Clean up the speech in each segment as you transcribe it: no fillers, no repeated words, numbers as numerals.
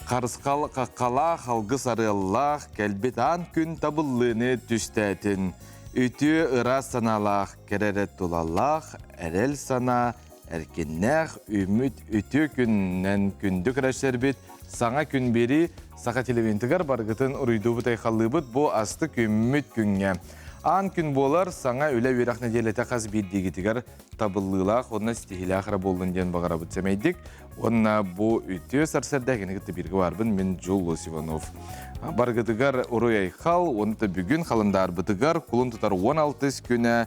Харысхал хаххалаах, алгыс арыаллаах, кэлбит аан күн табыллыыны түстээтин. Үтүө ыраас санаалаах, кэрэ тулалаах, эрэл санаа, эркиннээх, үмүт үтүө күнүнэн күндү көрөсөрбүт саҥа күн бири саха телевизиятыгар баргытын уруйдуубут айхаллыыбыт бу асты күммүт күҥҥэ. Аан күн буолар саҥа үлэ үөрэх нэдиэлэтэ хас биирдиигитигэр табыллыылаах уонна ситиһиилээх эрэ буоллун диэн баҕарабыт сэмэйдик. Уонна бу үтүө сарсыарда кини кытта бииргэ баарбын мин Джулус Иванов. Баргытыгар уруй айхал, уонна бүгүн халандаарбытыгар кулун тутар 16 күнэ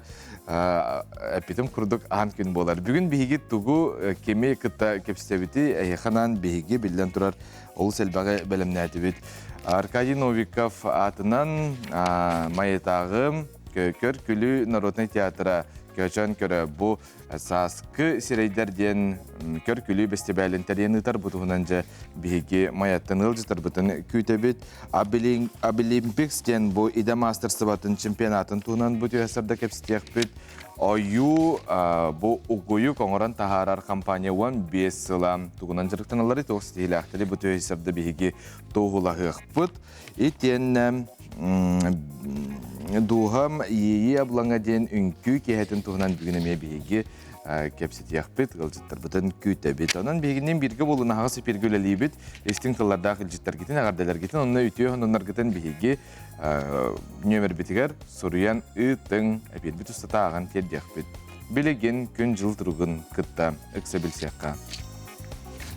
эппитим курдук аан күн буолар. Бүгүн биһиги тугу кими кытта кэпсэбити эһиэхэ биһиги биллэн турар олус элбэҕи бэлэмнээтибит. Аркадий Новиков аатынан Майытааҕы Көр күлүү народнай театра Көчөн көрө бу сааскы сирэйдэр диэн көр күлүү бэстибээлин тэрийэн ыытар бу туһунан дьэ биһиги Майаттан ыалдьытарбытын күүтэбит. Абилимпикс диэн бу идэ маастарыстыбатын чемпионатын туһунан бу түһэ сарда кэпсэтиэхпит. Ойуу бу угуйук оҥорон таһаарар компания 15 сыла тугунан дьарыктаналлары туох ситиһиилээхтэри бу түһэ сарда биһиги туоһулаһыахпыт. Итиэннэ дууһам иэйии абылаҥа диэн үҥкүү киэһэтин туһунан бүгүн эмиэ биһиги кэпсэтиэхпит, ыалдьыттарбытын күүтэбит. Онон биһигинниин бииргэ буолун аһаҕас эпииргэ үлэлиибит. Истиҥ тыллардаах илдьиттэргитин, эҕэрдэлэргитин уонна үтүө сонуннаргытын биһиги нүөмэрбитигэр суруйан ыытыҥ, эпиирбит устата ааҕан тиэрдиэхпит. Билигин күн-дьыл туругун кытта ыкса билсиэххэ.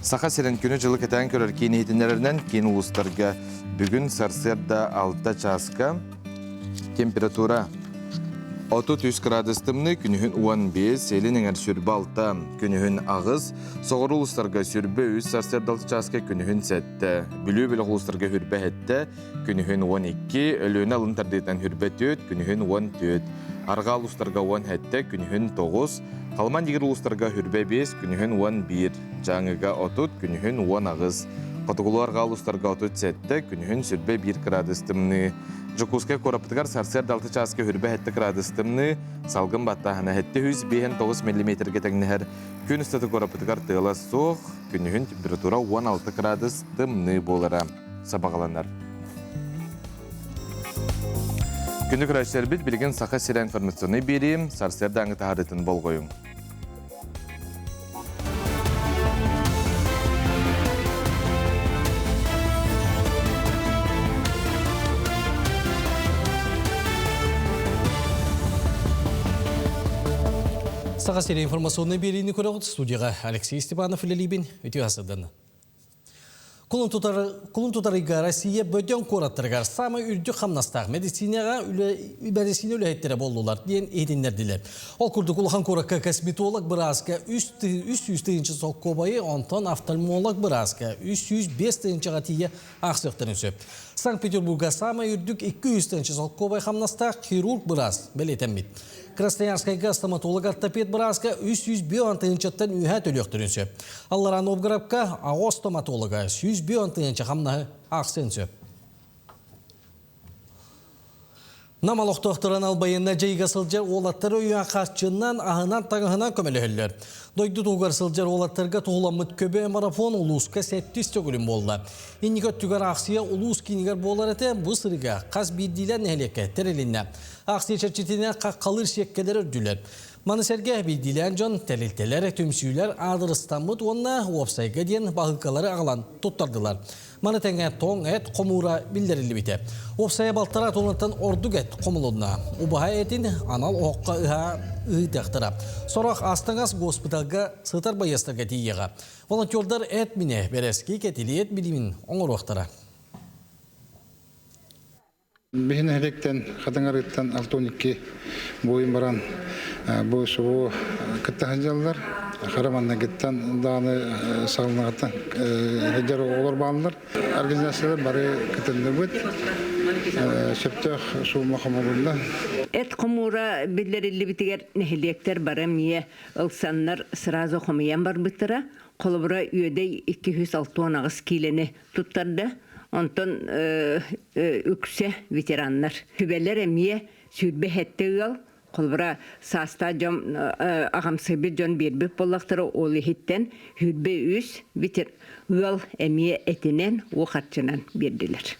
Саха сирин күнү-дьылы кэтээн көрөр киин иһитиннэрэринэн киин улуустарга бүгүн сарсыарда 6 чааска температура 33 градус тымныы, күнүһүн 15, илин эҥэр сүрбэ 6, күнүһүн 8, соҕуруу улуустарга сүрбэ 3, сарсыарда 6 чааска күнүһүн 7, Бүлүү бөлөх улуустарга хүрбэ 7, күнүһүн 12, Өлүөнэ алын тардыытынан хүрбэ 4, күнүһүн 14, Арҕаа улуустарга 17, күнүһүн 9, Халыман дигир улуустарга хүрбэ 5, күнүһүн 11, Дьааҥыга 30, күнүһүн 18, Хотугулуу-арҕаа улуустарга 37, күнүһүн сүрбэ 1 кыраадыс тымныы. Дьокуускай куораппытыгар сарсыарда 6 чааска хүрбэ 7 кыраадыс тымныы, салгын баттааһына 759 миллиметргэ тэҥнэһэр. Күн устата куораппытыгар тыала суох, күнүһүн температура 16 кыраадыс тымныы буолара сабаҕаланар. Күнү көрөөччүлэрбит билигин Саха сирэ информационнай биэриим сарсыардааҥы таһаарыытын болҕойуҥ. Саха сирэ информационнай биэриини көрөҕүт студияҕа Алексей Степанов үлэлиибин. Үтүө сарсыарданнан. Кулун тутар, кулун тутарыйга Россия бөдөҥ куораттарыгар саамай үрдүк хамнастаах медицинаҕа үлэ, мэдиссиинэ үлэһиттэрэ буоллулар диэн иһитиннэрдилэр. Ол курдук улахан куоракка косметолог бырааска 300 тыһыынча солкуобайы, онтон офтальмолог бырааска 305 тыһыынчаҕа тиийэ аахсыахтарын сөп. Санкт-Петербурга саамай үрдүк 200 тыһыынча солкуобай хамнастаах хирург быраас бэлиэтэммит. Красноярскайга стоматолог-ортопед бырааска 305 тыһыынчаттан үөһэ төлүөхтэрин сөп. Аллараа Новгородка аҕа стоматолога 105 тыһыынча хамнаһы аахсыан сөп. Нам олохтоохторун албайынна дьайыга сылдьар уолаттары өйөөн харчынан, аһынан, таҥаһынан көмөлөһөллөр. Дойду туһугар сылдьар уолаттарга туһуламмыт көбө марафон улууска сэттис төгүлүн буолла. Инники өттүгэр аахсыйа улуус киинигэр буолар этэ, бу сырыыга хас биирдиилэр нэһилиэккэ тэрилиннэ. Аахсыйа чэрчитинэн хаххалыыр сиэккэлэр үрдүлэр. Маны сэргэ биирдиилээн дьон, тэрилтэлэр, түмсүүлэр аадырыстаммыт уонна уопсайга диэн баһыылкалары аҕалан туттардылар. Маны тэҥэ тоҥ эт хомуура биллэриллибитэ. Уопсайа балтараа туоннаттан ордук эт хомулунна. Убаһа этин анал оһоххо ыһа ыытыахтара. Сорох астаҥас госпиталга сытар байыастарга тиийиэҕэ. Волонтердар эт минэ, бэрэски, кэтилиэт билимин оҥоруохтара. Биһи нэһилиэктэн Хатыҥ Арыыттан 62 буойун баран бу субу кытта сылдьаллар. Хара маннагыттан даҕаны саҕаланыаҕыттан сылдьар оҕолор бааллар. Организациялар бары кытынныбыт. Сөптөөх суума хомулунна. Эт хомуура биллэриллибитигэр нэһилиэктэр бары эмиэ ылсаннар сразу хомуйан барбыттара. Холобура, Үөдэй 268 киилэни туттарда. Онтон үксэ ветераннар. Түбэлэр эмиэ 27 ыал. Холобура, саастаах дьон аҕамсыйбыт дьон биэрбит буоллахтара, ол иһиттэн 23 ветер ыал эмиэ этинэн, уу харчынан биэрдилэр.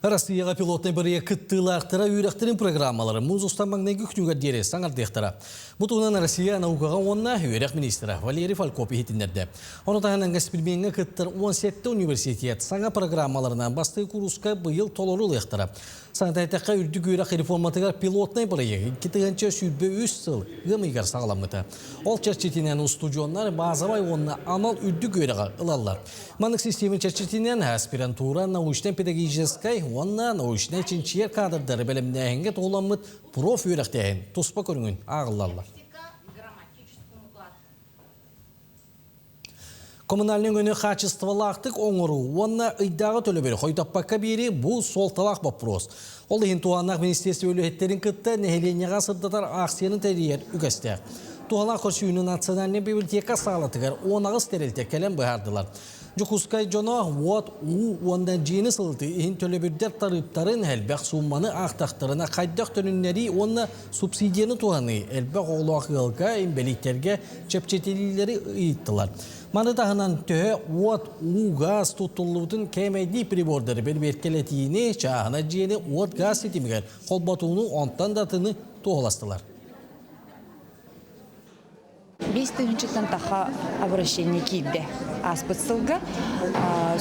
Россияҕа пилотнай бырайыак кыттыылаахтара үөрэхтэрин программаларын муус устар маҥнайгы күнүгэр диэри саҥардыахтара. Бу туһунан Россия наукаҕа уонна үөрэх министрэ Валерий Фальков иһитиннэрдэ. Ону таһынан эксперимеҥҥэ кыттар 17 университет саҥа программаларынан бастакы кууруска быйыл толору ылыахтара. Санатайдахха үрдүк үөрэх реформатыгар пилотнай бырайыак 2023 сыл ыам ыйыгар саҕаламмыта. Ол чэрчитинэн устудьуоннар базовай уонна анал үрдүк үөрэҕи ылаллар. Маннык систиэмэ чэрчитинэн аспирантура научнай-педагогическай уонна научнай чинчийэр кадрдары бэлэмнээһиҥҥэ туһуламмыт проф үөрэхтээһин туспа көрүҥүн ааҕыллаллар. Коммунальнай өҥөнү хаачыстыбалаахтык оҥоруу уонна ыйдааҕы төлөбүрү хойутаппакка биэрии бу суолталаах боппуруос. Ол иһин туһааннаах министиэристибэ үлэһиттэрин кытта нэһилиэнньэҕэ сырдатар аахсыйаны тэрийэр үгэстээх. Туһалаах көрсүһүүнү Национальнай библиотека саалатыгар 18 тэрилтэ кэлэн быһаардылар. Дьокуускай дьоно уот, уу уонна дьиэни сылытыы иһин төлөбүрдэр тарыыптарын элбэх суумманы аахтахтарына хайдах төнүннэрии уонна субсидияны туһаныы элбэх оҕолоох ыалга, инбэлииттэргэ чэпчэтиилэри ыйыттылар. Маны таһынан төһө уот, уу, гаас туттуллубутун кээмэйдии прибордары бэрбиэркэлэтиини, чааһынай дьиэни уот-гаас ситимигэр холботууну онтон да атыны туоһуластылар. Биэс тыһыынчаттан таха обращение киирдэ ааспыт сылга.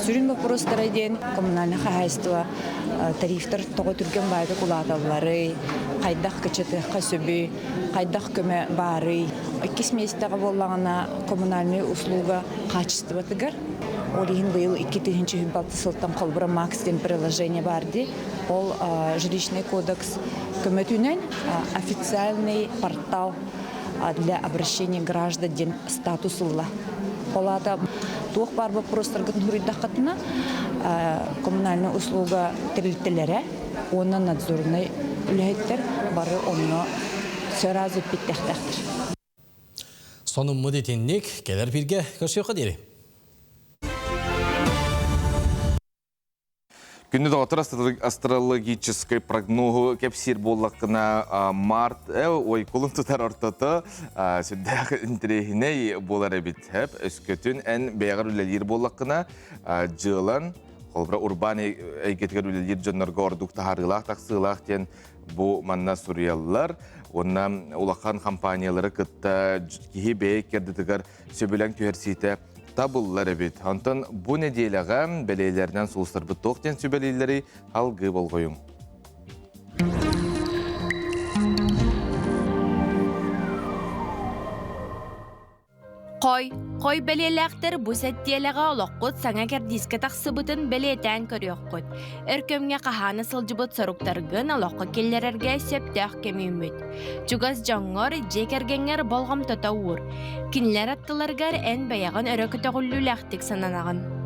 Сүрүн боппуруостара диэн коммунальнай хаһаайыстыба тарифтар тоҕо түргэн баайдык улааталларый, хайдах кыччатыахха сөбүй, хайдах көмө баарый. Иккис миэстэҕэ буоллаҕына коммунальнай услуга хаачыстыбатыгар. Ол иһин быйыл 2026 сылтан холбура Макс диэн приложение баар дии. Ол жилищный кодекс көмөтүнэн официальный портал для обращения граждан диэн статус ылла. Ол аата туох баар боппуруостаргытын суруйдаххытына коммунальнай услуга тэрилтэлэрэ уонна надзорнай үлэһиттэр бары онно сразу эппиттэхтээхтэр. Сонуммут итинник кэлэр биргэ көрсүөххэ диэри. Күндү доҕоттор астрологическай прогноһу кэпсиир буоллаххына март ой кулун тутар ортото сүрдээх интэриэһинэй буолар эбит хэп өскөтүн эн бэйэҕэр үлэлиир буоллаххына дьыалан холобура урбаан эйгэтигэр үлэлиир дьоннорго ордук таһаарыылаах тахсыылаах диэн бу манна суруйаллар уонна улахан компаниялары кытта киһи бэйэ икки сөбүлэҥ түһэрсиитэ табыллар эбит. Онтон бу нэдиэлэҕэ бэлиэлэринэн сулустарбыт туох диэн сүбэлииллэрий алгыы болҕойуҥ. Хой, хой бэлиэлээхтэр бу сэттиэлэҕэ олоххут саҥа кэрдиискэ тахсыбытын бэлиэтээн көрүөххүт. Өр кэмҥэ хаһаана сылдьыбыт соруктаргын олоххо киллэрэргэ сөптөөх кэм үүммүт. Чугас дьоҥҥор, дьиэ кэргэҥҥэр болҕомтото уур. Кинилэр аттыларыгар эн бэйэҕин өрө көтөҕүллүүлээхтик сананаҕын.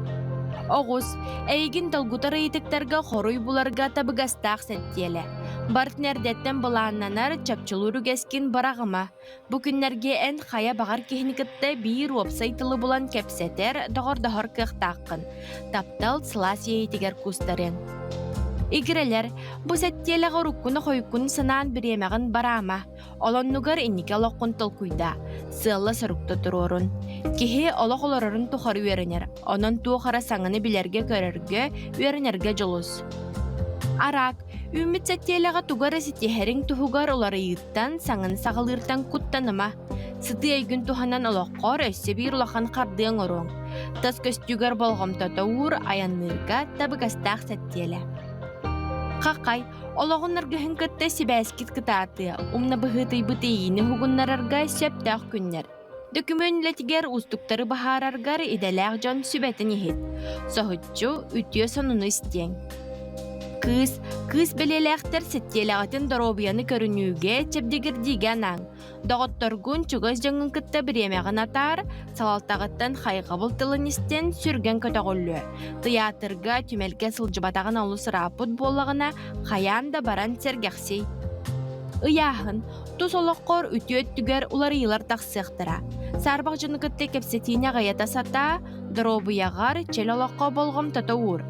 Оҕус, эйигин долгутар ыйытыктарга хоруй буларга табыгастаах сэттиэлэ. Барытын эрдэттэн былааннанар, чопчулуур үгэскин быраҕыма. Бу күннэргэ эн хайа баҕар киһини кытта биир уопсай тылы булан кэпсэтэр, доҕордоһор кыахтааххын. Таптал сылаас иэйиитигэр куустарыаҥ. Игирэлэр, бу сэттиэлэҕэ уруккуну-хойуккуну санаан бириэмэҕин бараама. Ол оннугар инники олоххун толкуйдаа, сыалла-сорукта туруорун. Киһи олох олорорун тухары үөрэнэр, онон туох эрэ саҥаны билэргэ-көрөргө, үөрэнэргэ дьулус. Араак, үүммүт сэттиэлэҕэ тугу эрэ ситиһэриҥ туһугар уларыйыыттан, саҥаны саҕалыыртан куттаныма. Сытыы өйгүн туһанан олоххор өссө биир улахан хардыы оҥоруоҥ. Тас көстүүгэр болҕомтото уур, айанныырга табыгастаах сэттиэлэ. Хахай, олоҕун аргыһын кытта сибээскит кытаатыа, умна быһыытыйбыт иэйиини уһугуннарарга сөптөөх күннэр. Дөкүмүөн үлэтигэр уустуктары быһаараргар идэлээх дьон сүбэтин иһит. Соһуччу, үтүө сонуну истиэҥ. Кыыс, кыыс бэлиэлээхтэр сэттиэлэҕитин доруобуйаны көрүнүүгэ, чэбдигирдиигэ анааҥ. Доҕотторгун, чугас дьоҥҥун кытта бириэмэҕин атаар, салалтаҕыттан хайҕабыл тылын истэн, сүргэн көтөҕүллүө. Тыйаатырга, түмэлгэ сылдьыбатаҕын олус ырааппыт буоллаҕына, хайаан да баран сэргэхсий. Ыйааһын, Тус олоххор үтүө өттүгэр уларыйыылар тахсыахтара. Саарбах дьону кытта кэпсэтиини аҕыйата сатаа, доруобуйаҕар, чөл олоххо болҕомтото уур.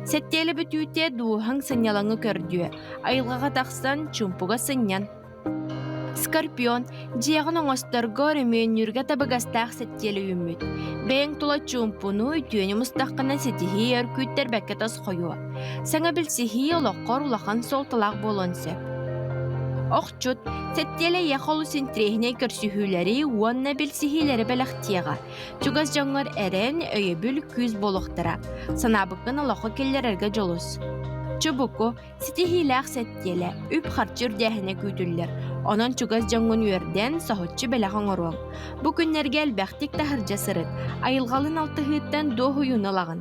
Сэттиэлэ бүтүүтэ дууһаҥ сынньалаҥы көрдүө, айылҕаҕа тахсан чуумпуга сынньан. Скорпион, дьиэҕин оҥосторго, өрөмүөннүүргэ табыгастаах сэттиэлэ үүммүт. Бэйэҥ тула чуумпуну, үтүөнү мустаххына ситиһии өр күүттэрбэккэ тосхойуо. Саҥа билсиһии олоххор улахан суолталаах буолуон сөп. Охчут, сэттиэлэ эйиэхэ олус интириэһинэй көрсүһүүлэри уонна билсиһиилэри бэлэхтиэҕэ. Чугас дьоҥҥор эрэн, өйөбүл, күүс буолуохтара. Санаабыккын олоххо киллэрэргэ дьулус. Чубуку, Ситиһиилээх сэттиэлэ, үп-харчы үрдээһинэ күүтүллэр. Онон чугас дьоҥҥун үөрдэн, соһуччу бэлэх оҥоруоҥ. Бу күннэргэ элбэхтик таһырдьа сырыт, айылҕалыын алтыһыыттан дуоһуйууну ылаҕын.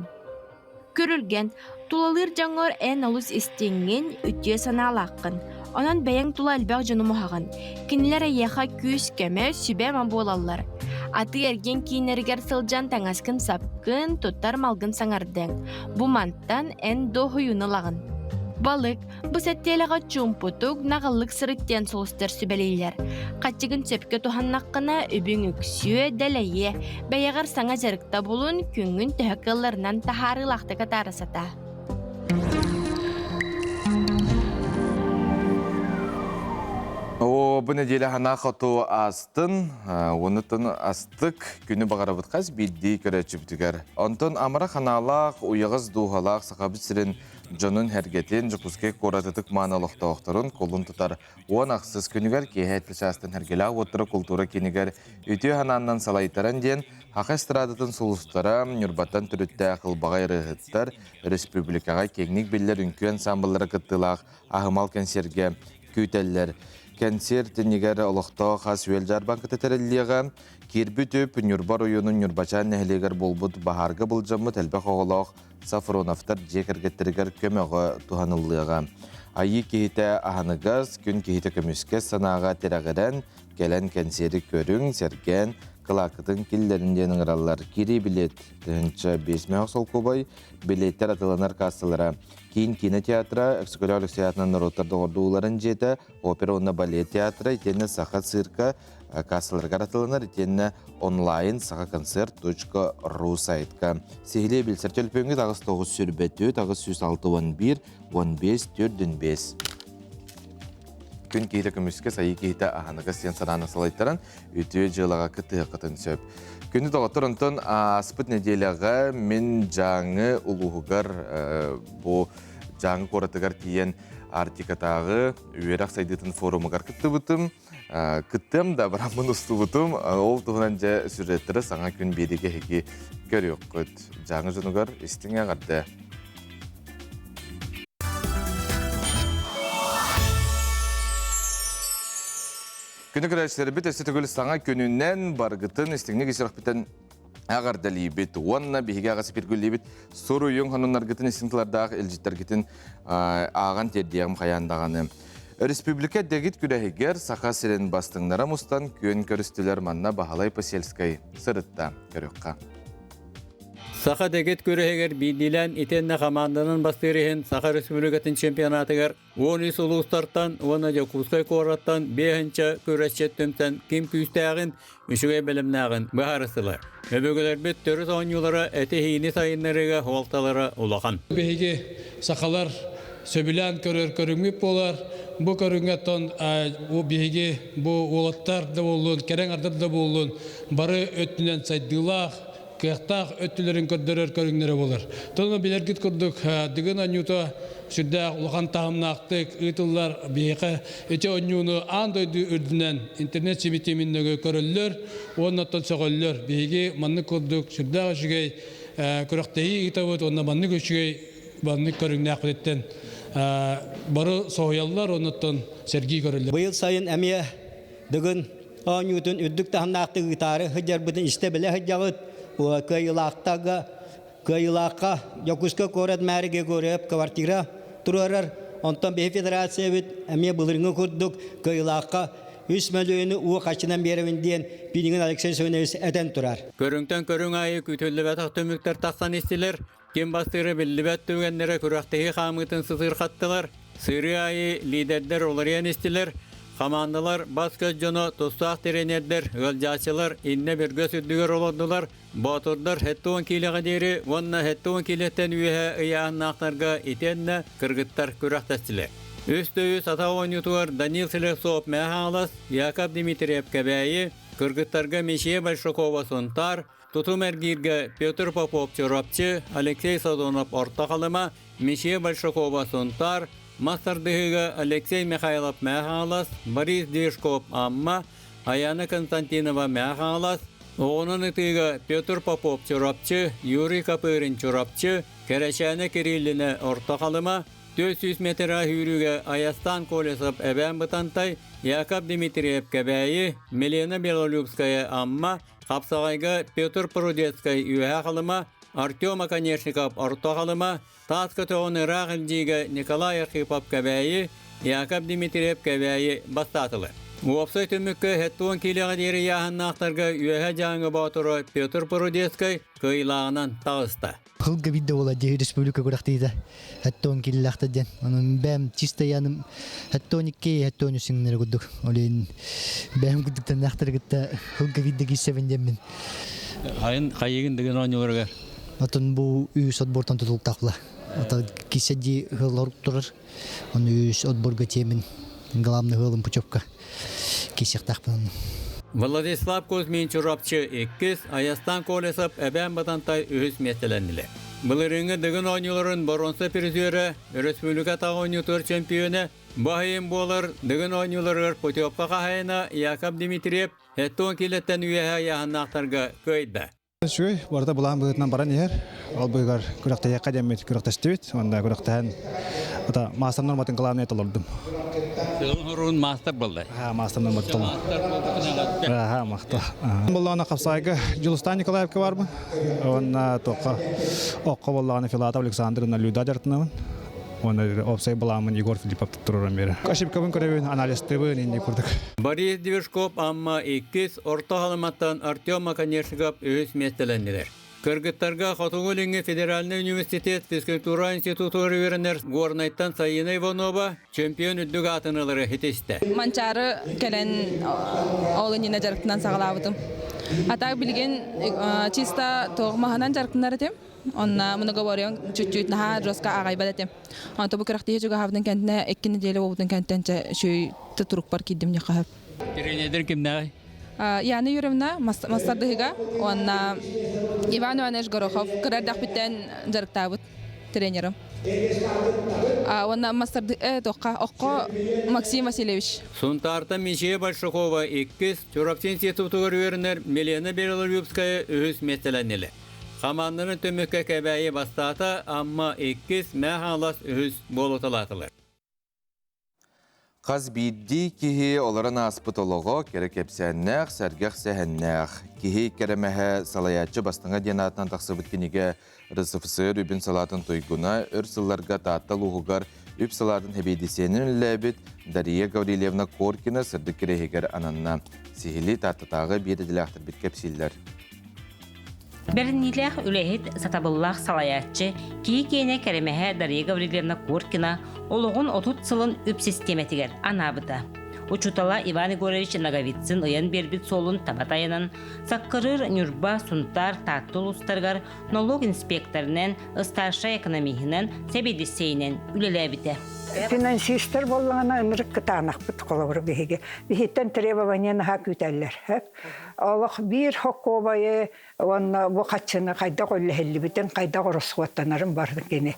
Күрүлгэн, тулалыыр дьоҥҥор эн олус истиҥҥин, үтүө санаалааххын. Онон бэйэҥ тула элбэх дьону муһаҕын. Кинилэр эйиэхэ күүс-көмө, сүбэ-ама буолаллар. Атыы-эргиэн кииннэригэр сылдьан таҥаскын-сапкын, туттар малгын саҥардыаҥ. Бу мантан эн дуоһуйууну ылаҕын. Балык, бу сэттиэлэҕэ чуумпутук, наҕыллык сырыт диэн сулустар сүбэлииллэр. Хаччыгын сөпкө туһаннаххына, үбүҥ үксүө, дэлэйиэ. Бэйэҕэр саҥа дьарыкта булун, күҥҥүн төһө кыалларынан таһаарыылаахтык атаара сатаа. Оо, бу нэдиэлэ ханаа хоту астын, уонутун астык күнү баҕарабыт хас биирдии көрөөччүбүтүгэр. Онтон амара ханаалаах, уйаҕас дууһалаах Сахабыт сирин дьонун сэргэтин Дьокуускай куорат ытык мааны олохтоохторун кулун тутар 10 ахсыс күнүгэр киэһэ чаастан Сэргэлээх уоттара култуура киинигэр үтүө санааннан салайтаран диэн Саха эстрадатын сулустара, Ньурбаттан төрүттээх ылбаҕай ырыаһыттар, республикаҕа киэҥник биллэр үҥкүү ансаамбыллара кыттыылаах аһымал кэнсиэргэ күүтэллэр. Кэнсиэр тинигэр олохтоох ас-үөл дьаарбаҥката тэриллиэҕэ. Киирбит үп Ньурба оройуонун Ньурбачаан нэһилиэгэр буолбут баһаарга былдьаммыт элбэх оҕолоох Сафроновтар дьиэ кэргэттэригэр көмөҕө туһаныллыаҕа. Айыы киһитэ аһыныгас, күн киһитэ көмүскэс санааҕа тирэҕирэн, кэлэн кэнсиэри көрүҥ, сэргээн, кылааккытын киллэрин диэн ыҥыраллар. Киирии билиэт 1005 солкуобай, билиэттэр атыыланар кассалара Киин киинэ театра, Өксөкөлөөх Өлөксөй аатынан норуоттар доҕордууларын дьиэтэ, опера уонна балет театра, итиэннэ Саха цирка кассаларыгар атыыланар, итиэннэ онлайн сахаконцерт.ру сайтка. Сиһилии билсэр төлөпүөҥҥүт 8924 861 15 45. Күн киһитэ көмүскэ, сайыы киһитэ аһыныгас диэн санааны салайтаран, үтүө дьыалаҕа кыттыһыаххытын сөп. Күндү доҕоттор, онтон ааспыт нэдиэлэҕэ мин Дьааҥы улууһугар бу Дьааҥы куоратыгар тиийэн Арктикатааҕы үөрэх сайдыытын форумугар кыттыбытым. Кыттыам да бараммын устубутум. Ол туһунан дьэ сюжеттары саҥа күн биэриигэ эһиги көрүөххүт. Дьааҥы дьонугар истиҥ эҕэрдэ! Күнү көрөөччүлэрбит өссө төгүл саҥа күнүнэн баргытын истиҥник исирэхпитин эҕэрдэлиибит уонна биһиги аҕа сипиргүллиибит суруйуҥ хонуннаргытын истиҥ тылардаах илдьиттэргитин ааҕан тиэрдиэҕим хайаан даҕаны. Республика дэгит күрэһигэр Саха сирин бастыҥнара мустан күөн көрүстүлэр манна Баһылай Посельскай сырытта көрүөххэ. Саха дэгит күрэһигэр биирдиилээн итиэннэ хамаанданан бастыыр иһин Саха Республикатын чемпионатыгар 13 улуустартан уонна Дьокуускай куораттан биэһинчэ күрэсчит түмсэн ким күүстээҕин, үчүгэй бэлэмнээҕин быһаарыстылар. Өбүгэлэрбит төрүт оонньуулара эти-иһиини сайыннарыыга суолталара улахан. Биһиги сахалар сөбүлээн көрөр көрүҥмүт буолар. Бу көрүҥҥэ оттон биһиги бу уолаттар да буоллун, кэрэҥ ардар да буоллун бары өттүнэн сайдыылаах, кыахтаах өттүлэрин көрдөрөр көрүҥнэрэ буолар. Тону билэргит курдук Дыгын оонньуута сүрдээх улахан таһымнаахтык ыытыллар биһиэхэ ити оонньууну аан дойду үрдүнэн интернет сибитимин нөҥүө көрөллөр уонна оттон сөҕөллөр. Биһиги маннык курдук сүрдээх үчүгэй күрэхтэһии ыытабыт уонна маннык үчүгэй маннык көрүҥнээхпититтэн бары соһуйаллар уонна оттон сэргии көрөллөр. Быйыл сайын эмиэ Дыгын оонньуутун үрдүк таһымнаахтык ыытаары сылдьарбытын истэ-билэ сылдьаҕыт. Кыайыылаахтарга кыайыылаахха Дьокуускай куорат мэрэ Григорьев квартира туруорар. Онтон биһи федерациябыт эмиэ былырыҥҥы курдук кыайыылаахха 3 мөлүйүөнү уу харчынан биэрэбин диэн Пинигин Алексей Семенович этэн турар. Көрүҥтэн көрүҥ аайы күүтүллүбэтэх түмүктэр тахсан истилэр. Ким бастыыра биллибэт түгэннэрэ күрэхтэһии хаамыытын сытыырхаттылар. Сырыы аайы лиидэрдэр уларыйан истилэр. Хамаандалар бас-көс дьоно, тустаах тренердэр, ыалдьааччылар иннэ бүргэс үрдүгэр олордулар. Боотурдар 70 киилэҕэ диэри уонна 70 киилэттэн үөһэ ыйааһыннаахтарга итиэннэ кыргыттар күрэхтэстилэр. Үс төйүс ата оонньуутугар Данил Слепцов Мэхаҥалас, Яков Дмитриев Кэбээйи, кыргыттарга Мишия Большакова Сунтаар, Тутум эргииргэ Петр Попов Чурапчы, Алексей Сазонов Орто Халыма, Мишия Большакова Сунтаар, мас тардыһыыга Алексей Михайлов Мэхаҥалас, Борис Движков Амма, Аяна Константинова Мэхаҥалас, оҕонон ытыыга Петр Попов Чурапчы, Юрий Копырин Чурапчы, Кэрэчээнэ Кириллина Орто Халыма, 400 метра сүүрүүгэ Айастан Колесов Эбээн Бытантай, Яков Дмитриев Кэбээйи, Милена Белолюбская Амма, Хапсаҕайга Петр Прудецкай Үөһээ Халыма, Артем Оконешников Орто Халыма, Таас көтөҕүн ыраах илдьиигэ Николай Архипов Кэбээйи, Яков Дмитриев Кэбээйи бастаатылар. Уопсай түмүккэ 70 киилэҕэ диэри ыйааһыннаахтарга Үөһээ Дьааҥы Боотура Петр Прудецкай кыайыылааҕынан таҕыста. Кылга бидде буола дии республика күрэхтиитэ хэттон киллэхтэ диэн. Онон бэм чисто яным хэттон икки хэттон үсүҥнэри курдук. Олин бэм курдуктаннаахтары кытта кылга бидде киссэбин диэммин. Хайын хайыгын деген оонньууларыгар? Отон бу үс отбортон тутулуктаахла. Ото киссе ди хыллар турар. Оны үс отборга темин главный хылым путевка кисехтахпын. Владислав Кузьмин Чурапчы иккис, Айастан Колесов Эбээн Батантай үһүс миэстэлэннилэр. Былырыыҥҥы Дыгын оонньууларын боруонса призерэ, өрөспүүбүлүкэ таҕа оонньуутугар чемпионэ, баһыйын буолар Дыгын оонньууларыгар путевка хаһайына Яков Дмитриев 70 киилэттэн үөһэ ыйааһыннаахтарга кыайда. Үчүгэй, барыта былаан быһыытынан баран иһэр. Ол быыһыгар күрэхтэһиэххэ диэммит күрэхтэстибит. Уонна күрэхтэһэн ата маастар норматын кылаабынай толордум. Сылын маастар буолла. Аа, маастар норматын толордум. Аха, махта. Боллоҕуна хапсаайга Дьулустаан Николаевка барбын. Уонна туохха окко боллоҕуна Филатов Александровна Люда дьарыктанабын. Уонна уопсай былааммын Егор Филиппов туруоран биэрэр. Ошибкабын көрөбүн, анализтыыбын инник курдук. Борис Движков Амма иккис, Орто Халыматтан Артем Оконешников үһүс миэстэлэннилэр. Кыргыттарга Хотугу Илиҥҥи федеральнай университет физкультура институтугар үөрэнэр Горнайтан Саина Иванова чемпион үрдүк аатын ылары ситистэ. Манчаары кэлэн ол иннинэ дьарыктанан саҕалаабытым. А так билигин чисто туох маһынан дьарыктанар этим. Онно многоборьеҥ чуть-чуть наһаа жестко аҕайбат этим. Онто бу күрэхтэһии чугаһаабытын кэннэ икки неделя буолбутун кэнтэн чэ үчүгэй турукпар киирдим диэххэ сөп. Тренердэр кимнээҕий? Яна Юрьевна мастардыһыга уонна Иван Иванович Горохов кыра эрдэхпиттэн дьарыктаабыт тренерым. Уонна мастарды туохха окко Максим Васильевич. Сунтаартан Мичия Большакова иккис, Чурапчы институтугар үөрэнэр Милена Белолюбская үһүс миэстэлэннилэр. Хамаанданы түмүккэ Кэбээйи бастаата, Амма иккис, Мэҥэ Хаҥалас үһүс буолуталаатылар. Хас биирдии киһи олорон ааспыт олоҕо кэрэ кэпсээннээх, сэргэх сэһэннээх. Киһи кэрэмэһэ салайааччы бастыҥа диэн аатынан тахсыбыт кинигэ РСФСР үбүн салаатын туйгуна өр сылларга Таатта улууһугар үп салаатын сэбиэдиссэйинэн үлэлээбит Дария Гаврильевна Коркина сырдык кирэһигэр ананна. Сиһилии Тааттатааҕы биир идэлээхтэрбит кэпсииллэр. Бэриниилээх үлэһит, сатабыллаах салайааччы, киһи киэнэ кэрэмэһэ Дария Гаврильевна Коркина олоҕун 30 сылын үп систиэмэтигэр анаабыта. Учуутала Иван Егорович Ноговицын ыйан биэрбит суолун таба тайанан, Саккырыыр, Ньурба, Сунтаар, Таатта улуустарыгар нолуок инспекторынан, ыстаарсай экономиһынан, сэбиэдиссэйинэн үлэлээбитэ. Финансистар буоллаҕына ынырык кытаанахпыт холобур биһиги. Биһиттэн требование наһаа күүтэллэр. Олох биир хокуобайы уонна бу хаччыны хайдах үллэһиллибитин, хайдах ороскуоттанарын бары кини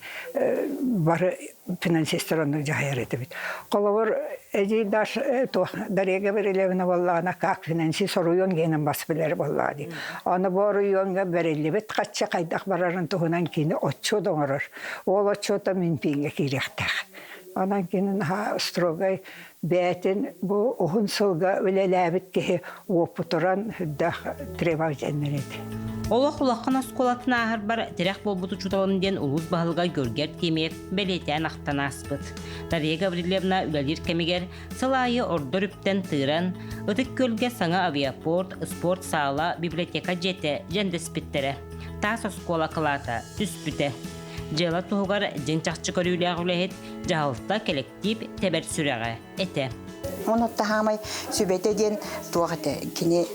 бары финансистар оннук дьаһайар этибит. Холобур, эдьиий Даш туох Дарья Гаврильевна буоллаҕына как финансист оройуон гиэнэн бас билэр буоллаҕа дии. Аны бу оройуоҥҥа бэриллибит хаччы хайдах барарын туһунан кини отчуот оҥорор. Ол отчуота Минфиҥҥэ киириэхтээх. Онон кини наһаа строгай Бэйэтин бу уһун сылга үлэлээбит киһи уопутуран үрдээх требовательнай этэ. Олох улахан оскуолатын ааһарбар тирэх буолбут учууталым диэн улуус баһылыга Георгий Артемьев бэлиэтээн ахтан ааспыт. Дарья Гаврильевна үлэлиир кэмигэр сыл аайы ордор үптэн тыыран, Ытык Күөлгэ саҥа авиапорт, спорт саала, библиотека дьиэтэ дьэндэспиттэрэ. Таас оскуола кылаата түспүтэ. Дьыала туһугар дьиҥ чахчы көрүүлээх үлэһит, дьаһалта, кэлэктиип тэбэр сүрэҕэ этэ. Оны таһаамай сүбэтэ диэн туох этэ кини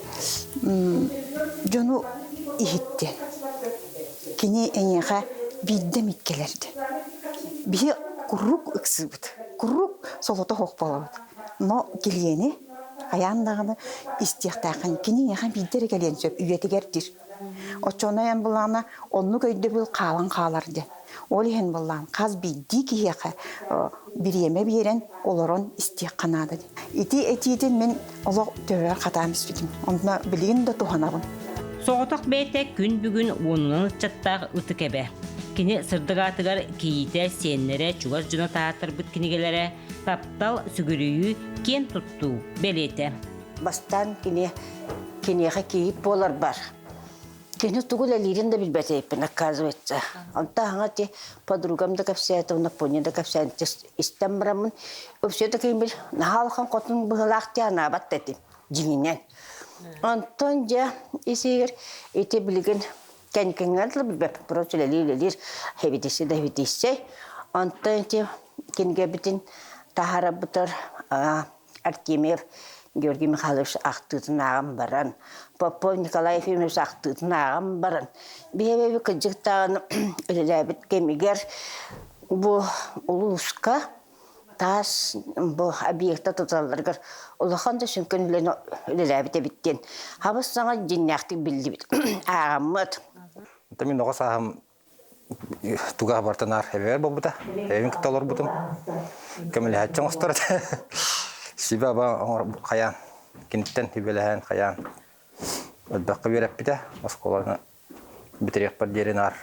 дьону иһиттен кини эйиэхэ биирдэ эмит кэлэрди биһи куруук ыксыыбыт. Куруук солото суох буолабыт. Но килиэни хайаан даҕаны истиэхтээххин. Кини эйиэхэ биирдэ эрэ кэлиэн сөп, үйэтигэр диир. Оччоҕуна эн былаана оннук өйдөбүл хаалан хаалар диэн. Ол иһин былаан хас биирдии киһиэхэ бириэмэ биэрэн олорон истиэххэ наада диэн. Ити этиитин мин олох төбөбөр хатаан испитим. Онно билигин да туһанабын. Соҕотох бэйэтэ күн бүгүн уонунан ыччаттаах ытык эбэ. Кини сырдык аатыгар кийиитэ, сиэннэрэ, чугас дьоно таһааттарбыт кинигэлэрэ, таптал, сүгүрүйүү, киэн туттуу бэлиэтэ. Бастаан кини киниэхэ кийиит буоларбар Кини тугу үлэлиирин да билбэт эбиппин, оказывается. Онто аһаҥа ти подругам да кэпсээтэ, уонна поня да кэпсээн истэн бараммын, все-таки бил наһаа улахан хотун быһыылаах дии анаабат да этим, дьиҥинэн. Онтон дьэ исигэр ити билигин кэнкиҥҥэ дылы билбэппин, просто үлэлии-үлэлиир эбитисси да эбитиссэй. Онтон ити кинигэбитин таһаарарбытар Артемьев Георгий Михайлович ахтыытын ааҕан баран, Попов Николай Ефимович ахтыытын ааҕан баран, биһиэбэби кырдьык даҕаны үлэлээбит кэмигэр бу улууска таас бу объекта туталларыгар улахан да сүҥкэн үлэни үлэлээбит эбит диэн хабыс саҥа дьиҥнээхтик биллибит ааҕаммыт. Мин оҕо сааһым туга бартанаар эбэбэр буолбута. Эбэбин кытта олорбутум. Көмөлөһөөччү оҥостор этэ. Сүбэ-аба хайаан киниттэн сүбэлэһэн хайаан элбэххэ үөрэппитэ. Оскуоланы бүтэриэхпэр диэри наар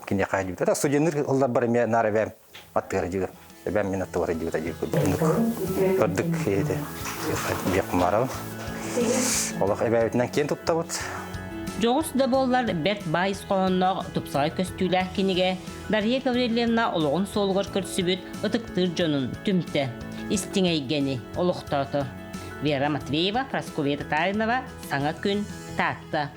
киниэхэ дьибитэ. Студенныр ылларбар эмиэ наар эбээм аттыгар дьигэ. Эбээм мин аттыбар дьибитэ дьиэ курдук. Ордук киһити диэх кумаарабын. Олох эбээбитинэн киэн туттабыт. Дьоҕус да буоллар бэрт баай ис хоһоонноох тупсаҕай көстүүлээх кинигэ Дарья Гаврильевна олоҕун суолугар көрсүбүт ытыктыыр дьонун түмтэ, истиҥ эйгэни олохтоото. Вера Матвеева, Прасковья Татаринова, Саҥа күн, Таатта.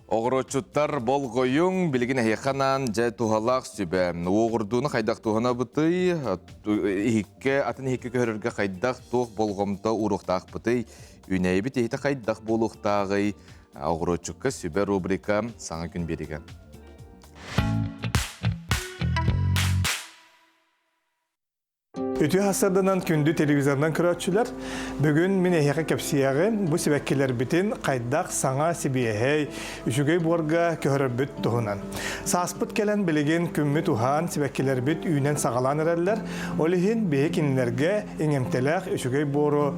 Оҕуруотчуттар болҕойуҥ, билигин эһиэхэ анаан дьэ туһалаах сүбэ. Уоҕурдууну хайдах туһанабытый, иһиккэ, атын иһиккэ көһөрөргө хайдах туох болҕомто ууруохтаахпытый, үүнээйибит иһитэ хайдах буолуохтааҕый? Оҕуруотчукка сүбэ рубрика «Саҥа күн биэригэ». Үтүө сарсыарданан күндү телевизорынан көрөөччүлэр, бүгүн мин эһиэхэ кэпсиэҕим бу сибэккилэрбитин хайдах саҥа сибиэһэй, үчүгэй буорга көһөрөрбүт туһунан. Сааспыт кэлэн билигин күммүт уһаан, сибэккилэрбит үүнэн саҕалаан эрэллэр. Ол иһин биһи кинилэргэ иҥэмтэлээх үчүгэй буору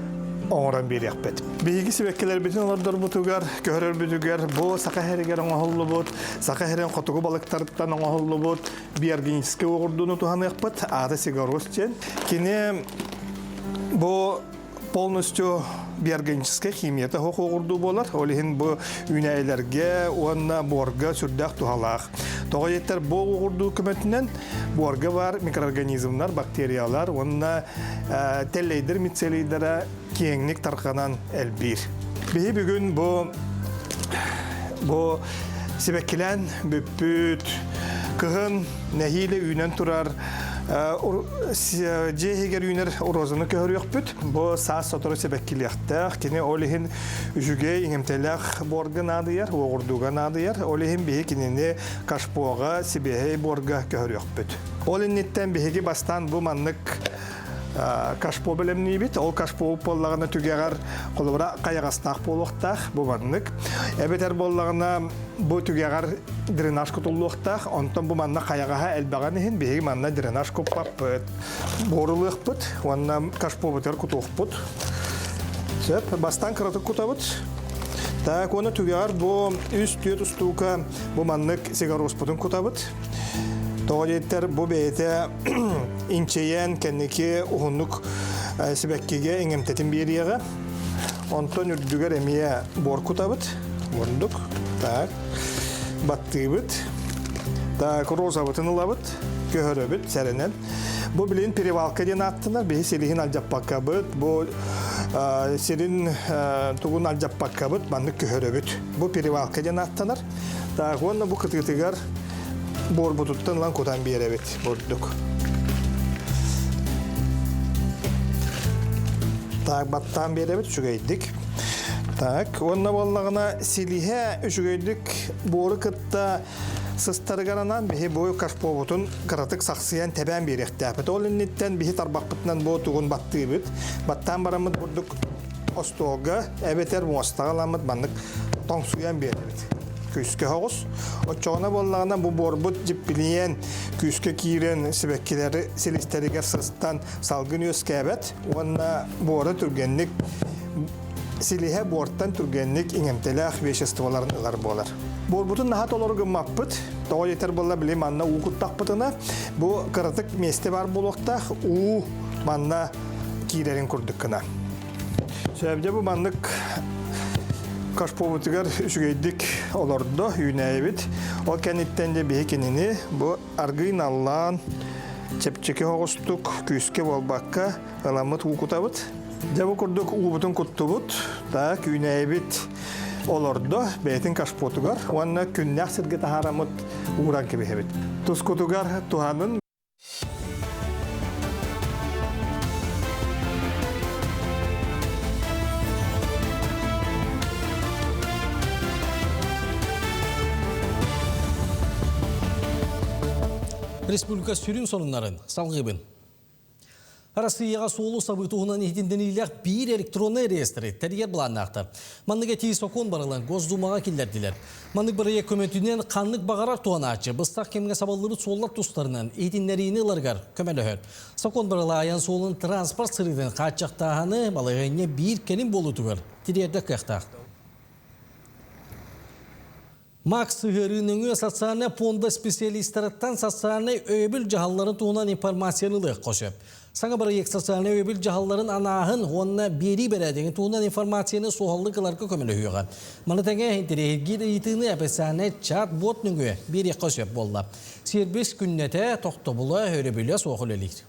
оҥорон биэриэхпит. Биһиги сибэккилэрбитин олордорбутугар, көһөрөрбүтүгэр бу саха сиригэр оҥоһуллубут, саха сирин хотугу балыктарыттан оҥоһуллубут биорганическай уоҕурдууну туһаныахпыт. Аата сигарос диэн. Кини бу полностью биорганическай химията суох уоҕурдуу буолар. Ол иһин бу үүнээйилэргэ уонна буорга сүрдээх туһалаах. Тоҕо диэтэр бу уоҕурдуу көмөтүнэн буорга баар микроорганизмнар, бактериялар уонна тэллэйдэр мицелийдара киэҥник тарҕанан элбиир. Биһи бүгүн бу бу сибэккилээн бүппүт кыһын нэһиилэ үүнэн турар дьиэ иһигэр үүнэр розаны көһөрүөхпүт. Бу саас сотору сибэккилиэхтээх. Кини ол иһин үчүгэй иҥэмтэлээх буорга наадыйар, уоҕурдууга наадыйар. Ол иһин биһи кинини кашпоҕа, сибиэһэй буорга көһөрүөхпүт. Ол инниттэн биһиги бастаан бу маннык кашпо бэлэмниибит. Ол кашпо буоллаҕына түгэҕэр холобура хайаҕастаах буолуохтаах бу маннык. Эбэтэр буоллаҕына бу түгэҕэр дренаж кутуллуохтаах. Онтон бу манна хайаҕаһа элбэҕин иһин биһиги манна дренаж куппаппыт. Буорулуохпут уонна кашпобутугар кутуохпут. Сөп. Бастаан кыратык кутабыт. Так, уонна түгэҕэр бу үс-түөрт устуука бу маннык сигароспутун кутабыт. Тоҕо диэттэр бу бэйэтэ инчэйэн кэнники уһуннук сибэккигэ иҥэмтэтин биэриэҕэ. Онтон үрдүгэр эмиэ буор кутабыт. Бурдук. Так. Баттыыбыт. Так, розабытын ылабыт. Көһөрөбүт сэрэнэн. Бу билин перевалка диэн ааттанар. Биһи силиһин алдьаппаккабыт. Бу сирин тугун алдьаппаккабыт маннык көһөрөбүт. Бу перевалка диэн ааттанар. Так, уонна бу кытыытыгар буорбутуттан ылан кутан биэрэбит бурдук. Так, баттаан биэрэбит үчүгэйдик. Так, уонна буоллаҕына силиһэ үчүгэйдик буору кытта сыстарыгар анаан биһи бу кашпобутун кыратык сахсыйан тэбээн биэриэхтээхпит. Ол инниттэн биһи тарбахпытынан бу тугун баттыыбыт. Баттаан бараммыт бурдук остуолга эбэтэр муостаҕа ыламмыт маннык тоҥсуйан биэрэбит. Күүскэ соҕус. Оччоҕуна буоллаҕына бу буорбут дьиппилийэн күүскэ киирэн сибэккилэри силистэригэр сыстан салгын үөскээбэт уонна буора түргэнник силиһэ буортан түргэнник иҥэмтэлээх веществоларын ылар буолар. Буорбутун наһаа толору гыммаппыт. Тоҕо диэтэр буолла били манна уу куттахпытына бу кыратык миэстэ баар буолуохтаах уу манна киирэрин курдук гына. Сөбдө бу маннык кашпобутугар үчүгэйдик олордо үүнээйбит. Ол кэнниттэн де биһи кинини бу аргый наллаан чэпчэки оҕустук күүскэ буолбакка ыламмыт уу кутабыт. Дьэ бу курдук уубутун куттубут, так үүнээйбит олордо бэйэтин кашпотугар уонна күннээх сиргэ таһаараммыт ууран кэбиһэбит. Тускутугар туһанын Республика сүрүн сонуннарын салгыыбын. Россияҕа суолу сабыы туһунан иһитиннэриилээх биир электроннай реестры тэрийэр былааннаахтар. Маннык этии сокуон барылын Госдумаҕа киллэрдилэр. Маннык бырайыак көмөтүнэн ханнык баҕарар туһанааччы быстах кэмҥэ сабыллыбыт суоллар тустарынан иһитиннэриини ыларыгар көмөлөһөр. Сокуон барыла айан суолун транспорт сырыытын хааччахтааһыны балаһыанньа биир кэлим буолуутугар тириэрдэр кыахтаах. Макс сыһыарыы нөҥүө социальнай пуонда специалистарыттан социальнай өйөбүл дьаһалларын туһунан информацияны ылыахха сөп. Саҥа бырайыак социальнай өйөбүл дьаһалларын анааһын уонна биэрии бэрээдэгин туһунан информацияны суһаллык ыларга көмөлөһүөҕэ. Маны тэҥэ интэриэһиргиир ыйытыыны официальнай чат-бот нөҥүө биэриэххэ сөп буолла. Сервис күннэтэ, тохтобула, өрөбүлэ суох үлэлиир.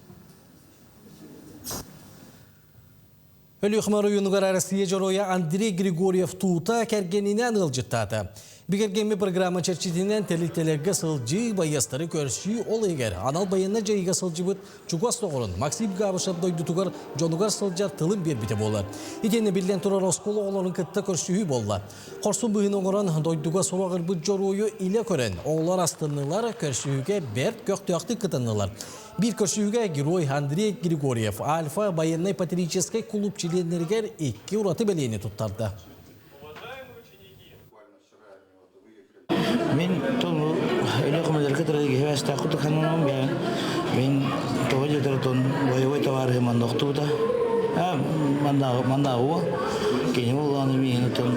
Өлүөхүмэ оройуонугар Россия Дьоруойа Андрей Григорьев тута кэргэнинээн ыалдьыттаата. Бигэргэммит программа чэрчитинэн тэрилтэлэргэ сылдьыы, байыастары көрсүү, ол иһигэр анал байыаннай дьайыыга сылдьыбыт чугас доҕорун Максим Габышев дойдутугар дьонугар сылдьар тылын биэрбитэ буолар. Итиэннэ биллэн турар оскуола оҕолорун кытта көрсүһүү буолла. Хорсун быһыыны оҥорон дойдуга сураҕырбыт дьоруойу илэ көрөн, оҕолор астыннылар, көрсүһүүгэ бэрт көхтөөхтүк кытыннылар. Биир көрсүһүүгэ герой Андрей Григорьев Альфа военнай-патриотическай кулууп чилиэннэригэр икки ураты бэлиэни туттарда. Мин толу өлө көмөлөргө тырыгыһыбэстаах курдук сананам мин тоҕо диэтэр боевой товарыһы манна охтубута манна манна уол кини буоллаҕына миигин оттон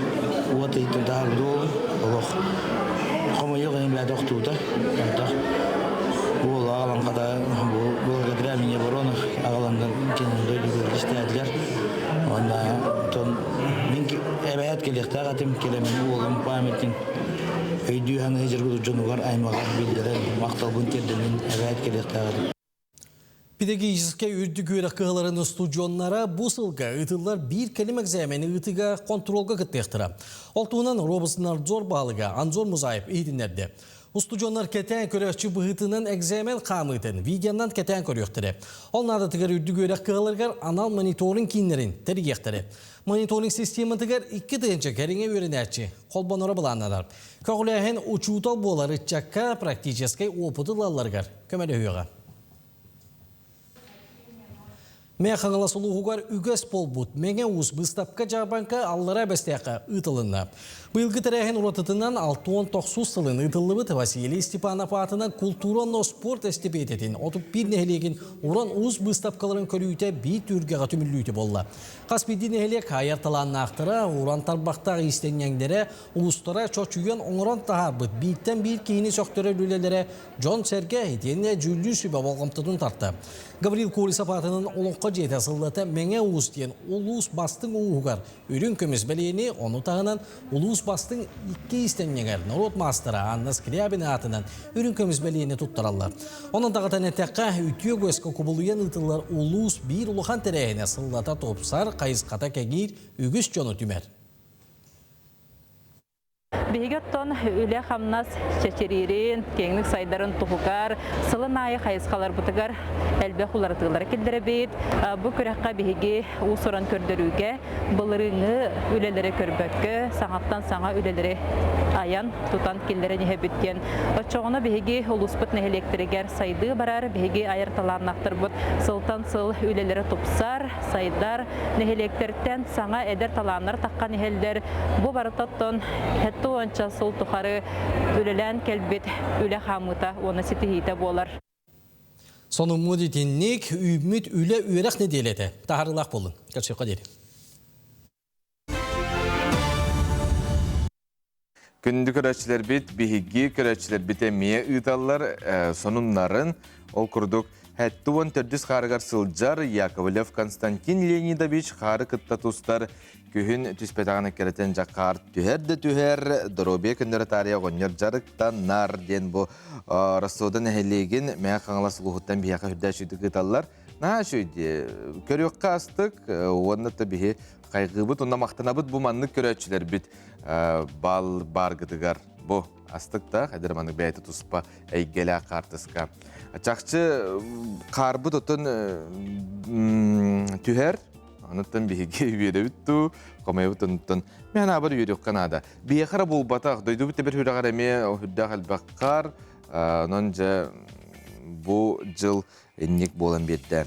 уот ыйтын таһаарбыт уолум олох хомойуох иһин бэйэтэ охтубута онтох уол аҕалан хата благодаря мне Воронов аҕаланнар кинини дойдутугар кистээтилэр уонна оттон мин эбээт кэлиэхтээх этим кэлэммин уолум памятин өйдүү саныы дьаргы дьонугар аймаҕар биллэрэн махталбын тиэрдэммин эбээт кэлиэхтээх этим Педагогическай үрдүк үөрэх кыһаларын устудьуоннара бу сылга ыытыллар биир кэлим экзамени ыытыыга хонтуруолга кыттыахтара. Ол туһунан Роботнадзор баһылыга Анзор Музаев иһитиннэрдэ. Устудьуоннар кэтээн көрөөччү быһыытынан экзамен хаамыытын видеонан кэтээн көрүөхтэрэ. Ол наадатыгар үрдүк үөрэх кыһаларыгар анал мониторинг кииннэрин тэрийиэхтэрэ. Мониторинг систематыгар 2 тыһыынча кэриҥэ үөрэнээччи холбоноро былааннанар. Көҕүлээһин учуутал буолар ыччакка практическай опыты ылалларыгар көмөлөһүөҕэ. Мэҥэ Хаҥалас улууһугар үгэс буолбут Мэҥэ Уус быыстапка-дьаарбаҥка Аллараа Бэстээххэ ыытылынна. Быйылгы тэрээһин уратытынан 69 сылын ыытыллыбыт Василий Степанов аатынан култуура уонна спорт эстэпиэтэтин 31 нэһилиэгин Уран Уус быыстапкаларын көрүүтэ биир түһүлгэҕэ түмүллүүтэ буолла. Хас биирдии нэһилиэк айар талааннаахтара, уран тарбахтаах иистэнньэҥнэрэ, уустара чочуйан оҥорон таһаарбыт бииртэн биир киһини сөхтөрөр үлэлэрэ Дьон-сэргэ итиэннэ дьүүллүүр сүбэ болҕомтотун тарта. Гаврил Колесов аатынан Олоҥхо дьиэтэ сыллата Мэҥэ Уус диэн улуус бастыҥ ууһугар үрүҥ көмүс бэлиэни, ону таһынан улуус бастыҥ икки иистэнньэҥэр норуот маастара Анна Скрябина аатынан үрүҥ көмүс бэлиэни туттараллар. Онон даҕатан эттэххэ, үтүө үгэскэ кубулуйан ыытыллар улуус биир улахан тэрээһинэ сыллата тупсар, хайысхата кэҥиир, үгүс дьону түмэр. Биһиги оттон үлэ-хамнас чэчириирин, киэҥник сайдарын туһугар сылын аайы хайысхаларбытыгар элбэх уларытыылары киллэрэбит. Бу күрэххэ биһиги уус-уран көрдөрүүгэ былырыыҥҥы үлэлэри көрбөккө, саҥаттан саҥа үлэлэри айан, тутан киллэрэн иһэбит диэн. Оччоҕуна биһиги улууспут нэһилиэктэригэр сайдыы барар, биһиги айар талааннаахтарбыт сылтан сыл үлэлэрэ тупсар, сайдар, нэһилиэктэртэн саҥа эдэр талааннар таххан иһэллэр. Бу барыта оттон 70 сыл тухары үлэлээн кэлбит үлэ хаамыыта уонна ситиһиитэ буолар. Сонуммут итинник үүммүт үлэ үөрэх нэдиэлэтэ таһаарыылаах буоллун. Көрсүөххэ диэри. Күндү көрөөччүлэрбит, биһиги көрөөччүлэрбит эмиэ ыыталлар сонуннарын. Ол курдук, 74 хаарыгар сылдьар Яковлев Константин Леонидович хаары кытта тустар күһүн түспэтэҕин эккирэтэн дьакаар түһэр да түһэр, доруобуйа көннөрө таарыйа оҕонньор дьарыктанар диэн бу Рассода нэһилиэгин Мэҥэ Хаҥалас улууһуттан биһиэхэ үрдээх үчүгдүк ыыталлар. Наһаа үчүгэй дии. Көрүөххэ астык уонна да биһи хайгыыбыт уонна махтанабыт бу маннык көрөөччүлэрбит бал бааргытыгар бу астык да хайдара маннык бэйэтэ туспа эйгэлээх хаартыска. Чахчы хаарбыт отон түһэр, онуттан биһиги үөрэбит туу, хомойобут онуттан мен абар үөрүөххэ наада. Биһиэхэ эрэ буолбатах, дойдубут тэбэр сүрэҕэр эмиэ үрдээх элбэх хаар, онон дьэ бу дьыл инник буолан биэрдэ.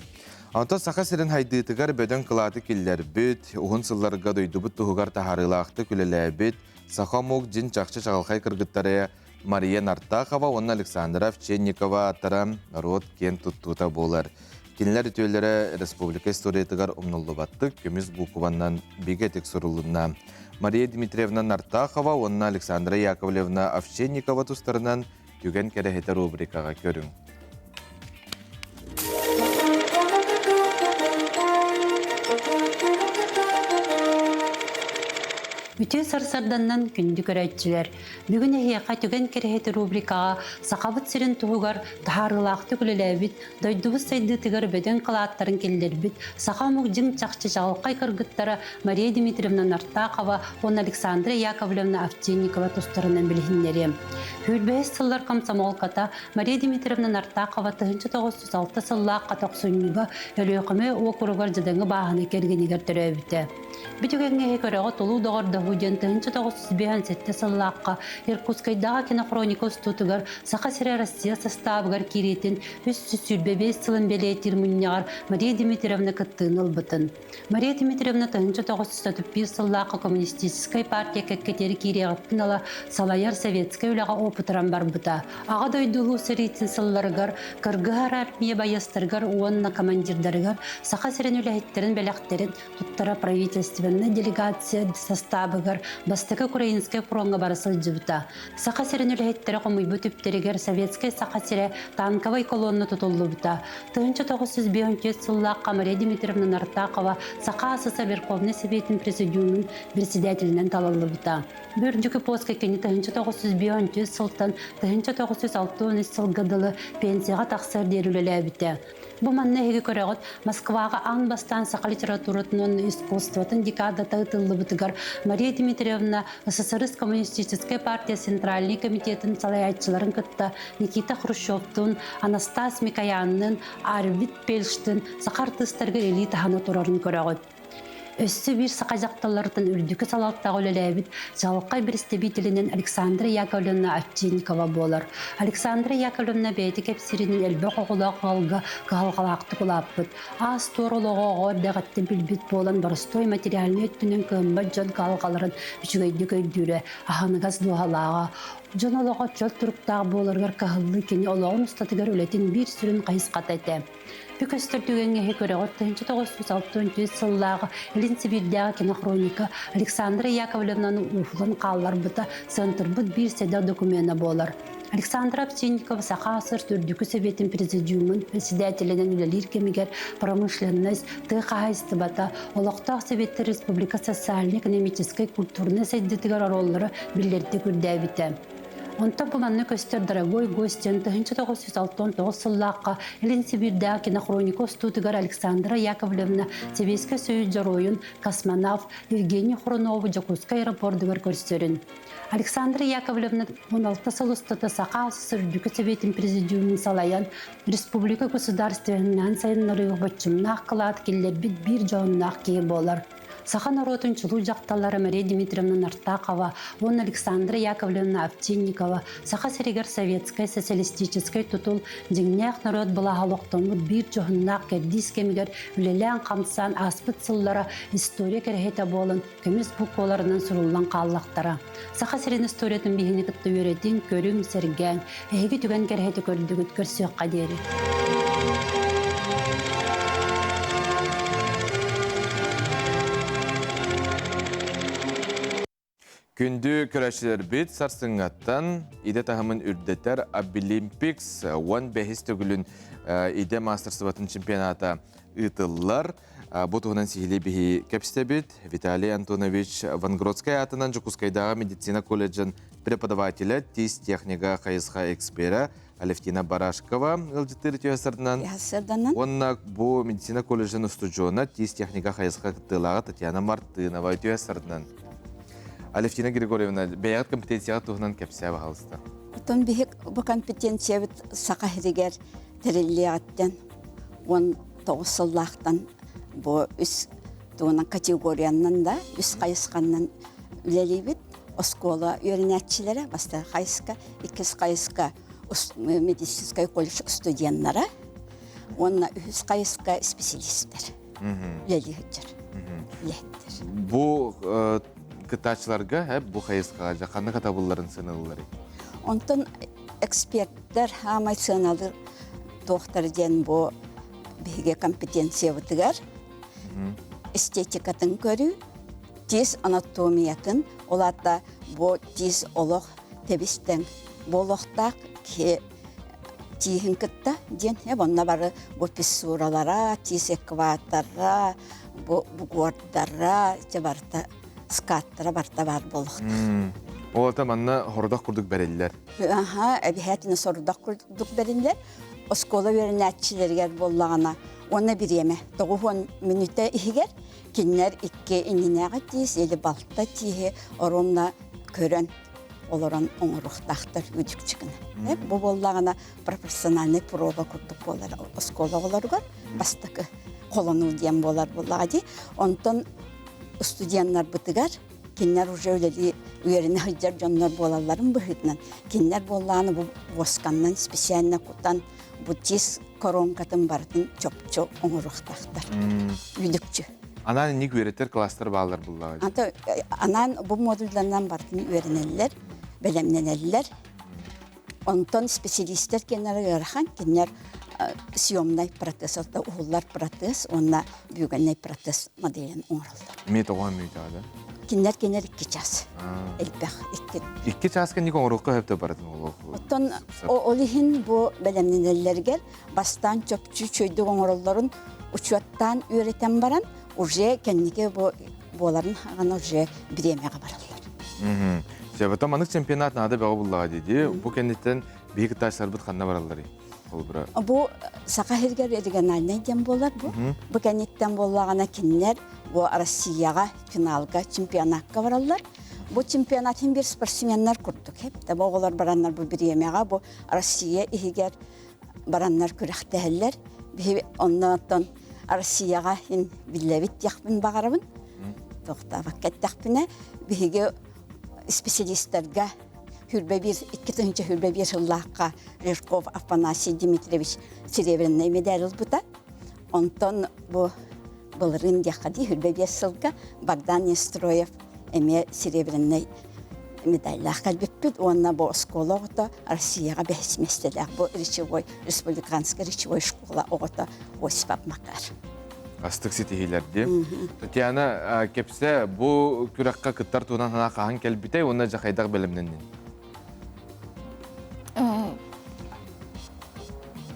Онтон Саха сирин хайдыытыгар бөдөҥ кылааты киллэрбит, уһун сылларга дойдубут туһугар таһаарыылаахтык үлэлээбит саха омук дьин чахчы чаҕылхай кыргыттары Мария Нартахова уонна Александра Овчинникова ааттара норуот киэн туттуута буолар. Кинилэр үтүөлэрэ республика историятыгар умнуллубаттык көмүс буукубаннан бигэтик сурулунна. Мария Дмитриевна Нартахова уонна Александра Яковлевна Овчинникова тустарынан Түгэн кэрэһитэ рубрикаҕа көрүҥ. Үтүө сарсарданнан күндү көрөөччүлэр, бүгүн эһиэхэ Түгэн кэрэһити рубрикаҕа Сахабыт сирин туһугар таһаарыылаахтык үлэлээбит, дойдубут сайдыытыгар бөдөҥ кылааттарын киллэрбит саха омук дьиҥ чахчы чаҕылхай кыргыттара Мария Дмитриевна Нартакова уонна Александра Яковлевна Овчинникова тустарынан билиһиннэриэм. Сүүрбэһис сыллар комсомолката Мария Дмитриевна Нартакова 1906 сыллаахха тохсунньуга Өлүөхүмэ уокуругар дьадаҥы бааһына кэргэнигэр төрөөбүтэ. Бу түгэҥҥэ иһи көрөҕө Тулуу доҕордоһуу диэн 1957 сыллаахха Иркутскайдааҕы кинохроника устуутугар Саха сирэ Россия састаабыгар киириитин 325 сылын бэлиэтиир мунньаҕар Мария Дмитриевна кыттыыны ылбытын. Мария Дмитриевна 1931 сыллаахха Коммунистическай партия кэккэтигэр киириэҕиттэн ыла салайар советскай үлэҕэ опытыран барбыта. Аҕа дойду Улуу сэриитин сылларыгар кыргыһар армия байыастарыгар уонна командирдарыгар Саха сирин үлэһиттэрин бэлэхтэрин туттара правительственнай делегация састаабыгар бастакы Украинскай фроҥҥа бара сылдьыбыта. Саха сирин үлэһиттэрэ хомуйбут үптэригэр Советскай Саха сирэ танковай колонна тутуллубута. 1954 сыллаахха Мария Дмитриевна Нартакова Саха АССР Верховнай Сэбиэтин Президиумун председателинэн талыллыбыта. Бу үрдүкү поска кини 1954 сылтан 1963 сылга дылы пенсияҕа тахсар диэри үлэлээбитэ. Бу манна эһиги көрөҕүт, Москваҕа аан бастаан саха литературатын уонна искусствотын декадата ыытыллыбытыгар Мария Дмитриевна СССР Коммунистическай партия Центральный комитетын салайааччыларын кытта Никита Хрущевтуун, Анастас Микоянныын, Арвид Пельштын саха артыыстарыгар илии таһына турарын көрөҕүт. Өссө биир саха дьахталларыттан үрдүкү салалтаҕа үлэлээбит чаҕылхай бэрэстэбиитэлинэн Александра Яковлевна Овчинникова буолар. Александра Яковлевна бэйэтэ кэпсииринэн элбэх оҕолоох ыалга кыһалҕалаахтык улааппыт. Аас-туор олоҕу оҕо эрдэҕиттэн билбит буолан боростуой материальнай өттүнэн кыаммат дьон кыһалҕаларын үчүгэйдик өйдүүрэ, аһыныгас дууһалааҕа. Дьон олоҕо чөл туруктаах буоларыгар кыһаллыы кини олоҕун устатыгар үлэтин биир сүрүн хайысхата этэ. Бу көстөр түгэҥҥэ иһи көрөҕүт 1964 сыллааҕы Илин Сибиирдээҕи кинохроника Александра Яковлевнаны уһулан хаалларбыта сыантырбыт биир сэдэх докумена буолар. Александра Овчинникова Саха АССР Үрдүкү Сэбиэтин Президиумун председателинэн үлэлиир кэмигэр промышленность, тыа хаһаайыстыбата, олохтоох сэбиэттэр республика социально-экономическай, культурнай сайдыытыгар оруоллара биллэрдик үрдээбитэ. Онтон бу манна көстөр Дорогой гость диэн 1969 сыллаахха Илин Сибиирдээҕи кинохроника устуутугар Александра Яковлевна Сэбиэскэй Союз дьоруойун космонавт Евгений Хрунову Дьокуускай аэропордугар көрсөрүн. Александра Яковлевна 16 сыл устата Саха АССР Үрдүкү Сэбиэтин президиумун салайан республика государственноһын сайыннарыыга боччумнаах кылаат киллэрбит биир дьоһуннаах киһи буолар. Саха норуотун чулуу дьахталлара Мария Дмитриевна Нартакова уонна Александра Яковлевна Овчинникова Саха сиригэр советскай социалистическай тутул дьиҥнээх норуот былааһа олохтоммут биир дьоһуннаах кэрдиис кэмигэр үлэлээн-хамсаан ааспыт сыллара история кэрэһитэ буолан көмүс букваларынан суруллан хааллахтара. Саха сирин историятын биһини кытта үөрэтиҥ, көрүҥ, сэргээҥ. Эһиги түгэн кэрэһити көрдүгүт, көрсүөххэ диэри. Күндү көрөөччүлэрбит сарсыҥҥаттан идэ таһымын үрдэтэр Абилимпикс 15 төгүлүн идэ маастарсыбатын чемпионата ыытыллар. Бу туһунан сиһилии биһи кэпсэбит. Виталий Антонович Вангродскай аатынан Дьокуускайдааҕы медицина колледжын преподавателэ, тиис технига хайысха эксперэ Алевтина Барашкова ыалдьыттыыр үтүө сарданан. Уонна бу медицина колледжын устудьуона, тиис техника хайысха кыттыылааҕа Татьяна Мартынова үтүө сарданан. Алевтина Григорьевна, бэйэҕит компетенцияҕа туһунан кэпсээ баһалыста. Оттон биһик бу компетенциябыт Саха сиригэр тэриллиэҕиттэн 19 сыллаахтан бу үс тугунан категориянан да үс хайысханнан үлэлиибит. Оскуола үөрэнээччилэрэ бастакы хайыска, иккис хайыска медицинскэй колледж студеннара уонна үһүс хайыска специалистэр үлэлии сылдьар үлэһиттэр. Бу кыттааччыларга бу хайысхаҕа ханнык табылларын сыаналыылларый? Онтон эксперттэр хаамай сыаналыыр туохтар диэн бу биһиги компетенциябытыгар эстетикатын көрүү, тиис анатомиятын, ол аата бу тиис олох тэбистэн буолуохтаах киһи тииһин кытта диэн онно бары бу фиссуралара, тиис экватора, бу бугордара, барыта скаттара барыта баар буолуохтаах. Ол ата манна хордох курдук бэриллэр. Аха, эбиһээтинэ сорудах курдук бэриллэр. Оскуола үөрэнээччилэригэр буоллаҕына уонна бириэмэ 90 мүнүүтэ иһигэр кинилэр икки иннинээҕи тиис или балта тииһи оруонна көрөн олорон оҥоруохтаахтар үдүкчү гына. Бу буоллаҕына профессиональный проба курдук буолар оскуола оҕолоругар бастакы холонуу диэн буолар буоллаҕа дии. Онтон студеннарбытыгар кинилэр уже үлэлии үөрэнэ сылдьар дьоннор буолалларын быһыытынан кинилэр буоллаҕына бу восканнан специально кутан бу тис коронкатын барытын чопчу оҥоруохтаахтар үдүкчү. Анаан инник үөрэтэр класстар бааллар буллаҕа. Ата анаан бу модульданан барытын үөрэнэллэр, бэлэмнэнэллэр. Онтон специалистер кинилэр ыарахан, кинилэр съемнай протез, уһуллар протез уонна бүүгэннэй протез моделин оҥороллор. Эмиэ тоҕо мүйтаҕа да? Кинилэр кинилэр икки час. Элбэх икки. Икки чааска ник оҥоруохха сөптө барытын олох. Оттон ол иһин бу бэлэмнэнэллэригэр бастаан чопчу үчүгэйдик оҥороллорун учуоттаан үөрэтэн баран уже кэнники бу буоларын хаҕана уже бириэмэҕэ бараллар. Сөбөтө маннык чемпионат наада бөҕө буллаҕа дии. Бу кэнниттэн биһиги кыттааччыларбыт ханна баралларый? Холобура. Бу Саха сиригэр региональнай диэн буолар бу. Бу кэнниттэн буоллаҕына кинилэр бу Россияҕа финалга чемпионакка бараллар. Бу чемпионат иһин биир спортсменнар курдук. Бу оҕолор бараннар бу бириэмэҕэ бу Россия иһигэр бараннар күрэхтэһэллэр. Биһи оннооттон Россияҕа иһин биллэбит диэхпин баҕарабын. Тохтообокко эттэхпинэ, биһиги специалистарга хүрбэ биир 2021 сыллаахха Жирков Афанасий Дмитриевич серебряный медаль ылбыта. Онтон бу былырыын диэххэ дии хүрбэ биэс сылга Богдан Нестроев эмиэ серебряный медаллаах кэлбиппит уонна бу оскуола оҕото Россияҕа бэһис миэстэлээх бу речевой республиканскай речевой школа оҕото Осипов Макар. Астык ситиһиилэрди. Татьяна, кэпсэ бу күрэххэ кыттар туһунан санаа хаһан кэлбитэй уонна дьэ хайдах бэлэмнэннин?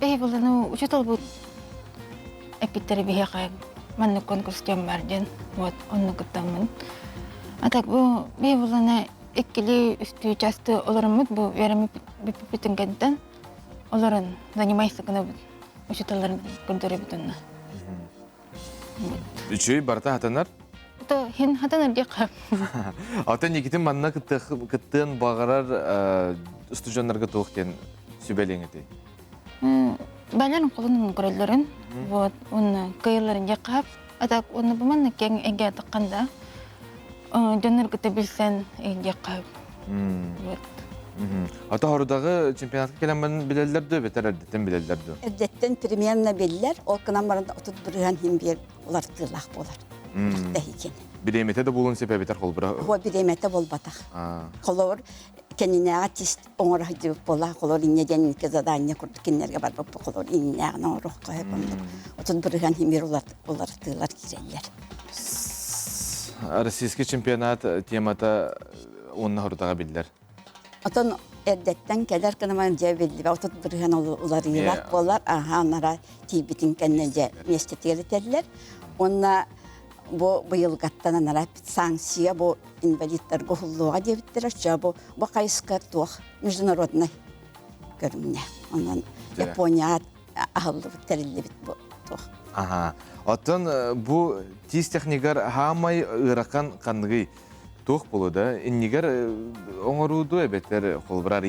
Бэйэ булану учууталбыт эппиттэрэ биһиэхэ маннык конкурс диэн бар диэн вот онно кыттаммын. А так бу бэйэ булана Иккилии үстүү часты олороммут бу үөрэммиппитин кэнтэн олорон занимайся гынабыт учууталларын көрдөрөбүт онно. Үчүгэй барыта хатанар. То хин хатанар диэххэ. Атын Никитин манна кыттыан баҕарар студеннарга туох диэн сүбэлиэҥ этэй? Бэлэн холунун көрөллөрүн, вот, уонна кыайылларын диэххэ. А так уонна бу манна киэҥ эйгэ таххан да дьоннор кытта билсэн диэххэ. Вот. Ата хорудаҕы чемпионатка кэлэн билэллэр дуо, бэтэр эрдэттэн билэллэр дуо? Эрдэттэн примерно биллэр, ол гынан баран 30 бырыһан иһин биэр улартыылаах буолар. Күрэхтэһиитин. Бириэмэтэ да буолуон сөп эбэтэр холбура. Хуа бириэмэтэ буолбатах. Холобур, кэннинээҕи тист оҥоро сылдьыбыт буоллаах, холобур, инньэ диэн инники задание курдук кинилэргэ барбыппыт, холобур, иннинээҕин оҥоруохха сөп оннук. 30 бырыһан иһин биэр уларытыылар киирэллэр. Российский чемпионат темата уонна хорудаҕа биллэр. Отон эрдэттэн кэлэр гынаман дьэ биллибэ 30% уларыйыылаах буолар. Аха анара тиийбитин кэннэ дьэ миэстэтигэр этэллэр. Уонна бу быйылгаттан анара санкция бу инвалидтарга уһуллуоҕа диэбиттэрэ. Чэ бу бу хайыска туох международный көрүҥнэ. Онон Япония аһыллыбыт тэриллибит бу туох. Аха. Оттон бу тиис технигар хаамай ыарахан ханныгый туох болу да иннигэр оҥорууду эбэтэр холбурар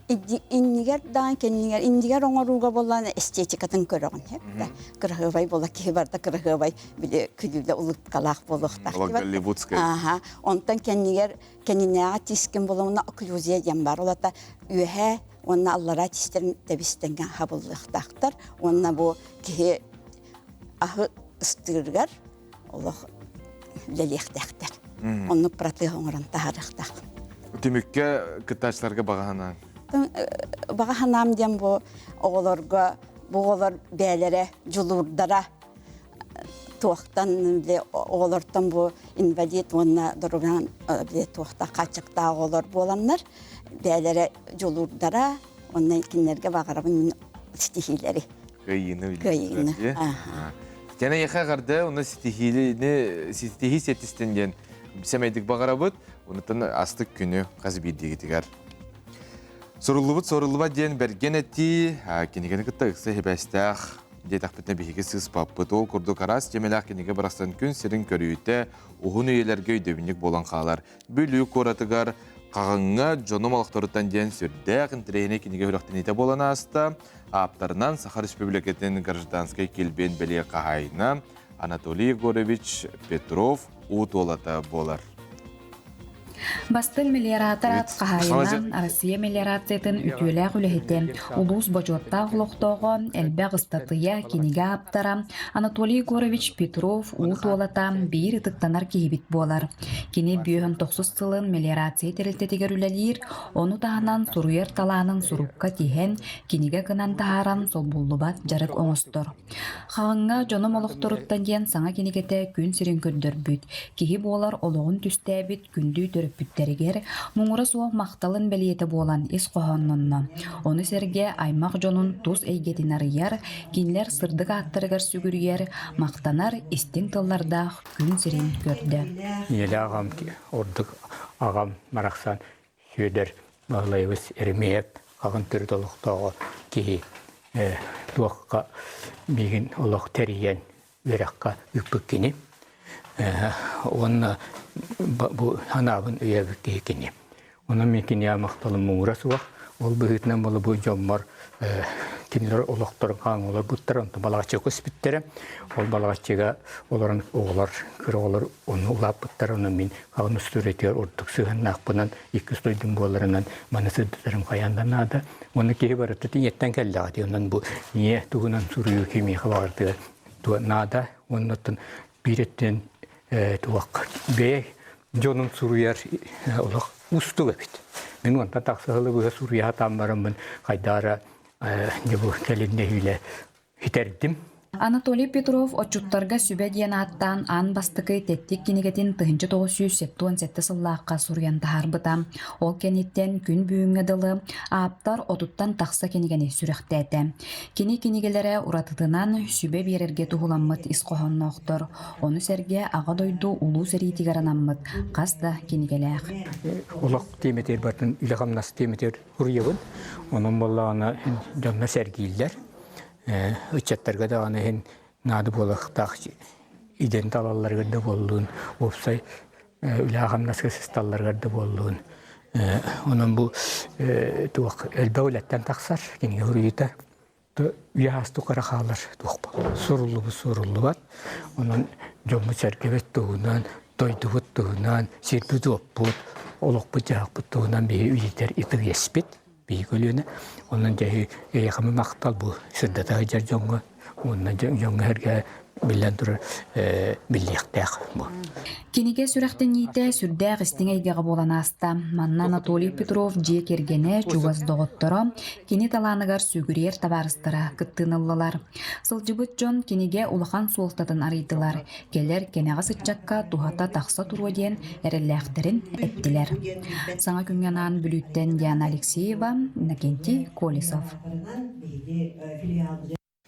иннигэр даан кэннигэр иннигэр оҥорууга буоллаан эстетикатын көрөҕүн да кыраһыабай буола киһи барда кыраһыабай били күлүүлэ улыбкалаах буолуохтаах голливудскай аха онтон кэннигэр кэннинээҕи тискин буолуна окклюзия диэн бар олата үөһээ уонна аллараа тистэрин тэбистэҥҥэ хабыллыахтаахтар уонна бу киһи аһы ыстыырыгар олох үлэлиэхтээхтэр. Оннук протеһ оҥорон таһаарыахтаах. Түмүккэ кыттааччыларга баҕа санааҥ? Баҕа санаам диэн бу оҕолорго бу оҕолор бэйэлэрэ дьулуурдара туохтан бile оҕолортон бу инвалид уонна доруобуйанан бile туохта хааччахтаах оҕолор буоланнар бэйэлэрэ дьулуурдара уонна кинилэргэ баҕарабын мин ситиһиилэри. Кыайыыны Кыайыыны. Тена яха гарды уна ситиһиини ситиһии сиэттистин диэн сэмэйдик баҕарабыт. Онутан астык күнү хас биирдиигитигэр. Суруллубут соруллубат диэн бэргэн этии кинигэни кытта ыкса хибэстээх диэтэхпитинэ биһиги сыыспаппыт. Ол курдук араас тиэмэлээх кинигэ барахсан күн сирин көрүүтэ уһун үйэлэргэ өйдөбүнньүк буолан хаалар. Бүлүү куоратыгар Хаҕыҥҥа дьонум олохторуттан диэн сүрдээх интэриэһинэй кинигэ сүрэхтэниитэ буолан ааста. Ааптарынан Саха Республикатын гражданскай килбиэн бэлиэ хаһаайына Анатолий Егорович Петров уу туолата буолар. Бастыҥ мелиоратор ат хаһаайынан Россия мелиорациятын үтүөлээх үлэһитэ, улуус бочуоттаах олохтооҕо, элбэх ыстатыйа, кинигэ ааптара Анатолий Егорович Петров уу туолата биир ытыктанар киһибит буолар. Кини бүөһүн тохсус сылын мелиорация тэрилтэтигэр үлэлиир, ону таһынан суруйар талаанын сурукка тиһэн, кинигэ гынан таһааран солбуллубат дьарык оҥостор. Хаҕыҥҥа дьонум олохторуттан диэн саҥа кинигэтэ күн сирин көрдөрбүт, киһи буолар олоҕун түстээбит күндү төрөппүттэригэр муҥура суох махталын бэлиэтэ буолан ис хоһооннонно. Ону сэргэ аймах дьонун тус эйгэтин арыйар, кинилэр сырдык ааттарыгар сүгүрүйэр, махтанар истиҥ тыллардаах күн сирин көрдө. Ийэлээх аҕам ордук аҕам барахсан Сүөдэр Баһылайабыс Еремеев хаҕын төрүт олохтооҕо киһи туохха миигин олох тэрийэн үөрэххэ ыыппыт кини уонна бу санаабын өйөөбүт киһи кини. Онон мин киниэхэ махталым муҥура суох. Ол быһыытынан буола бу дьоммор кинилэр олохторун хаан олорбуттара, онтон Балаҕаччыга көспүттэрэ. Ол Балаҕаччыга олорон оҕолор, кыра оҕолор ону улааппыттара, онон мин хаҕын устуоруйатыгар ордук сыһыаннаахпынан, иккис дойдум буоларынан маны сырдатарым хайаан да наада. Уонна киһи барыта ийэттэн кэллэҕэ дии, онон бу ийэ туһунан суруйуу кимиэхэ баҕардыга наада. Уонна оттон биир өттүнэн туох бэйэ дьонун суруйар олох уустук эбит. Мин уонтан тахса сылы быһа суруйа сатаан бараммын хайдаара дьэ бу кэлин нэһиилэ хитэрдим. Анатолий Петров отчуттарга сүбэ диэн ааттаан аан бастакы тэттик кинигэтин 1977 сыллаахха суруйан таһаарбыта. Ол кэнниттэн күн бүгүҥҥэ дылы ааптар отуттан тахса кинигэни сүрэхтээтэ. Кини кинигэлэрэ уратытынан сүбэ биэрэргэ туһуламмыт ис хоһоонноохтор. Ону сэргэ Аҕа дойду Улуу сэриитигэр анаммыт хас да кинигэлээх. Олох тиэмэтигэр бартын үлэ-хамнас тиэмэтигэр уруйабын. Онон буоллаҕына дьонно сэргииллэр. Ыччаттарга даҕаны иһин наада буолуохтаах идэни талалларыгар да буоллун, уопсай үлэ-хамнаска сысталларыгар да буоллун. Онон бу туох элбэх үлэттэн тахсар кинигэ суруйуута үйэ аас тухары хаалар туох буолар суруллубут суруллубат. Онон дьоммут-сэргэбит туһунан, дойдубут туһунан, сирбит-уоппут, олохпут-дьаһахпыт туһунан биһи үйэтэр ытык иэспит. Биһи көлүөнэ. Онон дьэ эйиэхэ махтал бу сырдата сылдьар дьоҥҥо уонна дьоҥҥо-сэргэ биллэн турар биллиэхтээх бу. Кинигэ сүрэхтэниитэ сүрдээх истиҥ эйгэҕэ буолан ааста. Манна Анатолий Петров дьиэ кэргэнэ, чугас доҕотторо, кини талааныгар сүгүрүйэр табаарыстара кыттыыны ыллылар. Сылдьыбыт дьон кинигэ улахан суолтатын арыйдылар. Кэлэр кэнэҕэс ыччакка туһата тахса туруо диэн эрэллээхтэрин эттилэр. Саҥа күҥҥэ анаан Бүлүүттэн Диана Алексеева, Иннокентий Колесов.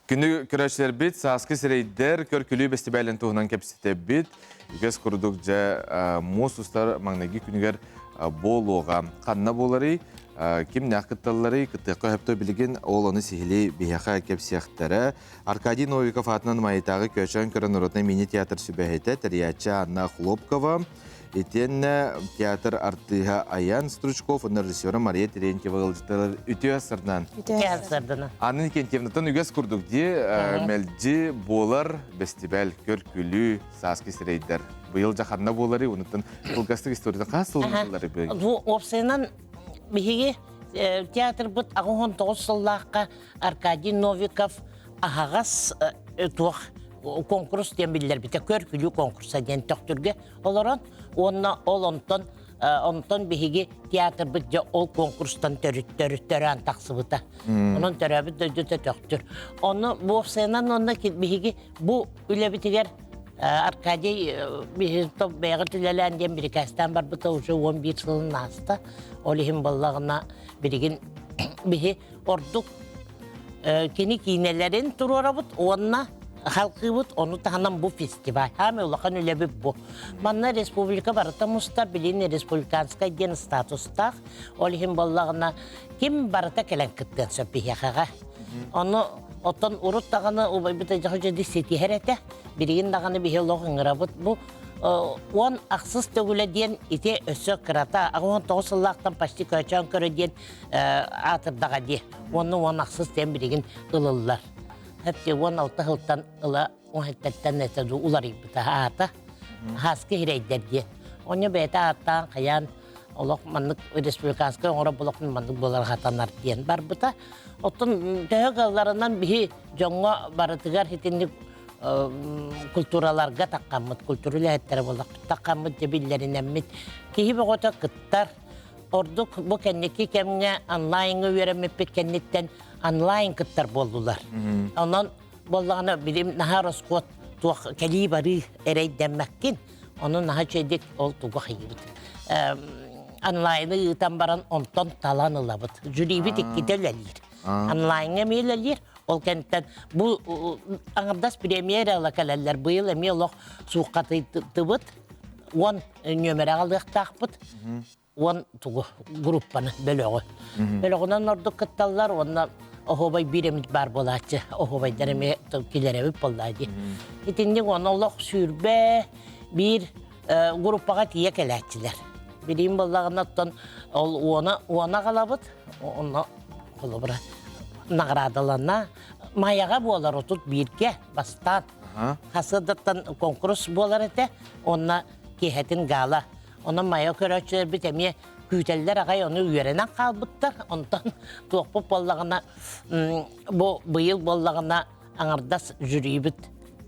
Күнү көрөөччүлэрбит сааскы сирэйдэр көр-күлүү бэстибээлин туһунан кэпсэтэбит. Үгэс курдук дьэ муус устар маҥнайгы күнүгэр буолуоҕа. Ханна буоларый, кимнээх кытталларый, кыттыахха сөптөө билигин ол ону сиһилии биһиэхэ кэпсиэхтэрэ. Аркадий Новиков аатынан Майатааҕы Көөчөөн көрө народнай мини-театр сүбэһитэ, тэрийээччи Анна Хлопкова, итиэннэ театр артыыһа Аян Стручков уонна режиссера Мария Терентьева ыалдьыттар үтүө сырдан. Үтүө сырдана. Анна Никентьевнаттан үгэс курдук дии мэлдьи буолар бэстибэл, көр-күлүү, сааскы сирэйдэр. Быйыл дьэ ханна буоларый, онуттан кылгастык историятын хас сылын быйыл? Бу уопсайынан биһиги театрбыт 89 сыллаахха Аркадий Новиков аһаҕас туох конкурс диэн биллэрбитэ көр-күлүү конкурса диэн төхтүргэ олорон уонна ол онтон онтон биһиги театрбыт дьэ ол конкурстан төрүт төрөөн тахсыбыта. Онон төрөөбүт дойдута төхтүр. Ону буопсайынан онно биһиги бу үлэбитигэр Аркадий биһиги бэйэҕит үлэлээн диэн бирикээстээн барбыта уже 11 сылын ааста. Ол иһин буоллаҕына билигин биһи ордук кини киинэлэрин туруорабыт уонна халкыыбыт ону таһынан бу фестиваль хаамай улахан үлэбит бу манна республика барыта мустар билин республиканскай диэн статустаах ол иһин буоллаҕына ким барыта кэлэн кыттыан сөп биһиэхэҕэ ону оттон урут даҕаны убайбыт дьэ ситиһэр этэ билигин даҕаны биһи олох ыҥырабыт бу он ахсыс төгүлэ диэн ити өссө кырата 19 сыллаахтан почти көөчөөн көрө диэн аатырдаҕа дии. Уонна уон ахсыс диэн билигин ылыллар. Хэпти 16 сылтан ыла уһэттэртэн этэ дуу уларыйбыта аата. Хаскы хирэйдэр диэн. Онно бэйэтэ ааттаан хайаан олох маннык республиканскай оҥоро болохун маннык буолар хатанар диэн барбыта. Оттон төһө кыалларынан биһи дьоҥҥо барытыгар итинник культураларга таххаммыт, культура үлэһиттэрэ буоллахпыт, таххаммыт дьэ биллэринэммит киһи бөҕөтө кыттар, Ордук бу кэнники кэмҥэ онлайҥҥа үөрэммиппит кэнниттэн онлайн кыттар буоллулар. Онон буоллаҕына билим наһаа ороскуот туох кэлии барыы эрэйдэммэккин. Ону наһаа үчүгэйдик ол тугу хайыыбыт. Онлайны ыытан баран онтон талан ылабыт. Жюрибит иккитэ үлэлиир. Онлайҥҥа эмиэ үлэлиир. Ол кэнниттэн бу аҥардас премьера ыла кэлэллэр. Быйыл эмиэ олох сууххатыйтыбыт. Уон нүөмэрэҕэ ылыахтаахпыт. Уон тугу группаны бөлөҕү. Бөлөҕүнэн ордук кытталлар уонна оһуобай биир эмит баар буолааччы. Оһуобайдар эмиэ килэрэбит буоллаа дии. Итинник уонна олох сүүрбэ биир группаҕа тиийэ кэлээччилэр. Билиим буоллаҕына оттон ол уона уона аҕалабыт. Онно холобура наҕараадалана Майаҕа буолар 31-гэ бастаан Хасыадаттан конкурс буолар этэ, уонна киэһэтин гала. Онон Майа көрөөччүлэрбит эмиэ күүтэллэр аҕай, ону үөрэнэн хаалбыттар. Онтон туохпут буоллаҕына, бу быйыл буоллаҕына аҥардас жюрибит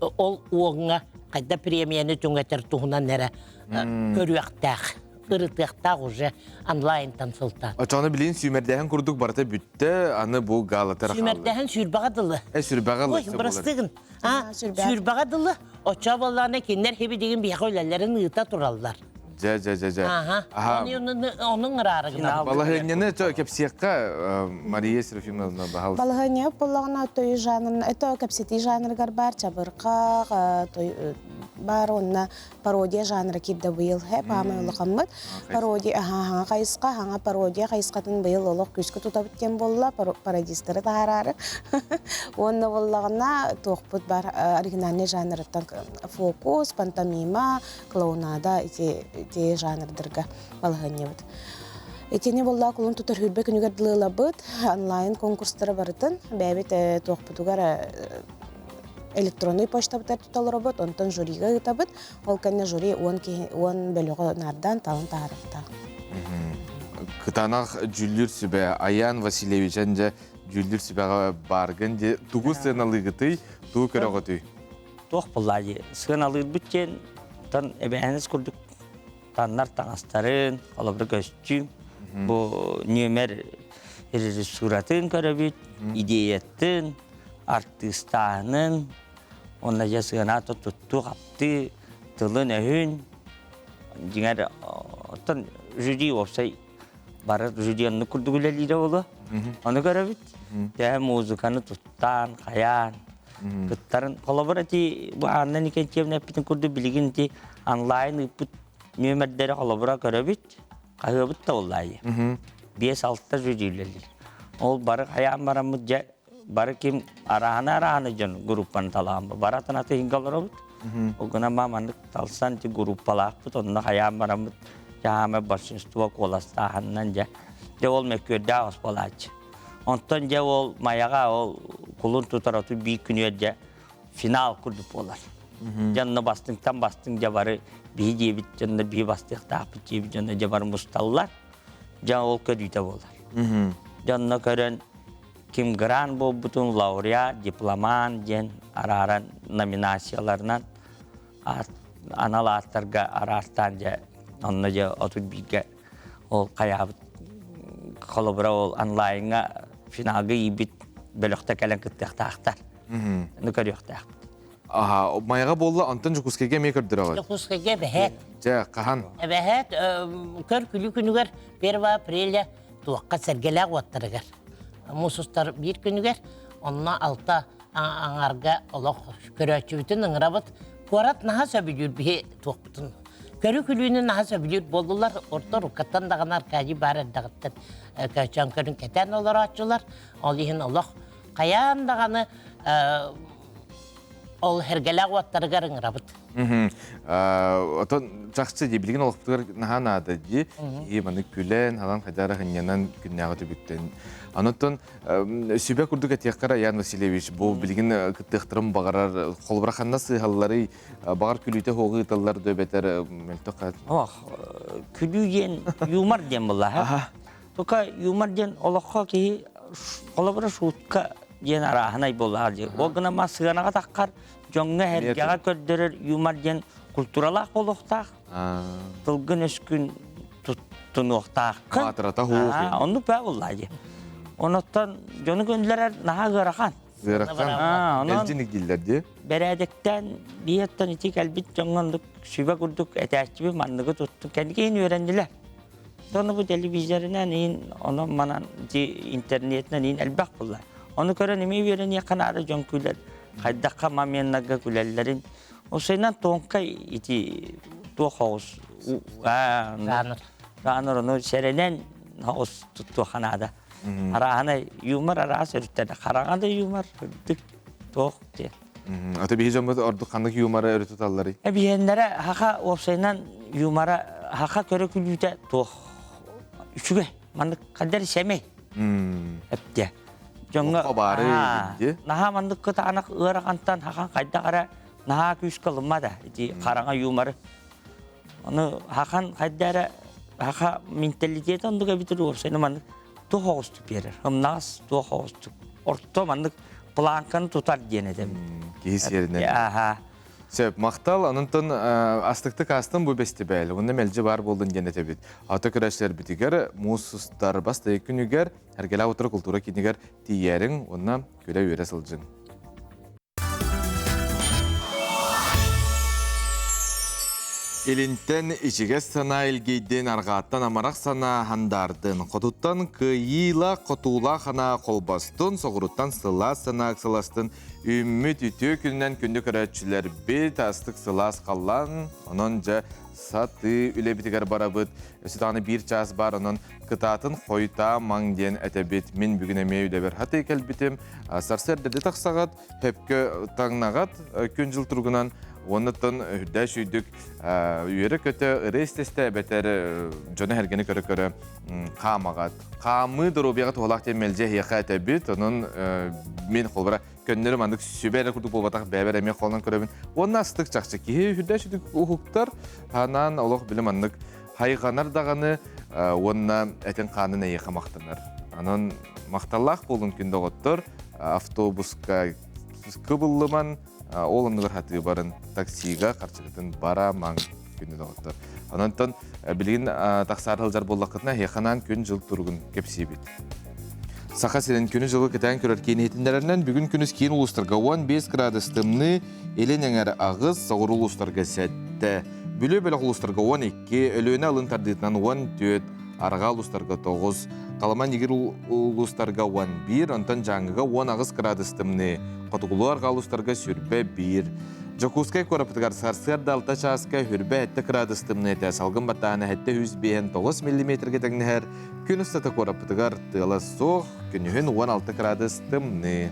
ол уоҥҥа хайда премияны түҥэтэр туһунан эрэ көрүөхтээх. Ырытыахтаах уже онлайнтан сылтаан. Очону билин сүүмэрдээһин курдук барыта бүттэ, аны бу галатар хаалла. Сүүмэрдээһин сүүрбэҕэ дылы. Э, сүүрбэҕэ Ой, бырастыгын. А, сүүрбэҕэ дылы. Оччо буоллаҕына кинилэр хибидигин биһиэхэ үлэлэрин ыыта тураллар. Дьэ, дьэ, дьэ, дьэ. Аха. Оның ыраарыгына. Балаһыанньаны кэпсиэххэ Мария Серафимовна баһал. Балаһыанньа буоллаҕына той жанрын, это кэпсэтии жанрыгар бар чабырҕах, бар онна пародия жанра киирдэ быйыл хэп аамай улахаммыт. Пародия аха хайысха, хаҥа пародия хайысхатын быйыл олох күүскэ тутабыт диэн буолла, пародистары таһараары. Уонна буоллаҕына туохпут бар оригинальный жанрыттан фокус, пантомима, клоунада ити ити жанрдарга балаһыанньабыт. Итини буолла кулун тутар хүрбэ күнүгэр дылылабыт онлайн конкурстара барытын бэйэбит туохпутугар электронный почтабытар туталларабыт, онтон жюрига ыытабыт. Ол кэннэ жюри уон киһи уон бөлөҕү наардаан талан таһаарыахтаах. Кытаанах дьүүллүүр сүбэ Аян Васильевич дьэ дьүүллүүр сүбэҕэ бааргын дии тугу сыаналыыгытый, тугу көрөҕүтүй? Туох буолла дии сыаналыырбыт диэн тан эбээһинэс курдук таннар таҥастарын, холобура көстүүм, бу нүөмэр режиссуратын көрөбүт, идеятын, артыыстааһынын, уонна дьэ сыаната туттуу-хаптыы, тылын-өһүн, дьиҥэр, оттон жюри уопсай бары жюри оннук курдук үлэлиирэ буолуо. Ону көрөбүт. Төһө музыканы туттаан, хайаан, кыттарын. Холобур, ити бу Анна Никитьевна эппитин курдук билигин ити онлайн ыыппыт нүөмэрдэри холобура көрөбүт, хаһыабыт да буоллаайы. 5-6 жюри үлэлиир. Ол бары хайаан бараммыт дьэ бары ким араана-араана дьон группаны талаан бары атын аты олоробут. Ол гынан маннык талсан ити группалаахпыт, онно хайаан бараммыт дьаама большинство куоластааһынынан дьэ дьэ ол мөккүөрдээх ос буолааччы. Онтон дьэ ол Майаҕа ол кулун тутар оту биир күнүгэр дьэ финал курдук буолар. Дьэ онно бастыҥтан бастыҥ дьэ бары биһи диэбит дьонно биһи бастыахтаахпыт диэбит дьонно дьэ бары мусталлар. Дьэ ол көрүүтэ буолар. Дьэ онно көрөн ким грант буолбутун лауреат, дипломант диэн арааран номинацияларынан анал ааттарга араартаан дьэ онно дьэ 31-гэ ол хайаабыт холобура ол онлайҥҥа финалга иийбит бөлөхтө кэлэн кыттыахтаахтар. Ну көрүөхтээхпит. Аха, Майаҕа буолла, онтон Дьокуускайга эмиэ көрдөрөҕүт. Дьокуускайга эбэһээт. Дьэ, хаһан? Эбэһээт көр күлүү күнүгэр 1 апреля туохха сэргэлээх уоттарыгар. Муус устар биир күнүгэр онно алта аҥарга олох көрөөччүбүтүн ыҥырабыт. Куорат наһаа сөбүлүүр биһи туохпутун. Көрүү күлүүнү наһаа сөбүлүүр буоллулар. Орто рукаттан даҕаны Аркадий баар эрдэҕиттэн көөчөөн көрүн кэтээн олорооччулар. Ол иһин олох хайаан даҕаны ол эргэлээх уоттарыгар ыҥырабыт. Отон чахчы дии билигин олохпутугар наһаа наада дии. Киһи маны күлэн, халан хайдара хынньанан күннээҕи түбүктэн. Онон сүбэ курдук этиэххэ Ян Васильевич бу билигин кыттыахтарын баҕарар холобура ханна сыыһалларый баҕар күлүүтэ хуоҕу ыыталлар да эбэтэр мөлтөх Ох, күлүү диэн юмор диэн буолла. Тука юмор диэн олоххо киһи холобура шутка диэн арааһынай буоллаҕа дии. Ол гынан ма сыанаҕа таххар дьоҥҥо эргэҕэ көрдөрөр юмор диэн культуралаах буолуохтаах. Тылгын өскүн туттунуохтааххын. Маатырата хуох. Оннук баа буоллаа дии. Онуттан дьону көнүлэрэр наһаа ыарахан. Ыарахан. Элдьиник дииллэр дии. Бэрээдэктэн биһиэттэн ити кэлбит дьоҥҥо оннук сүбэ курдук этээччиби манныгы туттун кэнникиин үөрэннилэр. Ону бу телевизорынан иин, онон манан ити интернетинэн иин элбэх булла. Ону көрөн эмиэ үөрэниэххэ наада дьон күлэр. Хайдахха моменнарга күлэллэрин. Усайынан тонкай ити туох оҕус жанр. Жанр ону сэрэнэн оҕус туттуохха наада. Арааһына юмор араас өрүттэрэ. Хараҥа да юмор үрдүк туох диэн. Ата биһи дьоммут ордук ханнык юмора өрө туталларый? Биһиэннэрэ хаха уопсайынан юмора хаха көрө күлүүтэ туох үчүгэй маннык хаддар сэмэй эптэ дьоҥҥо баары наһаа маннык кытаанах ыарахантан хахан хайдах эрэ наһаа күүскэ ылымма да ити хараҥа юморы ону хахан хайда эрэ хаха менталитета оннук эбитир уопсайынан маннык туох оҕустук биэрэр ымнаҕас туох оҕустук орто маннык планканы тутар диэн этэбин киһи сиэринэн аха. Сөп, махтал. Онтон астыктык астым бу бэстибээл. Онно мэлдьи баар буоллун диэн этэбит. Аты көрөөччүлэрбитигэр муус устар бастайы күнүгэр Эргэлээх утары култуура киинигэр тиийээриҥ уонна күлэ-үөрэ сылдьыҥ. Илинтэн ичигэс санаа илгийдин, арҕааттан амарах санаа хандаардын, хотуттан кыайыылаах хотуулаах санаа холбостун, соҕуруттан сылаас санаа ыксаластын, үүммүт үтүө күнүнэн күндү көрөөччүлэрбит, астык сылаас халлаан, онон дьэ сатыы үлэбитигэр барабыт. Өссө даҕаны биир чаас баар, онон кытаатын хойутаа маҥ диэн этэбит. Мин бүгүн эмиэ үлэбэр хатыы кэлбитим. Сарсыарда тахсаҕыт, хөпкө таҥнаҕыт күн-дьыл туругунан уоннаттан үрдээ сүйдүк үөрэ-көтө ырыа истэстэ эбэтэр дьону эргэни көрө-көрө хаамаҕат. Хаамыы доруобуйаҕа туһалаах диэн мэлдьи эһиэхэ этэбит. Онон мин холбора көннөрү маннык сүбэ эрэ курдук буолбатах бэйэбэр эмиэ холонон көрөбүн. Уонна астык чахчы киһи үрдээ сүйдүк уһуктар, ханаан олох били маннык хайҕанар даҕаны уонна этин-хаанын эйиэхэ махтанар. Онон махталлаах буолун күн доҕоттор, автобуска кыбыллыман, ол оннугар хатыы барын, таксига харчыгытын барамаҥ күндү доҕоттор. Онон билигин тахсаар сылдьар буоллаххытына, эһиэхэ күн-дьыл туругун кэпсиибит. Саха сирин күнү-дьылы кэтээн көрөр киин иһитиннэрэринэн бүгүн күнүс киин улуустарга 15 градус тымныы, илин эҥэр 8, соҕуруу улуустарга 7, Бүлүү бөлөх улуустарга 12, Өлүөнэ алын тардыытынан 14, Арҕаа улуустарга 9, Халыма Нигир улуустарга 11, онтон Дьааҥыга 18 градус тымныы, Хотугулуу арҕаа улуустарга сүрбэ 1. Дьокуускай куораппытыгар сарсыарда 6 чааска хүрбэ 7 градус тымныы этэ, салгын баттааһына 759 миллиметргэ тэҥнэһэр, Күн устата куораппытыгар тыала суох, күнүһүн 16 градус тымныы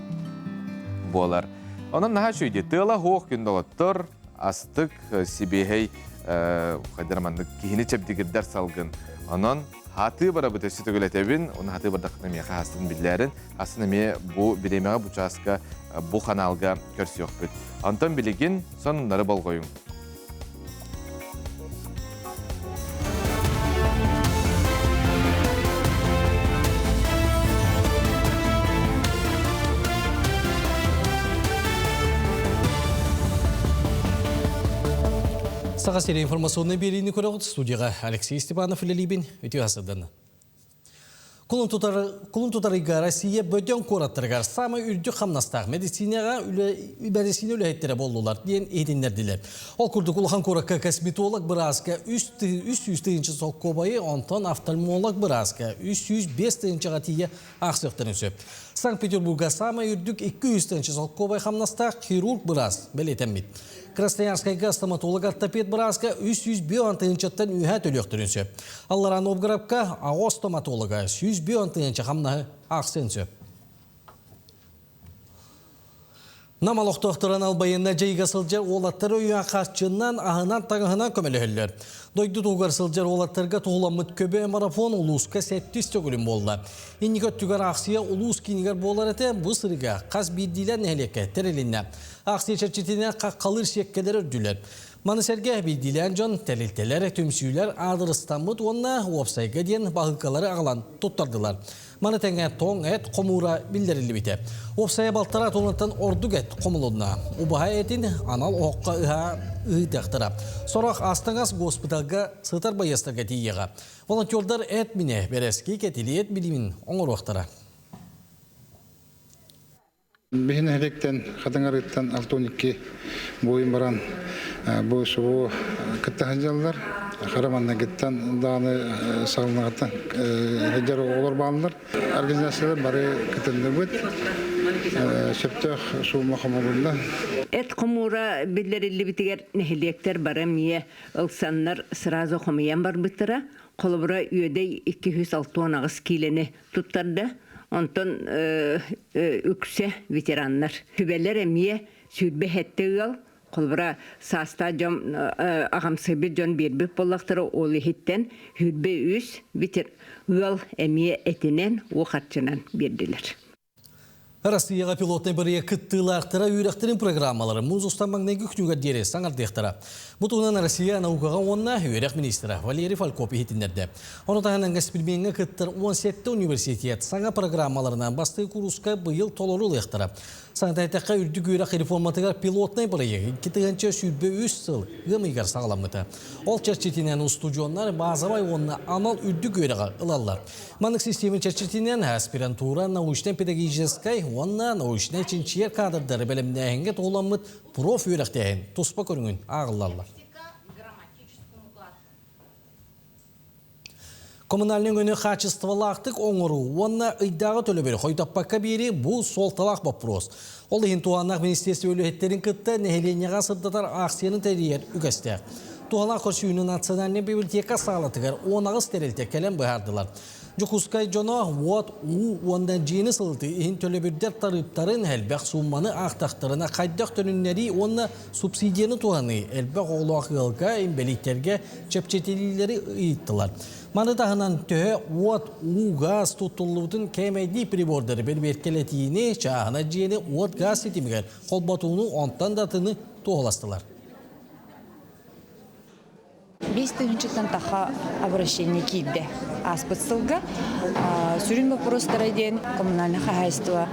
буолар. Онон наһаа үчүгэй тыала суох күн доҕоттор, астык, сибиэһэй, хайдара маннык киһини чэбдигирдэр салгын. Онон хатыы барабыт өссө төгүлэтэбин, оны хатыы бардаххына миэхэ астын биллээрин, астын эмиэ бу бириэмэҕэ бу чааска бу ханаалга көрсүөхпүт. Онтон билигин сонуннары болҕойуҥ. Саха сири информационный биэриини көрөҕүт студияға Алексей Степанов үлэлиибин. Үтүө асырдан. Кулун тутарыйга Россия бөдөҥ куораттарыгар саамай үрдүк хамнастаах медицинаҕа мэдиссиинэ үлэһиттэрэ буоллулар диэн иһитиннэрдилэр. Ол курдук улахан куоракка косметолог бырааска 300 тыһыынча солкуобайы, онтон офтальмолог бырааска 305 тыһыынчаҕа тиийэ аахсыахтарын сөп. Санкт-Петербурга саамай үрдүк 200 тыһыынча солкуобай хамнастаах хирург быраас бэлиэтэммит. Красноярскайга стоматолог-ортопед бырааска 305 тыһыынчаттан үөһэ төлүөхтэрин сөп. Аллараа Новгородка аҕа стоматолога 105 тыһыынча хамнаһы аахсыан сөп. Нам олохтоохторун албайынна дьайыга сылдьар уолаттар өйөөн харчынан, аһынан, таҥаһынан көмөлөһөллөр. Дойду туһугар сылдьар уолаттарга туһуламмыт көбө марафон улууска сэттис төгүлүн буолла. Инники өттүгэр аахсыйа улуус киинигэр буолар этэ, бу сырыыга хас биирдиилэр нэһилиэккэ тэрилиннэ. Аахсыйа чэрчитинэн хаххалыыр сиэккэлэр үрдүлэр. Маны сэргэ биирдиилээн дьон, тэрилтэлэр, түмсүүлэр аадырыстаммыт уонна уопсайга диэн баһыылкалары аҕалан туттардылар. Маны тэҥэ тоҥ эт хомуура биллэриллибитэ. Уопсайа балтараа тоннаттан ордук эт хомулунна. Убаһа этин анал оһоххо ыһа ыытыахтара. Сорох астаҥас госпиталга сытар байыастарга тиийиэҕэ. Волонтердар эт минэ, бэрэски, кэтилиэт билимин оҥоруохтара. Биһи нэһилиэктэн Хатыҥ-Арыыттан 62 буойун баран бу субу кытта сылдьаллар. Хара маннагыттан даҕаны саҕаланыаҕыттан сылдьар оҕолор бааллар. Организациялар бары кытынныбыт. Сөптөөх суума хомулунна. Эт хомуура биллэриллибитигэр нэһилиэктэр бары эмиэ ылсаннар сразу хомуйан барбыттара. Холобура, Үөдэй 268 киилэни туттарда. Онтон үксэ ветераннар. Түбэлэр эмиэ 27 ыал, холобура саастаах дьон аҕамсыйбыт дьон биэрбит буоллахтара ол иһиттэн 23 ветер ыал эмиэ этинэн, уу харчынан биэрдилэр. Россияҕа пилотнай бырайыак кыттыылаахтара үөрэхтэрин программаларын муус устан маҥнайгы күнүгэр диэри саҥардыахтара. Бу туһунан Россия наукаҕа уонна үөрэх министрэ Валерий Фальков иһитиннэрдэ. Ону таһынан эксперимеҥҥэ кыттар 17 университет саҥа программаларынан бастакы кууруска быйыл толору ылыахтара. Санатайтэххэ үрдүк үөрэх реформатыгар пилотнай бырайыак 2023 сыл ыам ыйыгар саҕаламмыта. Ол чэрчитинэн устудьуоннар базовай уонна анал үрдүк үөрэҕи ылаллар. Маннык систиэмэ чэрчитинэн аспирантура научнай-педагогическай уонна научнай-чинчийэр кадрдары бэлэмнээһиҥҥэ туһуламмыт проф үөрэхтээһин туспа көрүҥүн ааҕыллаллар. Коммунальнай өҥөнү хаачыстыбалаахтык оҥоруу уонна ыйдааҕы төлөбүрү хойутаппакка биэрии бу суолталаах боппуруос. Ол иһин туһааннаах министиэристибэ үлэһиттэрин кытта нэһилиэнньэҕэ сырдатар аахсыйаны тэрийэр үгэстээх. Туһалаах көрсүһүүнү Национальнай библиотека саалатыгар 18 тэрилтэ кэлэн быһаардылар. Дьокуускай дьоно уот, уу уонна дьиэни сылытыы иһин төлөбүрдэр тарыыптарын элбэх суумманы аахтахтарына хайдах төнүннэрии уонна субсидияны туһаныы элбэх оҕолоох ыалга, инбэлииттэргэ чэпчэтиилэри ыйыттылар. Маны таһынан төһө уот, уу, гаас туттуллубутун кээмэйдии прибордары бэрбиэркэлэтиини, чааһынай дьиэни уот-гаас ситимигэр холботууну онтон да атыны туоһуластылар. Биэс тыһыынчаттан таха обращение киирдэ ааспыт сылга. Сүрүн боппуруостара диэн коммунальнай хаһаайыстыба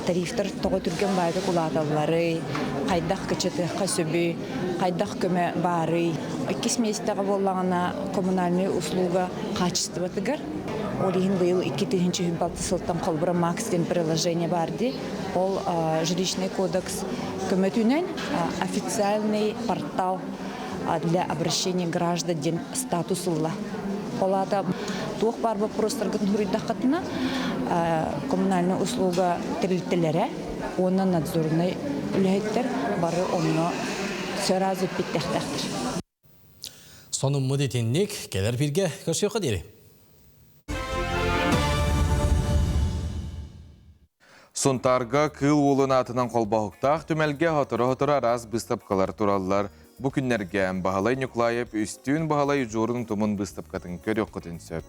тарифтар тоҕо түргэн баайдык улааталларый, хайдах кыччатыахха сөбүй, хайдах көмө баарый. Иккис миэстэҕэ буоллаҕына коммунальнай услуга хаачыстыбатыгар. Ол иһин быйыл 2026 сылтан холбура Макс диэн приложение баар дии. Ол жилищный кодекс көмөтүнэн официальный портал для обращения граждан диэн статус ылла. Ол аата туох баар боппуруостаргытын суруйдаххытына коммунальнай услуга тэрилтэлэрэ уонна надзорнай үлэһиттэр бары онно сразу эппиттэхтээхтэр. Сонуммут итинник кэлэр биргэ көрсүөххэ диэри. Сунтаарга Кыыл Уолун аатынан холбоһуктаах түмэлгэ сотору-сотору араас быыстапкалар тураллар. Бу күннэргэ Баһылай Ньукулаев Үстүүн Баһылай удьуорун тумун быыстапкатын көрүөххүтүн сөп.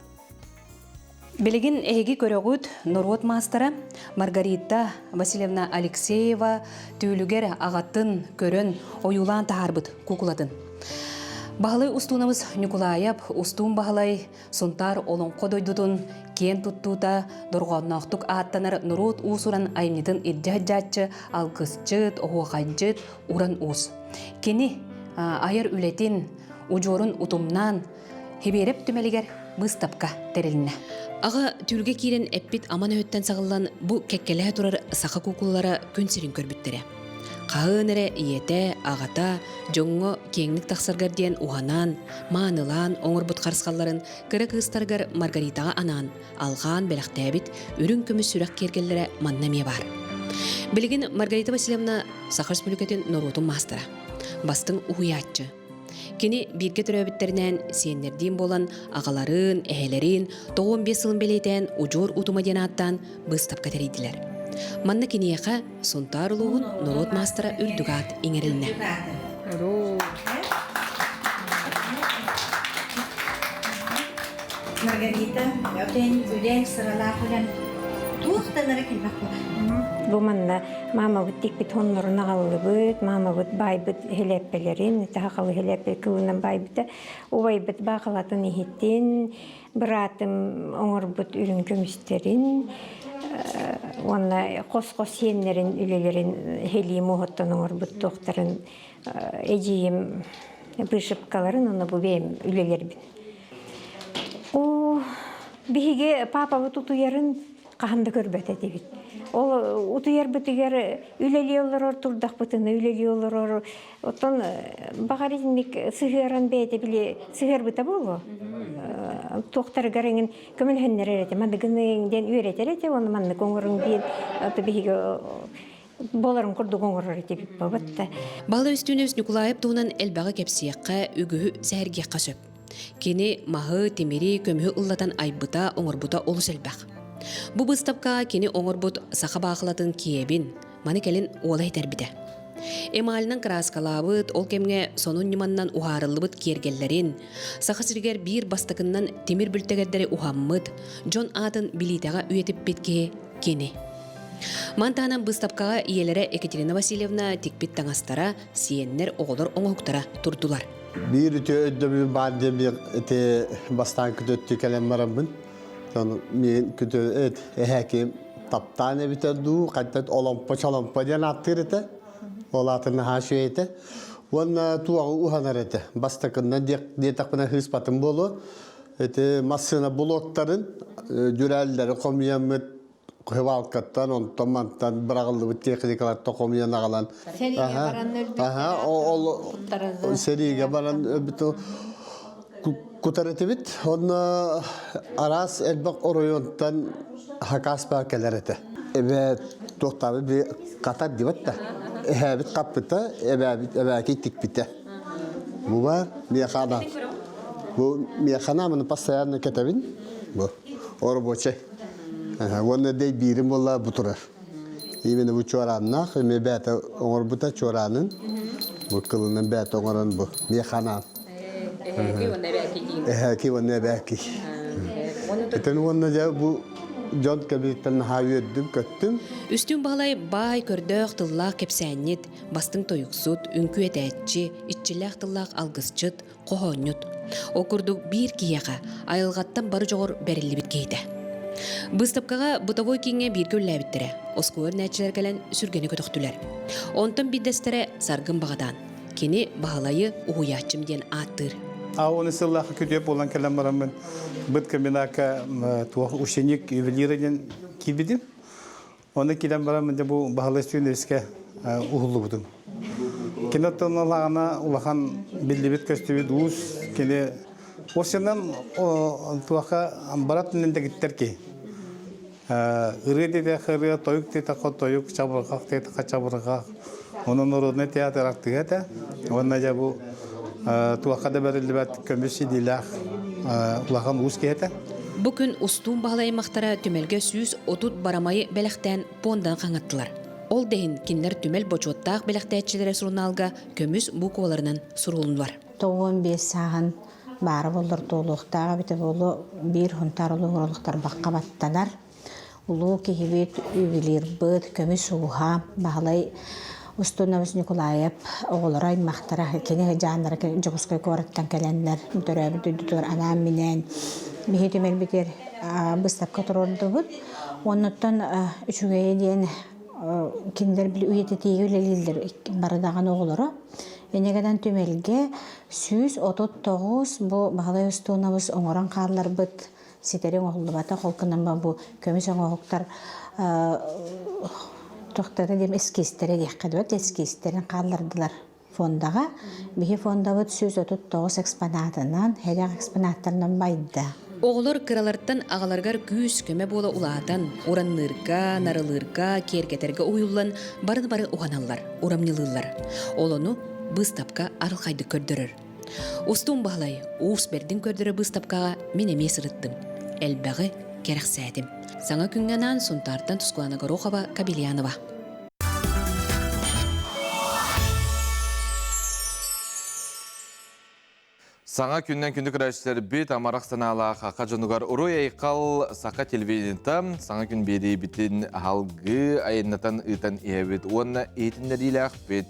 Билигин эһиги көрөҕүт норуот маастара Маргарита Васильевна Алексеева түүлүгэр аҕатын көрөн ойуулаан таһаарбыт куукулатын. Баһылай Устуунабыс Ньукулаайап Устуун Баһылай Сунтаар олоҥхо дойдутун киэн туттуута дорҕоонноохтук ааттанар норуот уус-уран айымньытын илдьэ сылдьааччы алгысчыт, оһуохайдьыт, уран уус. Кини айар үлэтин, удьуорун утумнаан Хибиэрэп түмэлигэр быыстапка тэрилиннэ. Аҕа түүлгэ киирэн эппит аман өһүттэн саҕыллан бу кэккэлэһэ турар саха куукулалара күн сирин көрбүттэрэ. Хаһыан эрэ ийэтэ, аҕата дьоҥҥо киэҥник тахсаргар диэн уһанан, маанылаан оҥорбут харысхалларын кыра кыыстарыгар Маргаритаҕа анаан, алҕаан бэлэхтээбит үрүҥ көмүс сүрэх киэргэллэрэ манна эмиэ баар. Билигин Маргарита Васильевна Саха Республикатын норуотун маастара, бастыҥ уһуйааччы. Кини бииргэ төрөөбүттэринээн сиэннэрдиин буолан аҕаларын, эһэлэрин 95 сылын бэлиэтээн Удьуор утума диэн ааттаан быыстапка тэрийдилэр. Манна киниэхэ Сунтаар улууһун норуот маастара үрдүк аат иҥэрилиннэ. Маргарита, үлэҥ сыралаах үлэҥ туох да ынырык элбэх буолар. Бу манна маамабыт тикпит хоннорун аҕаллыбыт, маамабыт баайбыт хилээппэлэрин, сахалы хилээппэ кылынан баайбыта, убайбыт баахылатын иһитин, быраатым оҥорбут үрүҥ көмүстэрин уонна хос-хос сиэннэрин үлэлэрин хилии муоһуттан оҥорбут туохтарын эдьиийим вышивкаларын уонна бу бэйэм үлэлэрбин. Оо, биһиги паапабыт утуйарын хаһан да көрбөт этибит. Ол утуйарбытыгар үлэлии олорор турдахпытына үлэлии олорор. Оттон баҕар итинник сыһыаран бэйэтэ били сыһыарбыта буолуо. Туохтарыгар эҥин көмөлөһөннөрөр этэ. Манныгын диэн үөрэтэр этэ, уонна маннык оҥоруҥ диэн биһиги боларын курдук оҥорор этибит бабытта. Баһылай Үстүүнэбис Ньукулаайап туһунан элбэҕи кэпсиэххэ, үгүһү сэһэргиэххэ сөп. Кини маһы, тимири, көмүһү ыллатан айбыта, оҥорбута олус элбэх. Бу быыстапкаҕа кини оҥорбут саха баахылатын киэбин, маны кэлин уола этэрбитэ. Эмалынан кырааскалаабыт, ол кэмҥэ сонун ньыманнан уһаарыллыбыт киэргэллэрин, Саха сиригэр биир бастакыннан тимир бүлтэгэрдэри уһаммыт, дьон аатын билиитэҕэ үйэтиппит киһи кини. Мантаанан быыстапкаҕа ийэлэрэ Екатерина Васильевна тикпит таҥастара, сиэннэр, оҕолор оҥоһуктара турдулар. Биир үтүө өйдөбүл баар диэн биир ити бастаан күтүөттүү кэлэн бараммын, миин күтүөт эһээким Таптаан эбитэ дуу, хантан оломпо-чоломпо диэн ааттыыр этэ. Ол аатын наһаа үчүгэй этэ. Уонна туоҕу уһанар этэ. Бастакыннан диэтэхпинэ хыыспатым буолуо. Ити массыына блоктарын, дьүрээллэри хомуйаммыт хыбаалкаттан, онтон мантан быраҕыллыбыт техникалартан хомуйан аҕалан. Сэриигэ баран Аха, ол сэриигэ баран өлбүт кутар этибит. Онно араас элбэх оройуонтан хакас баар кэлэр этэ. Эбээ туохтаабы би катар дибат да. Эһээбит хаппыта, эбээбит эбээки тикпитэ. Бу бар миэхана. Бу миэхана маны постоянно кэтэбин. Бу рабочий. Уонна дэй биирим буолла бу турар. Именно бу чуорааннаах, эми бээтэ оҥорбута чуораанын. Бу кылынан бээтэ оҥорон бу миэханаан. Эһээки уонна эбээки диин. Эһээки уонна эбээки. Итин уонна дьэ бу дьон кэбиһиттэн наһаа үөрдүм, көттүм. Үстүүн Баһылай баай көрдөөх тыллаах кэпсээнньит, бастыҥ тойуксут, үҥкүү этээччи, иччилээх тыллаах алгысчыт, хоһоонньут. Ол курдук биир киһиэхэ айылҕаттан бары дьоҕур бэриллибит киһитэ. Быыстапкаҕа бытовой кииҥҥэ бииргэ үлэлээбиттэрэ. Оскуола үөрэнээччилэр кэлэн сүргэни көтөхтүлэр. Онтон биирдэстэрэ Саргын Баҕатаан. Кини Баһылайы уһуйааччым диэн ааттыыр. А оны сыллаахы күтүө буолан кэлэн бараммын быт комбинакка туох ученик ювелира диэн киирбитим. Оны киирэн баран дьэ бу Баһылай Сүүнэбискэ уһуллубутум. Кини оттон улахан биллибит-көстүбүт уус кини осенан туохха барат дэгиттэр ки. Ырыа диэтэх ырыа, тойук диэтэх тойук, чабырҕах диэтэх чабырҕах. Онон народный театр артыыһа этэ. Уонна дьэ бу туохха да бэриллибэт көмүс илиилээх улахан уус киһи этэ. Бу күн Устуун Баһылай аймахтара түмэлгэ 130 барамайы бэлэхтээн пуонданы хаҥаттылар. Ол да иһин кинилэр түмэл бочуоттаах бэлэхтээччилэрэ сурунаалга көмүс букваларынан сурулуннулар. 95 сааһын баара буоллар туолуохтаах эбитэ буолуо биир Сунтаар улууһугар олохтор баттанар. Улуу киһибит, ювелирбыт, көмүс ууһа Баһылай Устунович Николаев оҕолоро аймахтара кини сыдьааннара Дьокуускай куораттан кэлэннэр төрөөбүт дойдутугар анаан-минээн биһи түмэлбитигэр быыстапка туруордубут. Оннуттан үчүгэйэ диэн кинилэр били үйэтитиигэ үлэлииллэр бары даҕаны оҕолоро. Инньэ гынан түмэлгэ 139 бу Баһылай Устунович оҥорон хаалларбыт ситэри оҥоһуллубатах, ол гынан бу көмүс оҥоһуктар тохтото диэм эскизтэрэ диэххэ дуо, эскизтэрин хааллардылар фондаҕа. Биһи фондабыт 139 экспонатынан, хэрэх экспонаттарынан байда. Оҕолор кыралартан аҕаларыгар күүс-көмө буола улаатан, уранныырга, нарылыырга, киэргэтэргэ уһуйуллан бары-бары уһаналлар, урамньылыыллар. Ол ону быыстапка арылхайдык көрдөрөр. Устун Баһылай уус бэрдин көрдөрө быыстапкаҕа мин эмиэ сырыттым. Элбэҕи кэрэхсээтим. Саҥа күҥҥэ анаан Сунтаартан Тускулана Горохова, Кабельянова. Саҥа күннэн күндү көрөөччүлэрбит амарах санаалаах саха дьонугар уруй айхал саха телевидениета саҥа күн биэриибитин аһалгыы айаннатан ыытан иһэбит уонна иһитиннэриилээхпит.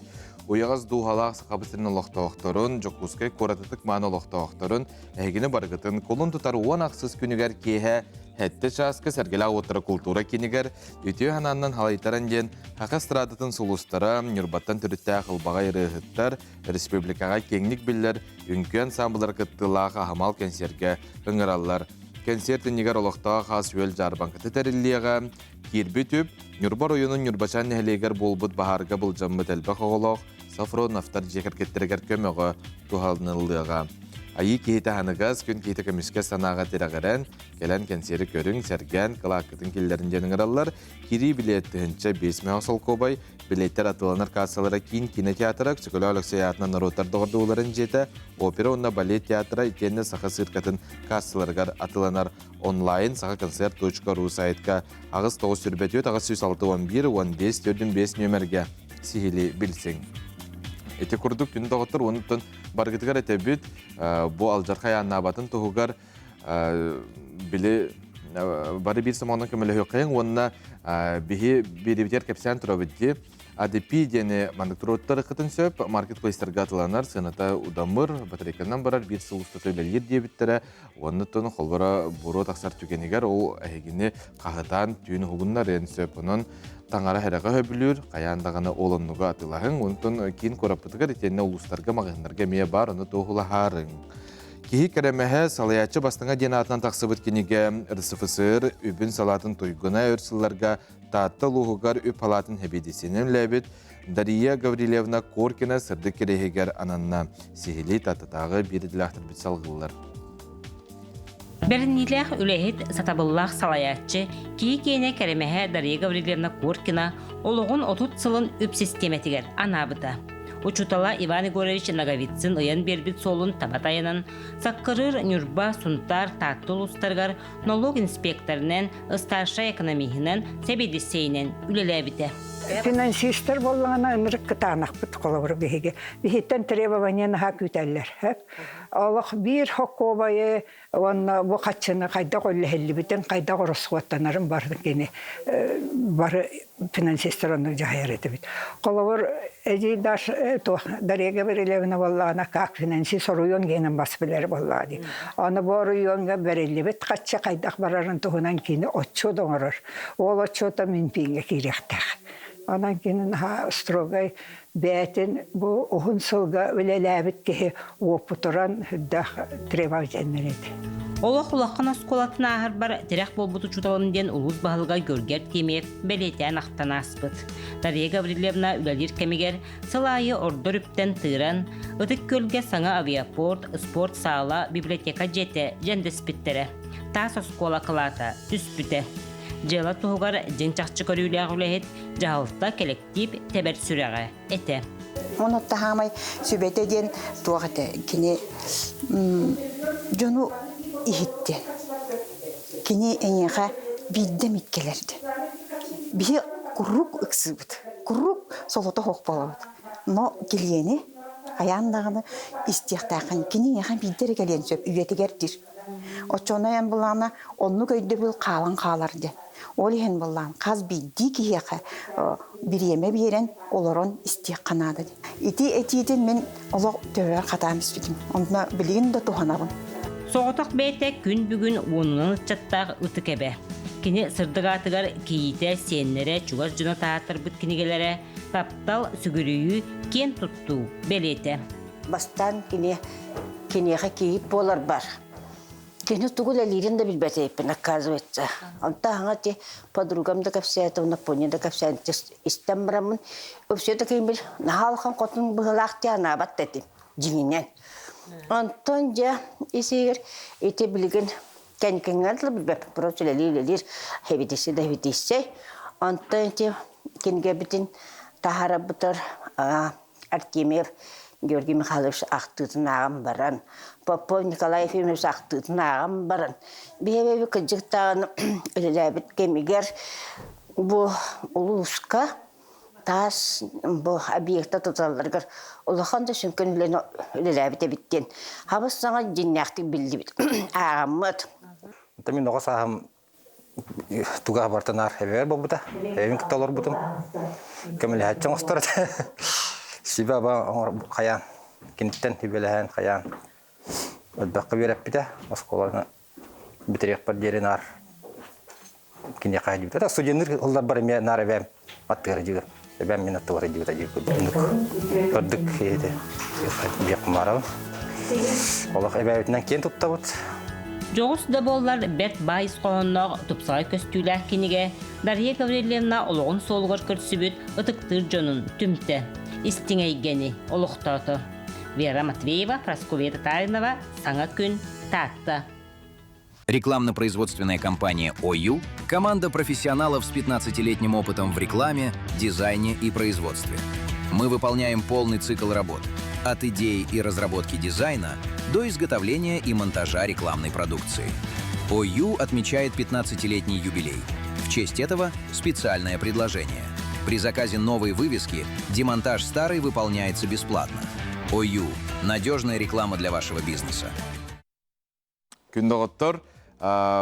Уйаҕас дууһалаах Сахабыт сирин олохтоохторун, Дьокуускай куорат ытык-мааны олохтоохторун эһигини барыгытын кулун тутар уон ахсыс күнүгэр киэһэ сэттэ чааска Сэргэлээх уоттара култуура киинигэр үтүө санааннан халайтаран диэн Саха эстрадатын сулустара, Ньурбаттан төрүттээх ылбаҕай ырыаһыттар, республикаҕа киэҥник биллэр үҥкүү ансаамбыллара кыттыылаах аһымал кэнсиэргэ ыҥыраллар. Кэнсиэр иннигэр олохтоох ас-үөл дьаарбаҥката тэриллиэҕэ. Киирбит үп Ньурба оройуонун Ньурбачаан нэһилиэгэр буолбут баһаарга былдьаммыт элбэх оҕолоох Софроновтар дьиэ кэргэттэригэр көмөҕө туһаныллыаҕа. Айыы киһитэ аһыныгас, күн киһитэ көмүскэ санааҕа тирэҕирэн, кэлэн кэнсиэри көрүҥ, сэргээн, кылааккытын киллэрин диэн ыҥыраллар. Кирии билиэт 1005 мөҕө солкуобай, билиэттэр атыыланар кассалара киин кинотеатра, Өксөкөлөөх Өлөксөй аатынан норуоттар доҕордууларын дьиэтэ, опера уонна балет театра итиэннэ Саха циркатын кассаларыгар атыыланар онлайн сахаконцерт.ру сайтка 8 924 861 15 45 нүөмэргэ сиһили билсиҥ. Ити курдук күн доҕоттор уонуттан баргытыгар этэбит бу алдьархай ааннаабатын туһугар били бары биир сомоҕонон көмөлөһүөххэйиҥ уонна биһи биирибитигэр кэпсээн турабыт дии. ADP диэни маннык туруоттарыккытын сөп, маркетплейстарга атыланар, сыаната удамыр, батарейканан барар биир сыл устата үлэлиир диэбиттэрэ. Уонна холборо буруо тахсар түгэнигэр ол эһигини хаһытаан түүн уһугуннарыан сөп. Онон таҥара хэрэҕэ хөбүлүүр, хайаан даҕаны ол оннуга атылаһыҥ. Онтон киин куораппытыгар итиэннэ улуустарга маҕаһыыннарга эмиэ баар, ону туоһулаһаарыҥ. Киһи кэрэмэһэ салайааччы бастыҥа диэн аатынан тахсыбыт кинигэ РСФСР үбүн салаатын туйгуна өр сылларга Таатта улууһугар үп палаатын сэбиэдиссэйинэн үлэлээбит Дария Гаврильевна Коркина сырдык кириэһигэр ананна. Сиһилии Тааттатааҕы биир идэлээхтэрбит салгыыллар. Бэриниилээх үлэһит, сатабыллаах салайааччы, киһи киэнэ кэрэмэһэ Дария Гаврильевна Коркина олоҕун 30 сылын үп систиэмэтигэр анаабыта. Учуутала Иван Егорович Ноговицын ыйан биэрбит суолун таба тайанан, Саккырыыр, Ньурба, Сунтаар, Таатта улуустарыгар нолуок инспекторынан, ыстаарсай экономиһынан, сэбиэдиссэйинэн үлэлээбитэ. Финансистар буоллаҕына ынырык кытаанахпыт холобур биһиги. Биһиттэн требование наһаа күүтэллэр. Олох биир хоккуобайы уонна бу хаччыны хайдах үллэһиллибитин, хайдах ороскуоттанарын бары кини бары финансистар оннук дьаһайар этибит. Холобур, эдьиий Даш туох Дарья Гаврильевна буоллаҕына как финансист оройуон гиэнэн бас билэр буоллаҕа дии. Аны бу оройуоҥҥа бэриллибит хаччы хайдах барарын туһунан кини отчуот оҥорор. Ол отчуота Минфиҥҥэ киириэхтээх. Онон кини наһаа строгай бэйэтин бу уһун сылга үлэлээбит киһи уопутуран үрдээх требовательнай этэ. Олох улахан оскуолатын ааһарбар тирэх буолбут учууталым диэн улуус баһылыга Георгий Артемьев бэлиэтээн ахтан ааспыт. Дарья Гаврильевна үлэлиир кэмигэр сыл аайы ордор үптэн тыыран, Ытык Күөлгэ саҥа авиапорт, спорт саала, библиотека дьиэтэ дьэндэспиттэрэ. Таас оскуола кылаата түспүтэ. Дьыала туһугар дьиҥ-чахчы көрүүлээх үлэһит, дьаһалта, кэлэктиип тэбэр сүрэҕэ этэ. Оны таһаамай сүбэтэ диэн туох этэ кини дьону иһиттен кини эйиэхэ биирдэ эмит кэлэрди биһи куруук ыксыыбыт куруук солото суох буолабыт но килиэни хайаан даҕаны истиэхтээххин кини эйиэхэ биирдэ эрэ кэлиэн сөп үйэтигэр диир Оччоҕуна эн былаана оннук өйдөбүл хаалан хаалар диэн. Ол иһин былаан хас биирдии киһиэхэ бириэмэ биэрэн олорон истиэххэ наада диэн. Ити этиитин мин олох төбөбөр хатаан испитим. Онно билигин да туһанабын. Соҕотох бэйэтэ күн бүгүн уонунан ыччаттаах ытык эбэ. Кини сырдык аатыгар кийиитэ, сиэннэрэ, чугас дьоно таһааттарбыт кинигэлэрэ, таптал, сүгүрүйүү, киэн туттуу бэлиэтэ. Бастаан кини киниэхэ кийиит буоларбар кини тугу үлэлиирин да билбэтэйпин оказывается. Онто аһаҥа ти подругам да кэпсээтэ, уонна поня да кэпсээн истэн бараммын все таки бил наһаа улахан хотун быһыылаах ти анаабат да этим дьиҥинэн. Онтон дьэ исигэр ити билигин кэнкиҥҥэ дылы билбэппин просто үлэлии үлэлиир хэбитисси да хэбитиссэй. Онтон ити кинигэбитин таһаарарбытар Артемьев Георгий Михайлович ахтыытын ааҕан баран, Попов Николай Ефимович ахтыытын ааҕан баран, биһиэбэби кырдьык даҕаны үлэлээбит кэмигэр бу улууска таас бу объекта туталларыгар улахан да сүҥкэн үлэни үлэлээбит эбит диэн хабыс саҥа дьиҥнээхтик биллибит ааҕаммыт. Мин оҕо сааһым туга бартанаар эбэбэр буолбута. Эбэбин кытта олорбутум. Көмөлөһөөччү оҥостор этэ. Сүбэ-аба хайаан киниттэн үбэлэһэн хайаан элбэххэ үөрэппитэ. Оскуоланы бүтэриэхпэр диэри наар киниэхэ дьибитэ. Студенныр ылларбар эмиэ наар эбээм аттыгар дьигэ. Эбээм мин аттыбар дьибитэ дьиэ курдук. Ордук киһи диэх кумаарабын. Олох эбээбитинэн киэн туттабыт. Дьоҕус да буоллар бэрт баай ис хоһоонноох тупсаҕай көстүүлээх кинигэ Дарья Гаврильевна олоҕун суолугар көрсүбүт ытыктыыр дьонун түмтэ, истиҥ эйгэни олохтоото. Вера Матвеева, Прасковья Татаринова, Саҥа күн, Таатта. Рекламно-производственная компания ОЮ – команда профессионалов с 15-летним опытом в рекламе, дизайне и производстве. Мы выполняем полный цикл работ – от идеи и разработки дизайна до изготовления и монтажа рекламной продукции. ОЮ отмечает 15-летний юбилей. В честь этого специальное предложение. При заказе новой вывески демонтаж старой выполняется бесплатно. ОЮ – надежная реклама для вашего бизнеса. Күн доҕоттор,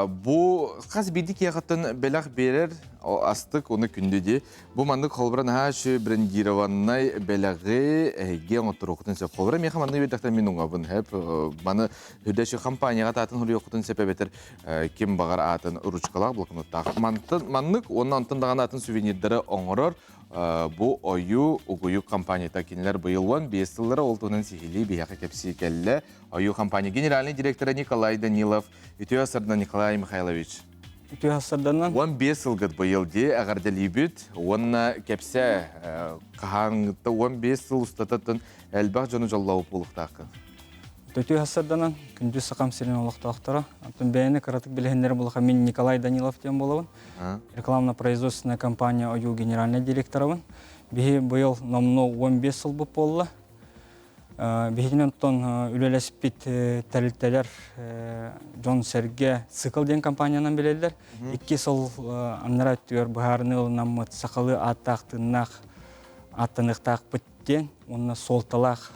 бу хас биирдии киһиэхэттэн бэлэх биэрэр. Астык, оны күндү ди. Бу маннык холбура наһаа үчүгэй брендированнай бэлэҕи эһиги оҥотторуоххутун сөп. Холбура миэхэ маннык биэрдэхтэн мин уҥабын хэп. Маны үрдэ үчүгэй компанияҕа таатын хуруйуоххутун сөп эбэтэр ким баҕар аатын ручкалаах блокноттаах. Мантан маннык уонна онтон даҕаны атын сувенирдары оҥорор бу Ойуу угуйук компанията кинилэр быйыл 15 сыллара ол туһунан сиһилии биһиэхэ кэпсии кэллэ. Ойуу компания генеральный директора Николай Данилов. Үтүө сардан Николай Михайлович. Үтүө сарданан. 15 сылгыт быйыл дии эҕэрдэлиибит уонна кэпсээ хаһааҥҥыта 15 сыл устататын элбэх дьону дьоллообут буолуохтааххын. Үтүө сарданан күндү сахам сирин олохтоохторо. Антон бэйэни кыратык билиһиннэрэ булаха мин Николай Данилов диэн буолабын. Рекламно-производственная компания Ойуу генеральный директорабын. Биһи быйыл номнуо 15 сылбыт буолла. Биһигини онтон үлэлэспит тэрилтэлэр дьон-сэргэ Цикл диэн компаниянан билэллэр. Икки сыл аннараа өттүгэр быһаарыныы ылынаммыт сахалыы ааттаах тыыннаах ааттаныахтаахпыт диэн уонна суолталаах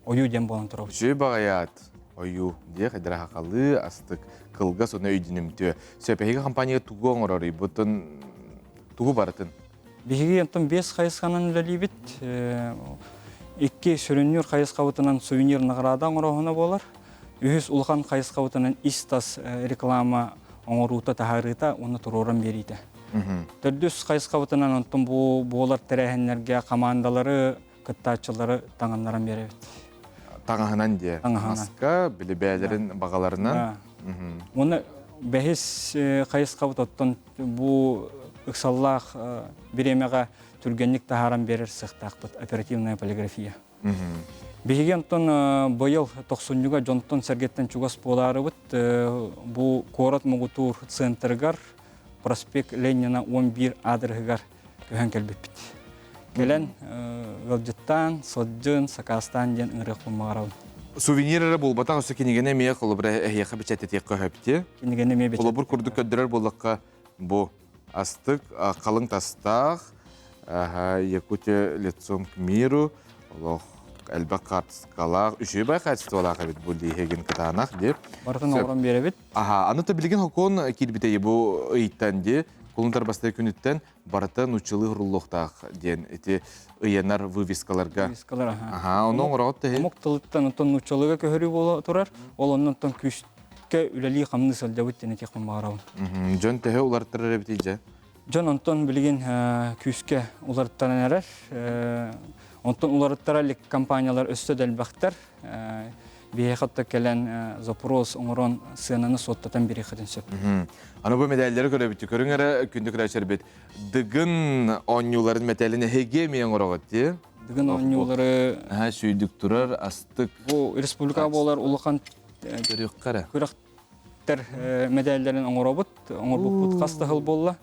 ойуу диэн буолан турабыт. Үчүгэй баҕайы аат ойуу диэх эдэр сахалыы астык кылгас уонна өйдөнүмтүө. Сөп эһиги компания тугу оҥорорый? Бутун тугу барытын? Биһиги онтон биэс хайысханан үлэлиибит. Икки сүрүннүүр хайысхабытынан сувенир награда оҥорооһуна буолар. Үһүс улахан хайысхабытынан ис-тас реклама оҥоруута, таһаарыыта уонна туруоран биэриитэ. Төрдүс хайысхабытынан онтон бу буолар тэрээһиннэргэ хамаандалары, кыттааччылары таҥыннаран биэрэбит. Таҥаһынан диэ. Маска, били бэйэлэрин баҕаларынан. Уонна бэһис хайысхабыт оттон бу ыксаллаах бириэмэҕэ түргэнник таһааран биэрэр сыахтаахпыт оперативная полиграфия. Биһиги онтон быйыл тохсунньуга дьонтон сэргэттэн чугас буолаарыбыт бу куорат муҥутуур центрыгар проспект Ленина 11 аадырыһыгар көһөн кэлбиппит. Кэлэн ыалдьыттаан, сылдьын, сакаастаан диэн ыҥырыахпын баҕарабын. Сувенир эрэ буолбатах, өссө кинигэни эмиэ холобура эһиэхэ бэчээттэтиэххэ сөп Кинигэни эмиэ Холобур курдук көрдөрөр буоллахха бу астык халыҥ тастаах Якутия лицом к миру олох элбэх хаартыскалаах үчүгэй бай качестволаах эбит бу лиһигин кытаанах дип. Барытын оҥорон биэрэбит. Аха, аны та билигин хокуон киирбитэ бу ыйтан ди кулун тарбастай күнүттэн барыта нуччалыы хуруллуохтаах диэн ити ыйанар вывескаларга. Вывескалар, аха. Аха, ону оҥороҕут тэһи. Омук тылыттан онтон нууччалыыга көһөрүү буола турар. Ол оннуттан күүскэ үлэлии хамныы сылдьабыт диэн этиэхпин баҕарабын. Дьон төһө уларыттарар эбитий дьэ? Дьон онтон билигин күүскэ уларыттаран эрэр. Онтон уларыттара илик компаниялар өссө да элбэхтэр. Биһиэхэ да кэлэн запрос оҥорон сыананы суоттатан бириэххитин сөп. Аны бу медаллары көрөбүт. Көрүҥ эрэ күндү көрөөччүлэрбит. Дыгын оонньууларын мэтээлин эһиги эмиэ оҥороҕут дии? Дыгын оонньуулары Аха сүйдүк турар астык. Бу республика буолар улахан Көрүөххэ эрэ. Күрэхтэр медалларын оҥоробут. Оҥорбуппут хас да сыл буолла.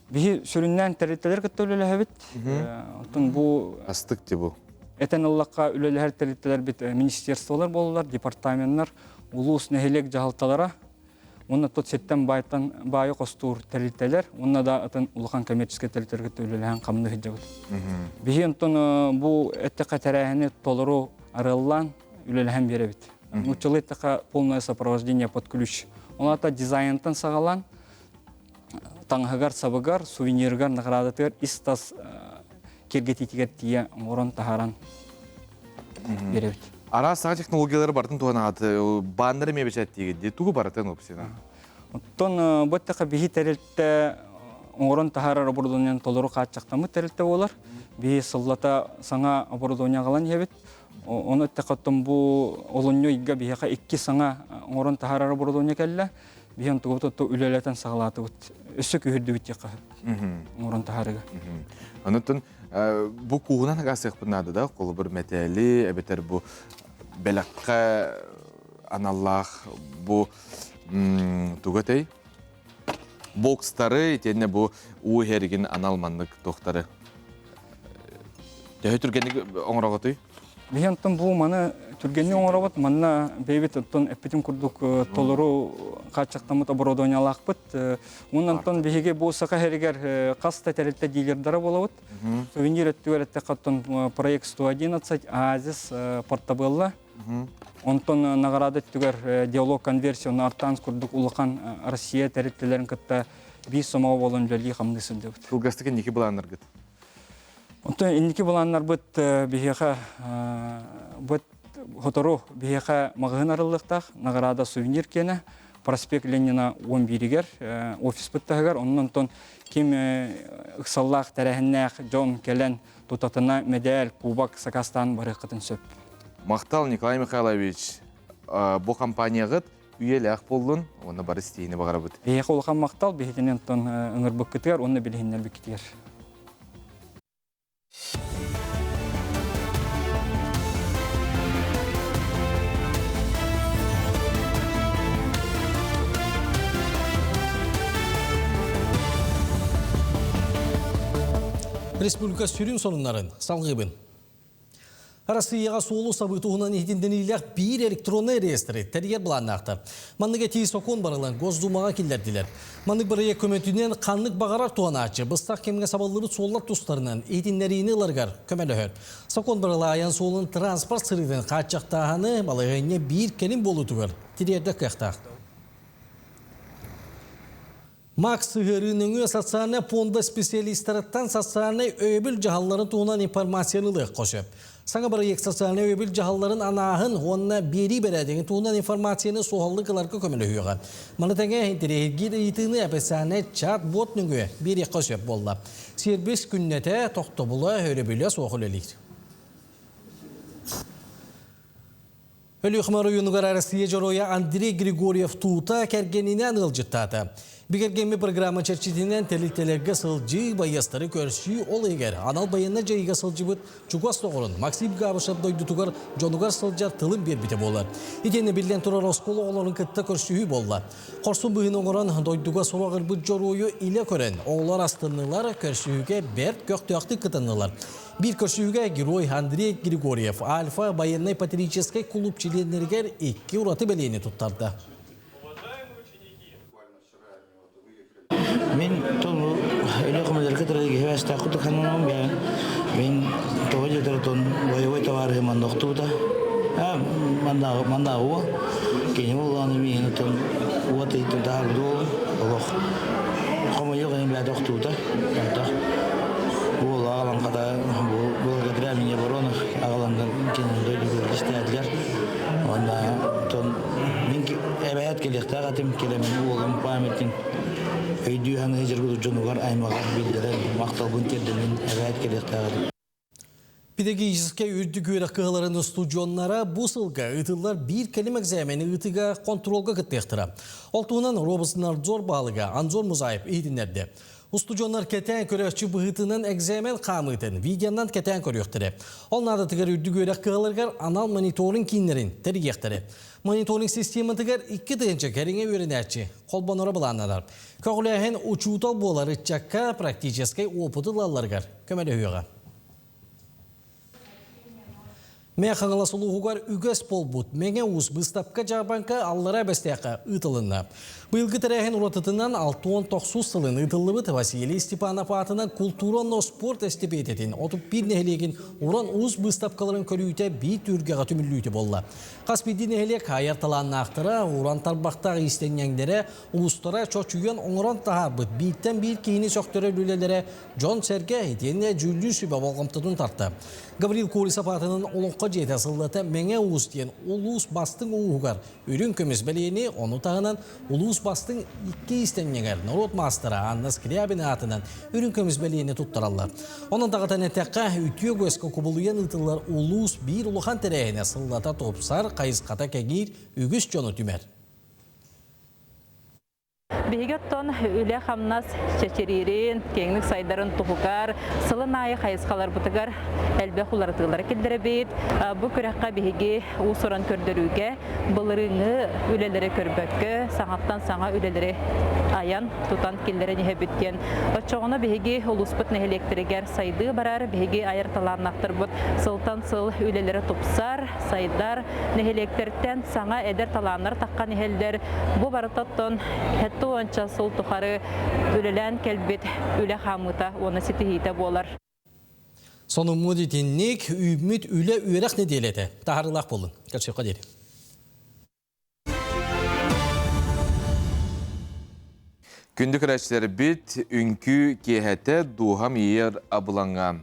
Биһи сүрүннээн тэрилтэлэр кытта үлэлэһэбит. Оттон бу астык ти бу. Этэн ыллахха үлэлэһэр тэрилтэлэрбит министерстволар буолаллар, департаменнар, улуус, нэһилиэк дьаһалталара, уонна тот сиртэн баайтан баайы хостуур тэрилтэлэр, уонна да атын улахан коммерческай тэрилтэлэр кытта үлэлэһэн хамныы сылдьабыт. Биһи онтон бу эттэххэ тэрээһини толору арыаллаан үлэлэһэн биэрэбит. Нууччалыы эттэххэ полное сопровождение под ключ. Ол аата дизайнтан саҕалаан таҥаһыгар-сабыгар, сувенирыгар, наградатыгар ис-тас киэргэтиитигэр тиийэ оҥорон таһааран биэрэбит. Араас саҥа технологиялары барытын туһанаҕыт, бааннары эмиэ бэчээттиигит дии, тугу барытын опсина? Оттон бу эттэхэ биһи тэрилтэ оҥорон таһаарар оборудованиенан толору хааччахтаммыт тэрилтэ буолар. Биһи сыллата саҥа оборудование аҕалан иһэбит. Ону эттэхэ оттон бу олунньу ыйга биһиэхэ икки саҥа оҥорон таһаарар оборудование кэллэ. Биһи онтугубут отто үлэлэтэн саҕалаатыбыт. Өссө күүһүрдүбүт диэххэ оҥорон таһаарыга. Онутун бу кууһунан агаасыахпын наада да, холобур мэтээли, эбэтэр бу бэлэххэ аналлаах бу тугу этэй? Бокстары, итиэннэ бу уу иһэригин анал маннык туохтары Төһө түргэнник оҥороҕутуй? Биһи онтон бу маны түргэнник оҥоробут. Манна бэйэбит оттон эппитим курдук толору хааччахтаммыт оборудованиелаахпыт. Уонна онтон биһиги бу Саха сиригэр хас да тэрилтэ дилердара буолабыт. Сувенир өттүгэр эттэххэ оттон проект 111, Азис, Портабелла. Онтон награда өттүгэр диалог конверсия, Артанс курдук улахан Россия тэрилтэлэрин кытта Биир сомоҕо буолан үлэлии-хамныы сылдьабыт. Кылгастык инники былааннаргыт? Онтон инники былааннарбыт биһиэхэ бу сотору биһиэхэ маҕаһыын арыллыахтаах, награда сувенир киэнэ, проспект Ленина 11-игэр офиспыт таһыгар. Онон онтон ким ыксаллаах тэрээһиннээх дьон кэлэн тутатына мэдээл, кубок сакаастаан барыаххытын сөп. Махтал, Николай Михайлович. Бу компанияҕыт үйэлээх буоллун уонна бары ситиһиини баҕарабыт. Биһиэхэ улахан махтал, биһигини онтон ыҥырбыккытыгар уонна билиһиннэрбиккитигэр. Республика сүрүн сонуннарын салгыыбын. Россияҕа суолу сабыы туһунан иһитиннэриилээх биир электроннай реестры тэрийэр былааннаахтар. Маннык этии сокуон барылын Госдумаҕа киллэрдилэр. Маннык бырайыак көмөтүнэн ханнык баҕарар туһанааччы быстах кэмҥэ сабыллыбыт суоллар тустарынан иһитиннэриини ыларыгар көмөлөһөр. Сокуон барыла айан суолун транспорт сырыытын хааччахтааһыны балаһыанньа биир кэлим буолуутугар тириэрдэр кыахтаах. Макс сыһыарыы нөҥүө социальнай пуонда специалистарыттан социальнай өйөбүл дьаһалларын туһунан информацияны ылыахха сөп. Саҥа бырайыак социальнай өйөбүл дьаһалларын анааһын уонна биэрии бэрээдэгин туһунан информацияны суһаллык ыларга көмөлөһүөҕэ. Маны тэҥэ интэриэһиргиир ыйытыыны официальнай чат-бот нөҥүө биэриэххэ сөп буолла. Сервис күннэтэ, тохтобула, өрөбүлэ суох үлэлиир. Өлүөхүмэ оройуонугар Россия Дьоруойа Андрей Григорьев тута кэргэнинээн ыалдьыттаата. Бигэргэммит программа чэрчитинэн тэрилтэлэргэ сылдьыы, байыастары көрсүү, ол иһигэр анал байыаннай дьайыыга сылдьыбыт чугас доҕорун Максим Габышев дойдутугар дьонугар сылдьар тылын биэрбитэ буолар. Итиэннэ биллэн турар оскуола оҕолорун кытта көрсүһүү буолла. Хорсун быһыыны оҥорон дойдуга сураҕырбыт дьоруойу илэ көрөн, оҕолор астыннылар, көрсүһүүгэ бэрт көхтөөхтүк кытыннылар. Биир көрсүһүүгэ герой Андрей Григорьев Альфа военнай-патриотическай кулууп чилиэннэригэр икки ураты бэлиэни туттарда. Мин толу өлө көмөлөргө тырыгыһыбэстаах кутукананам бэйэн мин тоҕо диэтэр боевой товарыһы манна охтубута манна манна уол кини буоллааны миин отон уот ыйтын таһаарбыт уолум олох хомойуох иһин бэйэтэ охтубута онтох уол аҕалан хата благодаря мне Воронов аҕаланнар кинини дойдутугар кистээтилэр уонна отон мин эбээт кэлиэхтээх этим кэлэммин уолум памятин өйдүү саныы дьаргы дьонугар аймаҕар биллэрэн махталбын тиэрдэммин эбээт кэлиэхтээх этим Педагогическай үрдүк үөрэх кыһаларын устудьуоннара бу сылга ыытыллар биир кэлим экзамени ыытыыга хонтуруолга кыттыахтара. Ол туһунан Роботнадзор баһылыга Анзор Музаев иһитиннэрдэ. Устудьуоннар кэтээн көрөөччү быһыытынан экзамен хаамыытын видеонан кэтээн көрүөхтэрэ. Ол наадатыгар үрдүк үөрэх кыһаларыгар анал мониторинг кииннэрин тэрийиэхтэрэ. Мониторинг систематыгар 2000 кэриҥэ үөрэнээччи холбоноро былааннанар. Көҕүлээһин учуутал буолар ыччакка практическай опыты ылалларыгар көмөлөһүөҕэ. Мэ Хаҥалас улууһугар үгэс буолбут Мэҥэ Уус быыстапка-дьаарбаҥка Аллараа Бэстээххэ ыытылынна. Быйылгы тэрээһин уратытынан 69 сылын ыытыллыбыт Василий Степанов аатынан култуура уонна спорт эстэпиэтэтин 31 нэһилиэгин Уран Уус быыстапкаларын көрүүтэ биир түһүлгэҕэ түмүллүүтэ буолла. Хас биирдии нэһилиэк айар талааннаахтара, уран тарбахтаах иистэнньэҥнэрэ, уустара чочуйан оҥорон таһаарбыт бииртэн биир киһини сөхтөрөр үлэлэрэ Дьон-сэргэ итиэннэ дьүүллүүр сүбэ болҕомтотун тарта. Гаврил Колесов аатынан Олоҥхо дьиэтэ сыллата Мэҥэ Уус диэн улуус бастыҥ ууһугар үрүҥ көмүс бэлиэни, ону таһынан улуус бастыҥ икки иистэнньэҥэр норуот маастара Анна Скрябина аатынан үрүҥ көмүс бэлиэни туттараллар. Онон даҕатан эттэххэ, үтүө үгэскэ кубулуйан ыытыллар улуус биир улахан тэрээһинэ сыллата тупсар, хайысхата кэҥиир, үгүс дьону түмэр. Биһиги оттон үлэ-хамнас чэчириирин, киэҥник сайдарын туһугар сылын аайы хайысхаларбытыгар элбэх уларытыылары киллэрэбит. Бу күрэххэ биһиги уус-уран көрдөрүүгэ былырыыҥҥы үлэлэри көрбөккө, саҥаттан саҥа үлэлэри айан, тутан киллэрэн иһэбит диэн. Оччоҕуна биһиги улууспут нэһилиэктэригэр сайдыы барар, биһиги айар талааннаахтарбыт сылтан сыл үлэлэрэ тупсар, сайдар, нэһилиэктэртэн саҥа эдэр талааннар таххан иһэллэр. Бу барыта оттон сэттэ уонча сыл тухары үлэлээн кэлбит үлэ хаамыыта уонна ситиһиитэ буолар. Сонуммут итинник үүммүт үлэ үөрэх нэдиэлэтэ таһаарыылаах буоллун. Көрсүөххэ диэри. Күндү көрөөччүлэрбит, үҥкүү киэһэтэ дууһам иэйэр абылаҥа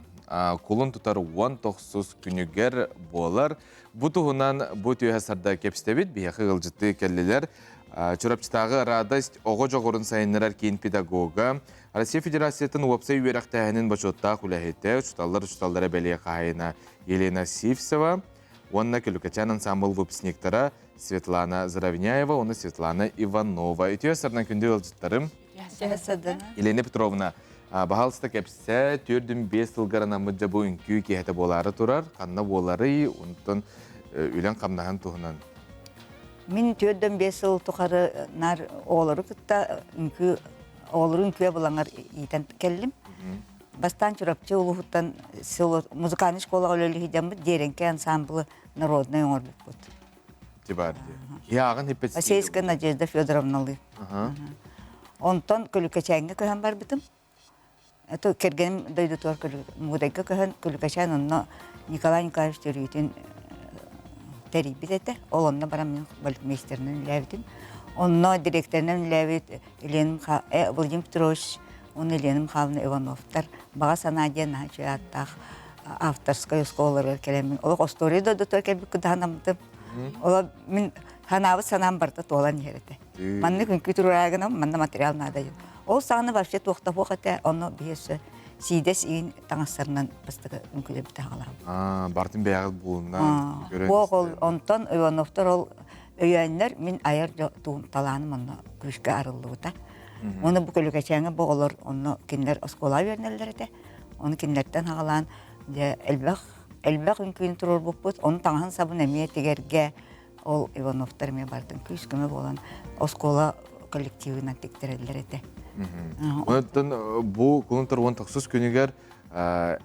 кулун тутар 19 күнүгэр буолар. Бу туһунан бу түөһэ сарда кэпсэтэбит, биһиэхэ ыалдьыттыы кэллилэр. Чурапчытааҕы Радость оҕо дьоҕурун сайыннарар киин педагога, Россия Федерациятын уопсай үөрэхтээһинин бочуоттаах үлэһитэ, учууталлар учууталлара бэлиэ хаһаайына Елена Сивцева уонна Көлүкэчээн ансаамбыл выпускниктара Светлана Заровняева уонна Светлана Иванова. Үтүө сарынан күндү ыалдьыттарым. Елена Петровна, баһаалыста кэпсээ, түөрдүн биэс сылгар анаммыт дьэ бу үҥкүү киэһэтэ буолаары турар. Ханна буоларый, онтон үлэн-хамнаһын туһунан. Мин түөрдөн биэс сыл тухары нар оҕолору кытта үҥкүү оҕолору үҥкүү булаҥар иитэн кэллим. Бастаан Чурапчы улууһуттан музыкальный школаҕа үлэлиһидьаммыт Дьиэрэҥкэй ансамблы народнай оҥорбуппут. Тибар Яғын хиппет Осейская Надежда Федоровналыы. Онтон Көлүкэчээҥҥэ көһөн барбытым. Это кэргэним дойдутугар Мугудайга көһөн Көлүкэчээн онно Николай Николаевич төрүүтүн тэрийбит этэ. Ол онно баран мин балетмейстеринэн үлээбитим. Онно директорынан үлээбит Елена Владимир Петрович уонна Елена Михайловна Ивановтар баҕа санаа диэн наһаа үчүгэй ааттаах авторскай оскуолаларыгар кэлэммин олох остуоруйа дойдутугар кэлбиккэ даһанаммытым. Оло мин санаабыт санаам барыта туолан иһэр этэ. Маннык үҥкүү туруораагынан манна материал наада диэн. Ол саҕана вообще туох да суох этэ, онно биһи өссө сиидэс иин таҥастарынан бастакы үҥкүүлэрбит аҕалаабыт. Аа, бартын бэйэҕит булунна. Буох ол онтон Ивановтар ол өйөөннөр мин айар талааным онно күүскэ арыллыбыта. Оны бу Көлүкэчээҥҥэ бу оҕолор онно кинилэр оскуолаҕа үөрэнэллэр этэ. Ону кинилэртэн аҕалаан дьэ элбэх элбэх үҥкүүнү туруорбуппут. Ону таҥаһын сабын эмиэ тигэргэ ол Ивановтар эмиэ бардын күүс-көмө буолан оскуола коллективынан тиктэрэллэр этэ. Онтон бу кулун туруон тохсус күнүгэр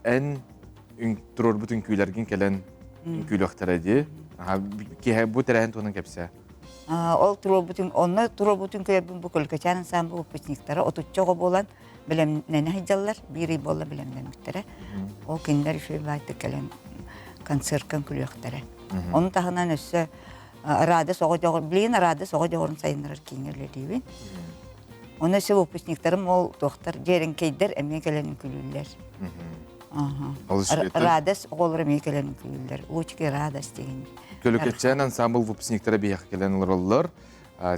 эн туруорбут үҥкүүлэргин кэлэн үҥкүүлүөхтэрэ дии. Киһи бу тэрээһин туһунан кэпсээ. Ол туруорбутун, онно туруорбутун көрбүн бу Көлкөчөөн ансамбл выпускниктара отучча оҕо буолан бэлэмнэнэ сылдьаллар, биир ый буолла бэлэмнэммиттэрэ. Ол кинилэр үчүгэй баайтык кэлэн концертка үҥкүүлүөхтэрэ. Ону таһынан өссө Радость оҕо дьоҕур, билигин Радость оҕо дьоҕурун сайыннарар кииҥҥэ үлэлиибин. Оны өссө выпускниктарым ол туохтар дьиэрэҥкэйдэр эмиэ кэлэн үҥкүүлүүллэр. Радость оҕолор эмиэ кэлэн үҥкүүлүүллэр. Лучики радость деген. Көлүкэчээн ансамбл выпускниктара биһиэхэ кэлэн олороллор.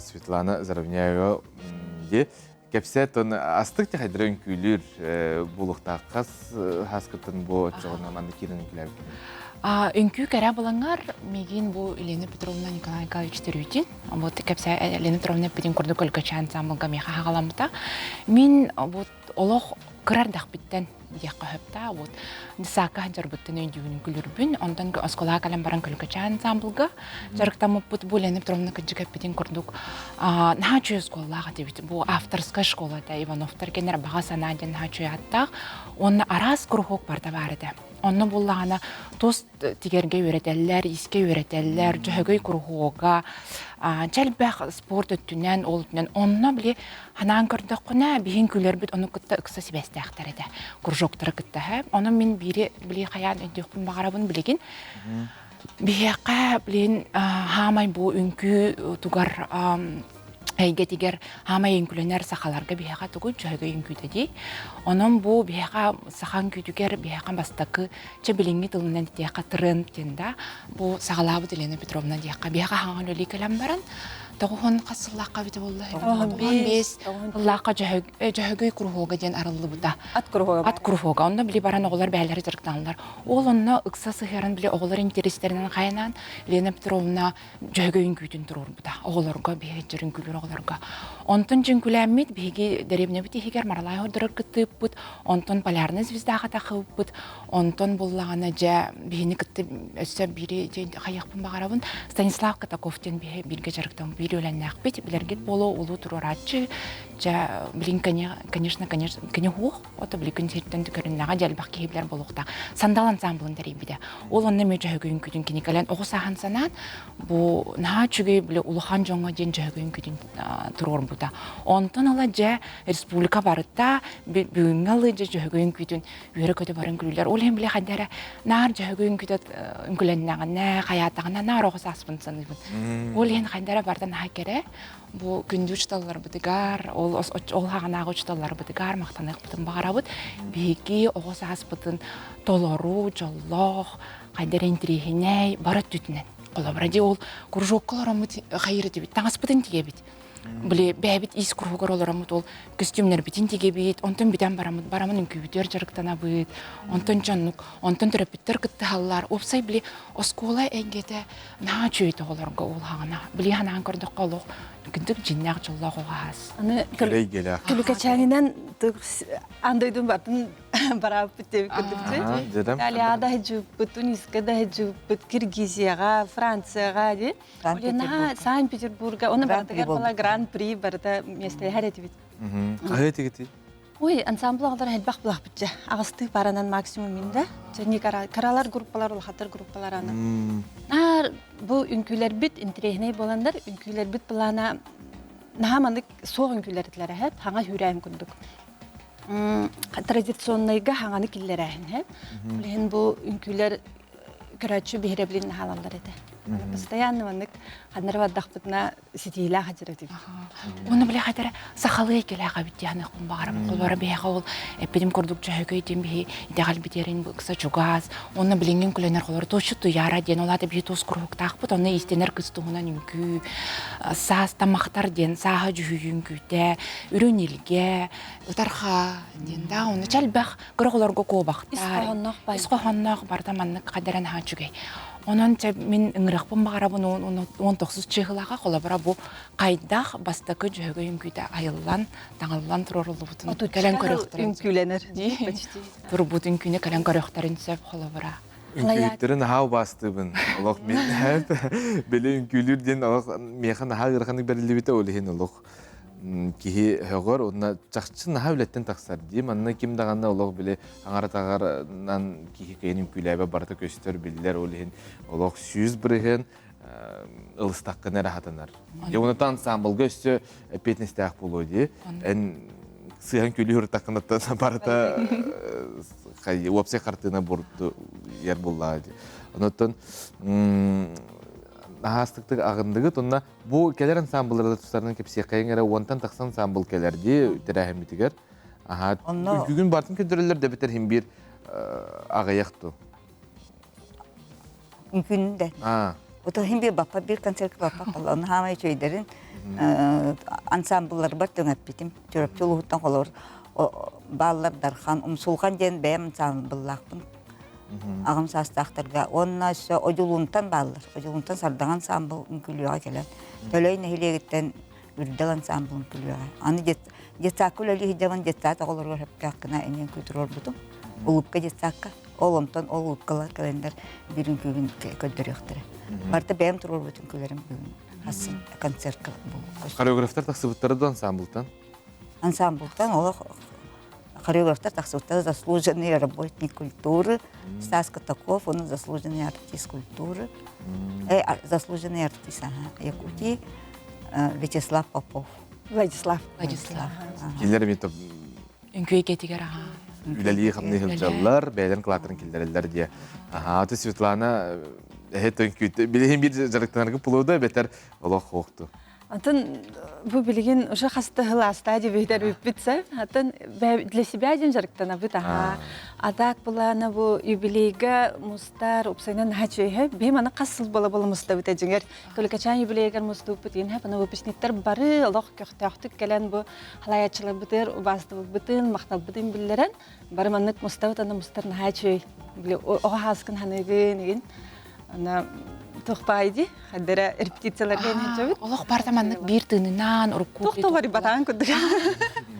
Светлана Заровняева ди кэпсээт он астык тэхэдэрэ үҥкүүлүүр булуохтаах хас хаскыттан бу оччоҕуна манна киирэн үҥкүүлээбиккин? Үҥкүү кэрэ булаҥар миигин бу Елена Петровна Николай Николаевич төрүүтүн вот кэпсээ Елена Петровна эппитин курдук Өлкөчө ансамблга миэхэ хаҕаламмыта. Мин вот олох кыра эрдэхпиттэн диэххэ сөптөөх вот десакка сылдьарбыттан өйдүүбүн күлүрбүн онтон оскуолаҕа кэлэн баран Көлүкэчэ ансамблга дьарыктаммыппыт бу Лена Петровна кырдьык эппитин курдук наһаа үчүгэй оскуолалаах этибит бу авторская школа этэ Ивановтар кинилэр баҕа санаа диэн наһаа үчүгэй ааттаах уонна араас куруһуок барыта баар этэ онно буллаҕына тус тигэргэ үөрэтэллэр, иискэ үөрэтэллэр, дьөһөгөй куруһуога, чэлбэх спорт өттүнэн, ол өттүнэн. Онно били ханаан көрдөххүнэ, биһин күлэрбит ону кытта ыкса сибээстээхтэр этэ. Кружоктары кытта һэ. Ону мин биири били хайаан өйдүөхпүн баҕарабын билигин. Биһиэхэ билин хаамай бу үҥкүү тугар эйгэтигэр хаамай үҥкүлэнэр сахаларга биһиэхэ тугу дьөһөгөй үҥкүүтэ дии. Онон бу биһиэхэ саха үҥкүүтүгэр биһиэхэ бастакы чэ билиҥҥи тылынан этиэххэ тренд диэн да бу саҕалаабыт Елена Петровна диэххэ биһиэхэ хаҥан үлэлии кэлэн баран тоҕуһун хас сыллаахха эбитэ буолла 95 сыллаахха дьөһөгөй куруһуога диэн арыллыбыта ат куруһуога ат куруһуога онно били баран оҕолор бэйэлэрэ дьарыктаналлар ол онно ыкса сыһыаран били оҕолор интэриэстэринэн хайанаан Лена Петровна дьөһөгөй үҥкүүтүн туруорбута оҕолорго биһиги дьүрүҥкүлүүр оҕолорго онтон дьүҥкүлээммит биһиги дэриэбинэбит иһигэр Маралай ордорор кыттыыппыт онтон Полярная звездаҕа тахыыппыт онтон буллаҕына дьэ биһини кытта өссө биири хайыахпын баҕарабын Станислав Катаков диэн биһи бииргэ дьарыктан биир үөлэннээхпит билэргит буолуо улуу туруорааччы дьэ билин конечно конечно кини уһуох Ото били күн сириттэн көрүннэҕэ дьэ элбэх киһи билэр буолуохтаах. Сандал ансамблын тэрийбитэ. Ол онно эмиэ дьөһөгөй үҥкүүтүн кини кэлэн оҕо сааһын санаан бу наһаа үчүгэй били улахан дьоҥҥо диэн дьөһөгөй үҥкүүтүн туруорбута. Онтон ыла дьэ республика барыта бүгүҥҥэ ылы дьэ дьөһөгөй үҥкүүтүн үөрэ-көтө баран күлүүлэр. Ол иһин били хайда эрэ наар дьөһөгөй үҥкүүтэ үҥкүлэннэҕинэ, хайаатаҕына наар оҕо сааспын саныыбын. Ол иһин хайда эрэ барыта наһаа кэрэ. Бу күндү учууталларбытыгар, ол ол хаҕанааҕы учууталларбытыгар махтаныахпытын баҕарабыт. Биһиги оҕо сааспытын толору, дьоллоох, хайда эрэ интириэһинэй, бары өттүтүнэн. Холобура дии ол кружокка олороммут хайыр этибит, таҥаспытын тигэбит. Били бэйэбит ис кругар олороммут ол көстүүмнэрбитин тигэбит, онтон бүтэн бараммыт, барамын үҥкүүбүтүгэр дьарыктанабыт, онтон дьоннук, онтон төрөппүттэр кыттыһаллар. Уопсай били оскуола эйгэтэ наһаа үчүгэй оҕолорго ол хаҕана. Били ханаан көрдөххө олох күндүк дьиннээх дьоллоох оҕо аас. Аны Күлүкэчээнинэн аан дойдун бартын барааппыт диэбит курдук. Италияҕа да сылдьыбыппыт, Туниска да сылдьыбыппыт, Киргизияҕа, Францияҕа дии. Санкт-Петербурга, оны барытыгар была гран-при барыта миэстэлэһэр этибит. Хаһыы этигити? Ой, ансамбл оҕолор элбэх булахпыт дьэ. Аҕыстыы паранан максимум минда. Дьэ каралар группалар, улахаттар группалар аны. Наар бу үҥкүүлэрбит интириэһинэй буоланнар, үҥкүүлэрбит плана наһаа маннык суох үҥкүүлэр этилэр эһэт, хаҥа хүүрээн курдук. Традиционнайга хаҥаны киллэрээһин һэ. Билиһин бу үҥкүүлэр көрөөччү биһирэбилин хаалаллар этэ. Постоянно маннык ханнары бардахпытына ситиилээх атыр этибит. Уонна били хатара сахалыы эйгэлээх эбит диэн хун баҕарабын. Холбора биһиэхэ ол эппитим курдук дьөһөгөй диэн биһи итэҕэл битерин ыкса чугас. Онно билиҥҥин күлэнэр холор туочу туйаара диэн ол аата биһи туос куруһуктаахпыт. Онно иистэнэр кыс туһунан үҥкүү, саас тамахтар диэн сааһа дьүһүйүү үҥкүүтэ, үрүҥ илгэ, ытарха диэн да онно чэлбэх кыра оҕолорго куобахтар ис хоһоонноох барыта маннык хадаран аһаа үчүгэй. Онон чэ мин ыҥырыахпын баҕарабын 19 чыыһылаха холобура бу хайдах бастакы дьөһөгөй үҥкүүтэ айыллан таҥыллан туруоруллубутун кэлэн көрүөхтэрин үҥкүүлэнэр турбут үҥкүүнү кэлэн көрүөхтэрин сөп холобура. Үҥкүүһүттэрин наһаа убаастыыбын. Олох мин били үҥкүүлүүр диэн олох миэхэ наһаа ыараханнык бэриллибитэ ол иһин олох киһи өҕөр уонна чахчы наһаа үлэттэн тахсар дии. Манна ким даҕаны олох били аҥаратаҕарынан киһи кыайан үҥкүүлээбэт барыта көстөр, биллэр. Ол иһин олох 100% ылыстаххына эрэ хатанар. Дьэ уонна ансамблга өссө эппиэтинэстээх буолуо дии. Эн сыһан күлүү ыртаххынаттан барыта уопсай хартыына бурду ер буллаа дии. Онуттан аһаастыктык аҕындыгыт онно Бу кэлэр ансамбллары тустарынан кэпсиэххэйиҥ эрэ уонтан тахсан ансамбл кэлэр дии тэрээһиммитигэр. Аһаа, үҥкүүгүн бартын көрдөрөллөр да битэр иһин биир аҕыйах ту. Үҥкүүнүн да. Ото иһин биир баппа биир концертка баппа қалла. Оны хаамай үчүгэйдэрин ансамблларбар түҥэппитим. Чурапчы улууһуттан холобур бааллар Дархан, Умсулҕан диэн бэйэм ансамбллаахпын. Аҕам саастаахтарга уонна өссө Одьулуунтан бааллар. Одьулуунтан Сардаҥа ансаамбыл үҥкүүлүөҕэ кэлэн. Төлөй нэһилиэгиттэн Үрдэл ансаамбыл үҥкүүлүөҕэ. Аны детсадка үлэлии сылдьабын, детсад оҕолоругар сөптөөх гына эмиэ үҥкүү туруорбутум. Улыбка детсадка. Ол онтон ол улыбкалар кэлэннэр биир үҥкүүбүн көрдөрүөхтэрэ. Барыта бэйэм туруорбут үҥкүүлэрим бүгүн хассын концертка Хореографтар тахсыбыттара да ансамблтан? Ансамблтан олох хореографтар тахсыбыттара заслуженный работник культуры Стас Катаков, он заслуженный артист культуры, заслуженный артист ага, Якутии Вячеслав Попов. Владислав. Владислав. Кинилэр эмиэ Үҥкүү эйгэтигэр аха. Үлэлии хамныы сылдьаллар, бэйэлэрин кылааттарын киллэрэллэр диye. Аха, аты Светлана эһэ төҥкүүтэ билиһин биир дьарыктанарга пулууда бэтэр олох хоохту. Атын бу билигин уже хаста сыл ааста дебиһитер бүппүт сэ. Атын для себя ден жарыктанабыт аха. А так булана бу юбилейга мустар упсайнан наһаа үчүгэй. Биһим аны хас сыл бола бола мустабыт эдьиҥэр. Көлүкэчээн юбилейгар мустубуппут иин аны выпускниктар бары олох көхтөөхтүк кэлэн бу халаяччыларбытыгар убаастабылбытын, махталбытын биллэрэн бары маннык мустабыт аны мустар наһаа үчүгэй. Били оҕо хааскын ханыгын игин Ана туох баай хаддара репетицияларга инһэчэбит. Олох барда маннык биир тыынынан урукку Туох да барбатаан курдук.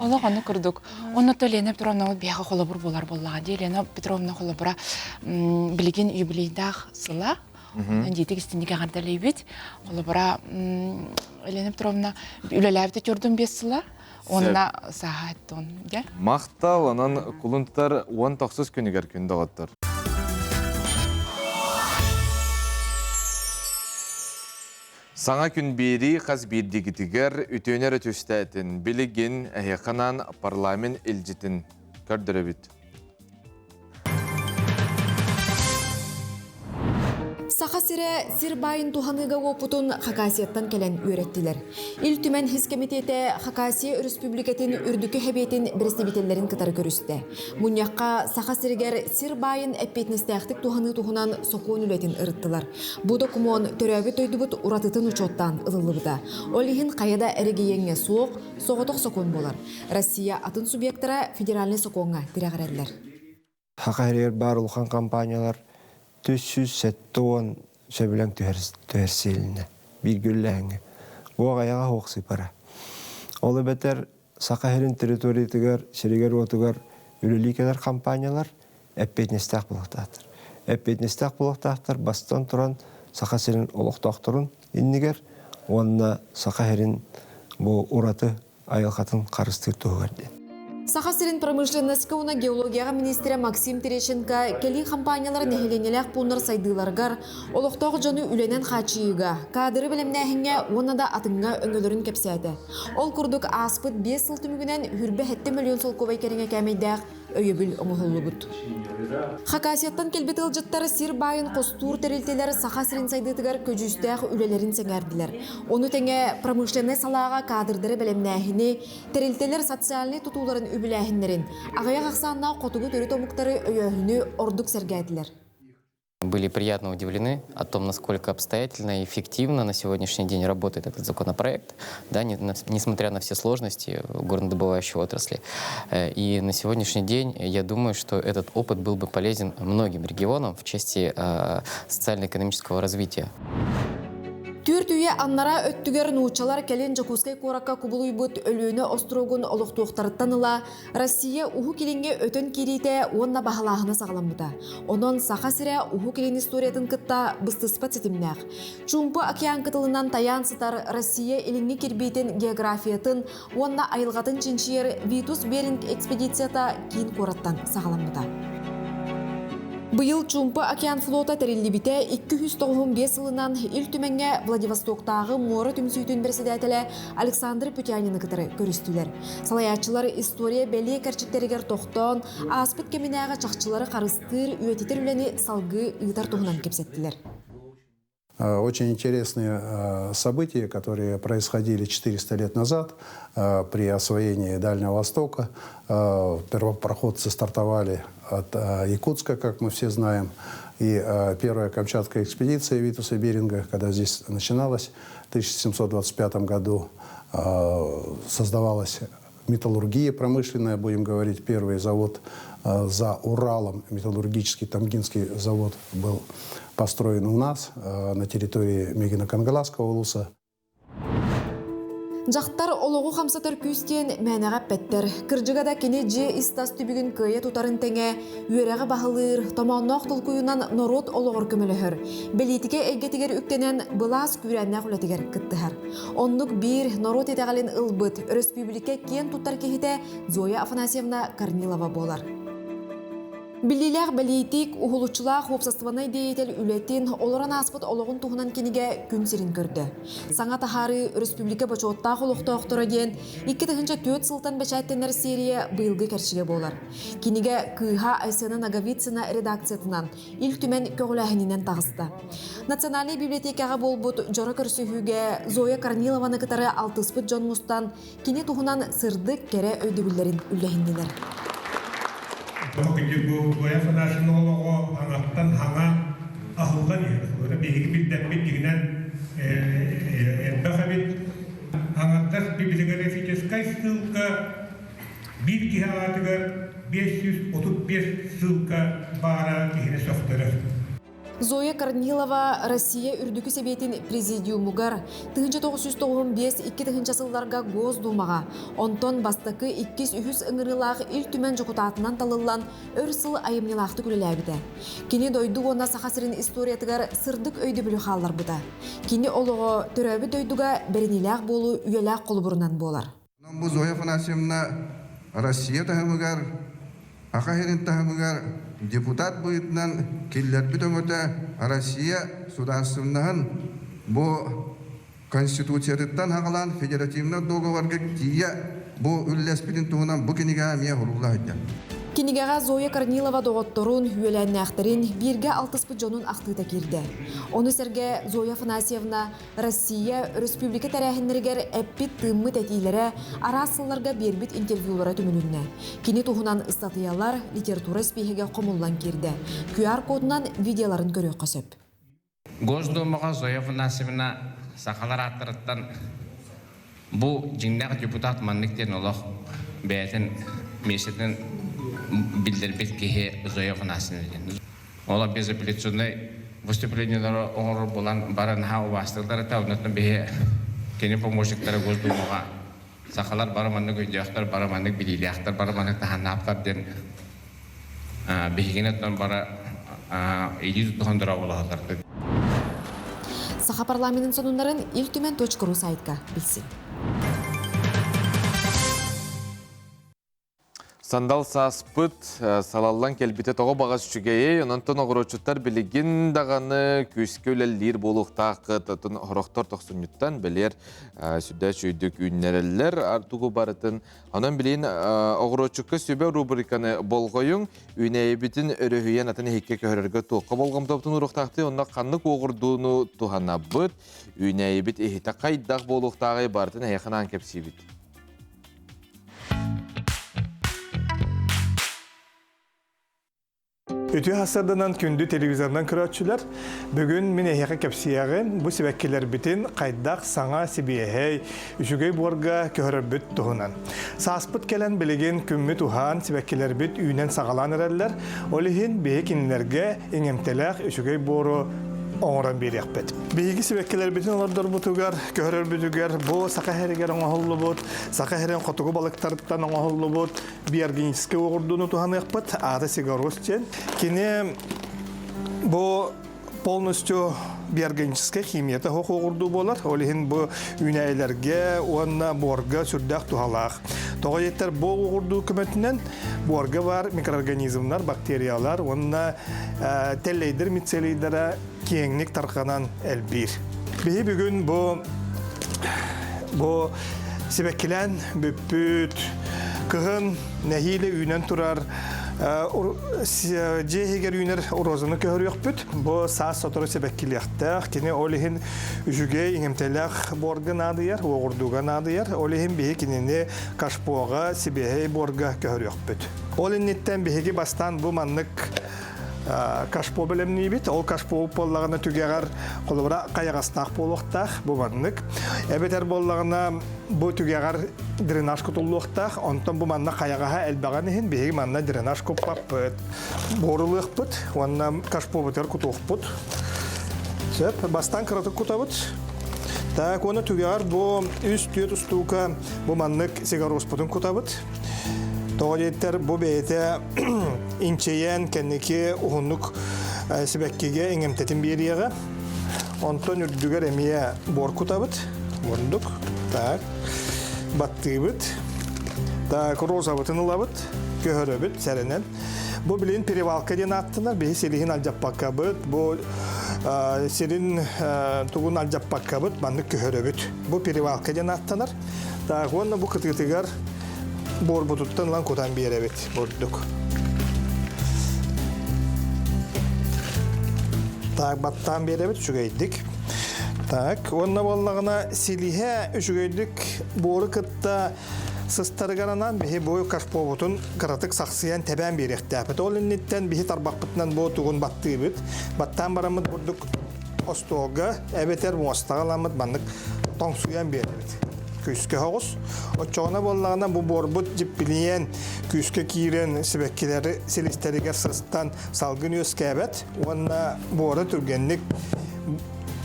Олох ону курдук. Онно то Лена Петровна ол биһиэхэ холобур буолар буоллаҕа дии. Лена Петровна холобура билигин юбилейдаах сыла. Диэтик истинник эҕэрдэлиибит. Холобура Елена Петровна үлэлээбитэ төрдүн биэс сыла. Онна сааһа эттон дьэ. Махтал, онон кулун тутар 19 күнүгэр күн доҕоттор. Саҥа күн биэрии хас биирдиигитигэр үтүөнү эрэ түстээтин, билигин эһиэхэ анаан парламент илдьитин көрдөрөбүт. Саха сирэ сир баайын туһаныыга уопутун Хакасияттан кэлэн үөрэттилэр. Ил Түмэн Хис кэмитиэтэ Хакасия Өрөспүүбүлүкэтин Үрдүкү Сэбиэтин бэрэстэбиитэллэрин кытары көрүстэ. Мунньахха Саха сиригэр сир баайын эппиэтинэстээхтик туһаныы туһунан сокуон үлэтин ырыттылар. Бу докумуон төрөөбүт дойдубут уратытын учуоттаан ылыллыбыта. Ол иһин хайа да эрэгийиэҥҥэ суох, соҕотох сокуон буолар. Россия атын субъектара федеральнай сокуоҥҥа тирэҕирэллэр. Саха сиригэр баар улахан компаниялар 370 сөбүлэҥ түһэрсилиннэ бииргэ үллэһиҥҥэ. Бу аҕыйаҕа суох сыыпара. Ол эбэтэр Саха сирин территориятыгар, сиригэр-уотугар үлэлии кэлэр компаниялар эппиэтинэстээх буолуохтаахтар. Эппиэтинэстээх буолуохтаахтар бастан туран Саха сирин олохтоохторун иннигэр уонна Саха сирин бу ураты айылҕатын харыстыыр туһугар диэн. Саха сирин промышленноска уонна геологияҕа миниистирэ Максим Терещенко кэлии компаниялар нэһилиэнньэлээх пууннар сайдыыларыгар, олохтоох дьону үлэнэн хааччыйыыга, каадыры бэлэмнээһиҥҥэ уонна да атыҥҥа өҥөлөрүн кэпсээтэ. Ол курдук, ааспыт 5 сыл түмүгүнэн 27 мөлүйүөн солкуобай кэриҥэ кээмэйдээх өйөбүл оҥоһуллубут. Хакасияттан кэлбит ыалдьыттар сир баайын хостуур тэрилтэлэр Саха сирин сайдыытыгар көдьүүстээх үлэлэрин сэҥээрдилэр. Ону тэҥэ промышленнай салааҕа каадырдары бэлэмнээһини, тэрилтэлэр социальнай тутууларын үбүлээһиннэрин, аҕыйах ахсааннаах хотугу төрүт омуктары өйөөһүнү ордук сэргээтилэр. Были приятно удивлены о том, насколько обстоятельно и эффективно на сегодняшний день работает этот законопроект, да, не, несмотря на все сложности горнодобывающей отрасли. И на сегодняшний день я думаю, что этот опыт был бы полезен многим регионам в части социально-экономического развития. Түөрт үйэ аннараа өттүгэр нууччалар кэлин Дьокуускай куоракка кубулуйбут Өлүөнэ остуруогун олохтуохтарыттан ыла Россия Уһук Илиҥҥэ өтөн киириитэ уонна баһылааһына саҕаламмыта. Онон Саха сирэ Уһук Илин историятын кытта быстыспат ситимнээх. Чуумпу океан кытылынан тайаан сытар Россия илиҥҥи кирбиитин географиятын уонна айылҕатын чинчийэр Витус Беринг экспедицията киин куораттан саҕаламмыта. Быйыл Чуумпу океан флота тэриллибитэ 295 сылынан Ил Түмэҥҥэ Владивостоктааҕы муора түмсүүтүн бэрэссэдээтэлэ Александр Путянины кытары көрүстүлэр. Салайааччылар история бэлиэ кэрчиктэригэр тохтоон, ааспыт кэминээҕи чахчылары харыстыыр, үйэтитэр үлэни салгыы ыытар туһунан кэпсэттилэр. Очень интересные события, которые происходили 400 лет назад при освоении Дальнего Востока. Первопроходцы стартовали от Якутска, как мы все знаем. И первая Камчатская экспедиция Витуса Беринга, когда здесь начиналась в 1725 году, создавалась металлургия промышленная, будем говорить, первый завод за Уралом, металлургический Тамгинский завод был построен у нас на территории Мегино-Кангаласского улуса. Дьахтар олоҕу хамсатар күүс диэн мээнэҕэ эппэттэр. Кырдьыга да кини дьиэ ис-тас түбүгүн кыайа тутарын тэҥэ, үөрэҕи баһылыыр, томоонноох толкуйунан норуот олоҕор көмөлөһөр, бэлиитикэ эйгэтигэр үктэнэн былаас күүрээннээх үлэтигэр кыттыһар. Оннук биир норуот итэҕэлин ылбыт, өрөспүүбүлүкэ киэн туттар киһитэ Зоя Афанасьевна Корнилова буолар. Биллиилээх бэлиитик, уһулуччулаах уопсастыбаннай деятель үлэтин, олорон ааспыт олоҕун туһунан кинигэ күн сирин көрдө. Саҥа таһаарыы өрөспүүбүлүкэ бочуоттаах олохтоохторо диэн 2004 сылтан бэчээттэнэр серия быйылгы кэрчигэ буолар. Кинигэ кыыһа Айсена Ноговицына редакциятынан Ил Түмэн көҕүлээһининэн таҕыста. Национальнай библиотекаҕа буолбут дьоро көрсүһүүгэ Зоя Корнилованы кытары алтыспыт дьон мустан кини туһунан сырдык, кэрэ өйдөбүллэрин үллэһиннилэр. Бу Зоя Афанасьевна олоҕо хаҥаттан хаҥа аһыллан иһэр. Биһиги билбэппит дьиҥинэн элбэх эбит. Аҥардас библиографическай ссылка биир киһи аатыгар 535 ссылка баара киһини сөхтөрөр. Зоя Корнилова Россия Үрдүкү Сэбиэтин Президиумугар 1995-2000 сылларга Госдумаҕа, онтон бастакы, иккис, үһүс ыҥырыылаах Ил Түмэн дьокутаатынан талыллан өр сыл айымньылаахтык үлэлээбитэ. Кини дойду уонна Саха сирин историятыгар сырдык өйдөбүлү хаалларбыта. Кини олоҕо төрөөбүт дойдуга бэриниилээх буолуу үйэлээх холобурунан буолар. Бу Зоя Афанасьевна Россия таһымыгар, Аха сирин таһымыгар депутат быһыытынан киллэрбит өҥөтө Россия судаарыстыбаннаһын бу Конституциятыттан хаҕалаан федеративнай договорга тиийэ бу үллэспитин туһунан бу кинигэҕэ эмиэ сурулла сылдьар. Кинигэҕэ Зоя Корнилова доҕотторун, үөлээннээхтэрин, бииргэ алтыспыт дьонун ахтыыта киирдэ. Ону сэргэ Зоя Афанасьевна Россия, өрөспүүбүлүкэ тэрээһиннэригэр эппит-тыыммыт этиилэрэ, араас сылларга биэрбит интервьюлара түмүлүннэ. Кини туһунан ыстатыйалар, литература испииһэгэ хомуллан киирдэ. QR-кодунан видеоларын көрүөххэ сөп. Госдумаҕа Зоя Афанасьевна сахалар ааттарыттан бу дьиҥнээх депутат маннык диэн олох бэйэтин миэстэтин биллэрбит киһи Зоя Афанасьевна диэн. Ол безапелляционнай выступлениелары оҥорор буолан бары наһаа убаастыыллар этэ. Оннуттан биһи кини помощниктара Госдумаҕа сахалар бары маннык өйдөөхтөр, бары маннык билиилээхтэр, бары маннык таһааннаахтар диэн биһигини оттон бары илии тутуһан дорооболоһоллор. Саха парламентын сонуннарын Ил Түмэн .ру сайтка билсин. Сандал сааспыт салаллан кэлбитэ тоҕо баҕас үчүгэйэй, онон оҕуруотчуттар билигин даҕаны күүскэ үлэлиир буолуохтааххыт, оттон хорохтор тохсунньуттан бэлиэр сүрдээх үчүгэйдик үүннэрэллэр артугу барытын. Онон билигин оҕуруотчукка сүбэ рубриканы болҕойуҥ, үүнээйибитин өрөһүйэн атын иһиккэ көһөрөргө туохха болҕомтобутун уруохтаахтыы, онно ханнык уоҕурдууну туһанабыт, үүнээйибит иһитэ хайдах буолуохтааҕый барытын эһиэхэ анаан кэпсиибит. Үтүө хасарданан күндү телевизорынан көрөөччүлэр, бүгүн мин эһиэхэ кэпсиэҕим бу сибэккилэрбитин хайдах саҥа сибиэһэй, үчүгэй буорга көһөрөрбүт туһунан. Сааспыт кэлэн билигин күммүт уһаан, сибэккилэрбит үүнэн саҕалаан эрэллэр. Ол иһин биһи кинилэргэ иҥэмтэлээх үчүгэй буору оҥорон биэриэхпит. Биһиги сибэккилэрбитин олордорбутугар, көһөрөрбүтүгэр бу саха иһэригэр оҥоһуллубут, саха иһэрин хотугу балыктарыттан оҥоһуллубут биорганическай уоҕурдууну туһаныахпыт. Аата сигарос диэн. Кини бу полностью биорганическай химията суох уоҕурдуу буолар. Ол иһин бу үүнээйилэргэ уонна буорга сүрдээх туһалаах. Тоҕо диэтэр бу уоҕурдуу көмөтүнэн буорга баар микроорганизмнар, бактериялар уонна тэллэйдэр мицелийдара киэҥник тарҕанан элбиир. Биһи бүгүн бу бу сибэккилээн бүппүт кыһын нэһиилэ үүнэн турар дьиэ иһигэр үүнэр розаны көһөрүөхпүт. Бу саас сотору сибэккилиэхтээх. Кини ол иһин үчүгэй иҥэмтэлээх буорга наадыйар, уоҕурдууга наадыйар. Ол иһин биһи кинини кашпоҕа, сибиэһэй буорга көһөрүөхпүт. Ол инниттэн биһиги бастаан бу маннык кашпо бэлэмниибит. Ол кашпо буоллаҕына түгэҕэр холобура хайаҕастаах буолуохтаах бу маннык. Эбэтэр буоллаҕына бу түгэҕэр дренаж кутуллуохтаах. Онтон бу манна хайаҕаһа элбэҕин иһин биһиги манна дренаж куппаппыт. Буорулуохпут уонна кашпобутугар кутуохпут. Сөп. Бастаан кыратык кутабыт. Так, уонна түгэҕэр бу үс-түөрт устуука бу маннык сигароспутун кутабыт. Тоҕо диэттэр бу бэйэтэ инчэйэн кэнники уһуннук сибэккигэ иҥэмтэтин биэриэҕэ. Онтон үрдүгэр эмиэ буор кутабыт. Бурдук. Так. Баттыыбыт. Так, розабытын ылабыт. Көһөрөбүт сэрэнэн. Бу билин перевалка диэн ааттанар. Биһи силиһин алдьаппаккабыт. Бу сирин тугун алдьаппаккабыт маннык көһөрөбүт. Бу перевалка диэн ааттанар. Так, уонна бу кытыытыгар буорбутуттан ылан кутан биэрэбит бурдук. Так, баттаан биэрэбит үчүгэйдик. Так, уонна буоллаҕына силиһэ үчүгэйдик буору кытта сыстарыгар анаан биһи бу кашпобутун кыратык сахсыйан тэбээн биэриэхтээхпит. Ол инниттэн биһи тарбахпытынан бу тугун баттыыбыт. Баттаан бараммыт бурдук остуолга эбэтэр муостаҕа ыламмыт маннык тоҥсуйан биэрэбит. Күүскэ соҕус. Оччоҕуна буоллаҕына бу буорбут дьиппилийэн күүскэ киирэн сибэккилэри силистэригэр сыстан салгын үөскээбэт уонна буора түргэнник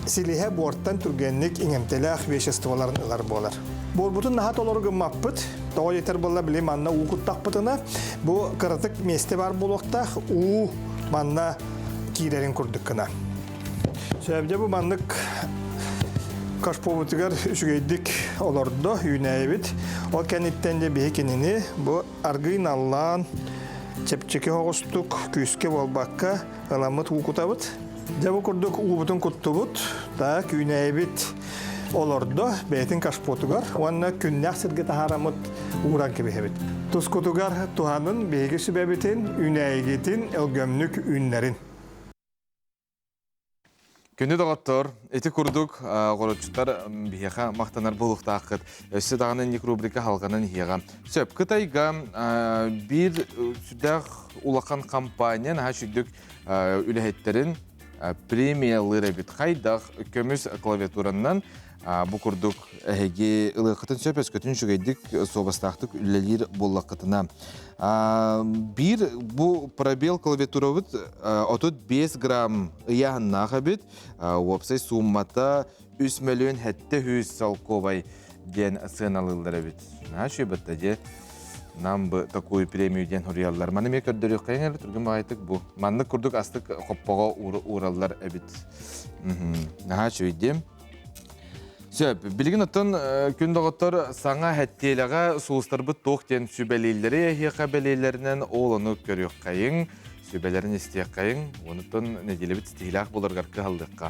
силиһэ буортан түргэнник иҥэмтэлээх веществоларын ылар буолар. Буорбутун наһаа толору гыммаппыт. Тоҕо диэтэр буолла били манна уу куттахпытына бу кыратык миэстэ баар буолуохтаах уу манна киирэрин курдук гына. Сөбдө бу маннык кашпобутугар үчүгэйдик олордо, үүнээйбит. Ол кэнниттэн де биһи кинини бу аргый наллаан чэпчэки оҕустук күүскэ буолбакка ыламмыт уу кутабыт. Дьэ бу курдук уубутун куттубут. Так, үүнээйбит. олордо бэйэтин кашпотугар уонна күннээх сиргэ таһаараммыт ууран кэбиһэбит. Тускутугар туһанын биһиги сүбэбитин, үүнээйигитин өлгөмнүк үүннэрин. Күндү доҕоттор, ити курдук оҕороччуттар биһиэхэ махтанар буолуохтааххыт. Өссө даҕаны инник рубрика халҕанан иһиэҕэ. Сөп, Кытайга биир сүрдээх улахан компания наһаа сүрдүк үлэһиттэрин премиялыыр эбит. Хайдах көмүс клавиатуранан бу курдук эһиги ылыаххытын сөп, өскөтүн үчүгэйдик суобастаахтык үлэлиир буоллаххытына. Биир бу пробел клавиатурабыт 35 грамм ыйааһыннаах эбит. Уопсай сууммата 3 мөлүйүөн 700 солкуобай диэн сыаналыыллар эбит. Наһаа үчүгэй дьэ. Нам бы такую премию диэн суруйаллар. Маны эмиэ көрдөрүөххэйиҥ эрэ түргэн баҕайытык бу. Маннык курдук астык хоппоҕо уураллар эбит. Наһаа үчүгэй диэм. Сөп. Билигин оттон күн доҕоттор саҥа хэттиэлэҕэ сулустарбыт туох диэн сүбэлииллэри эһиэхэ бэлиэлэринэн ол ону көрүөххэйиҥ, сүбэлэрин истиэххэйиҥ, онуттан нэдиэлэбит ситиһиилээх буоларыгар кыһаллыахха.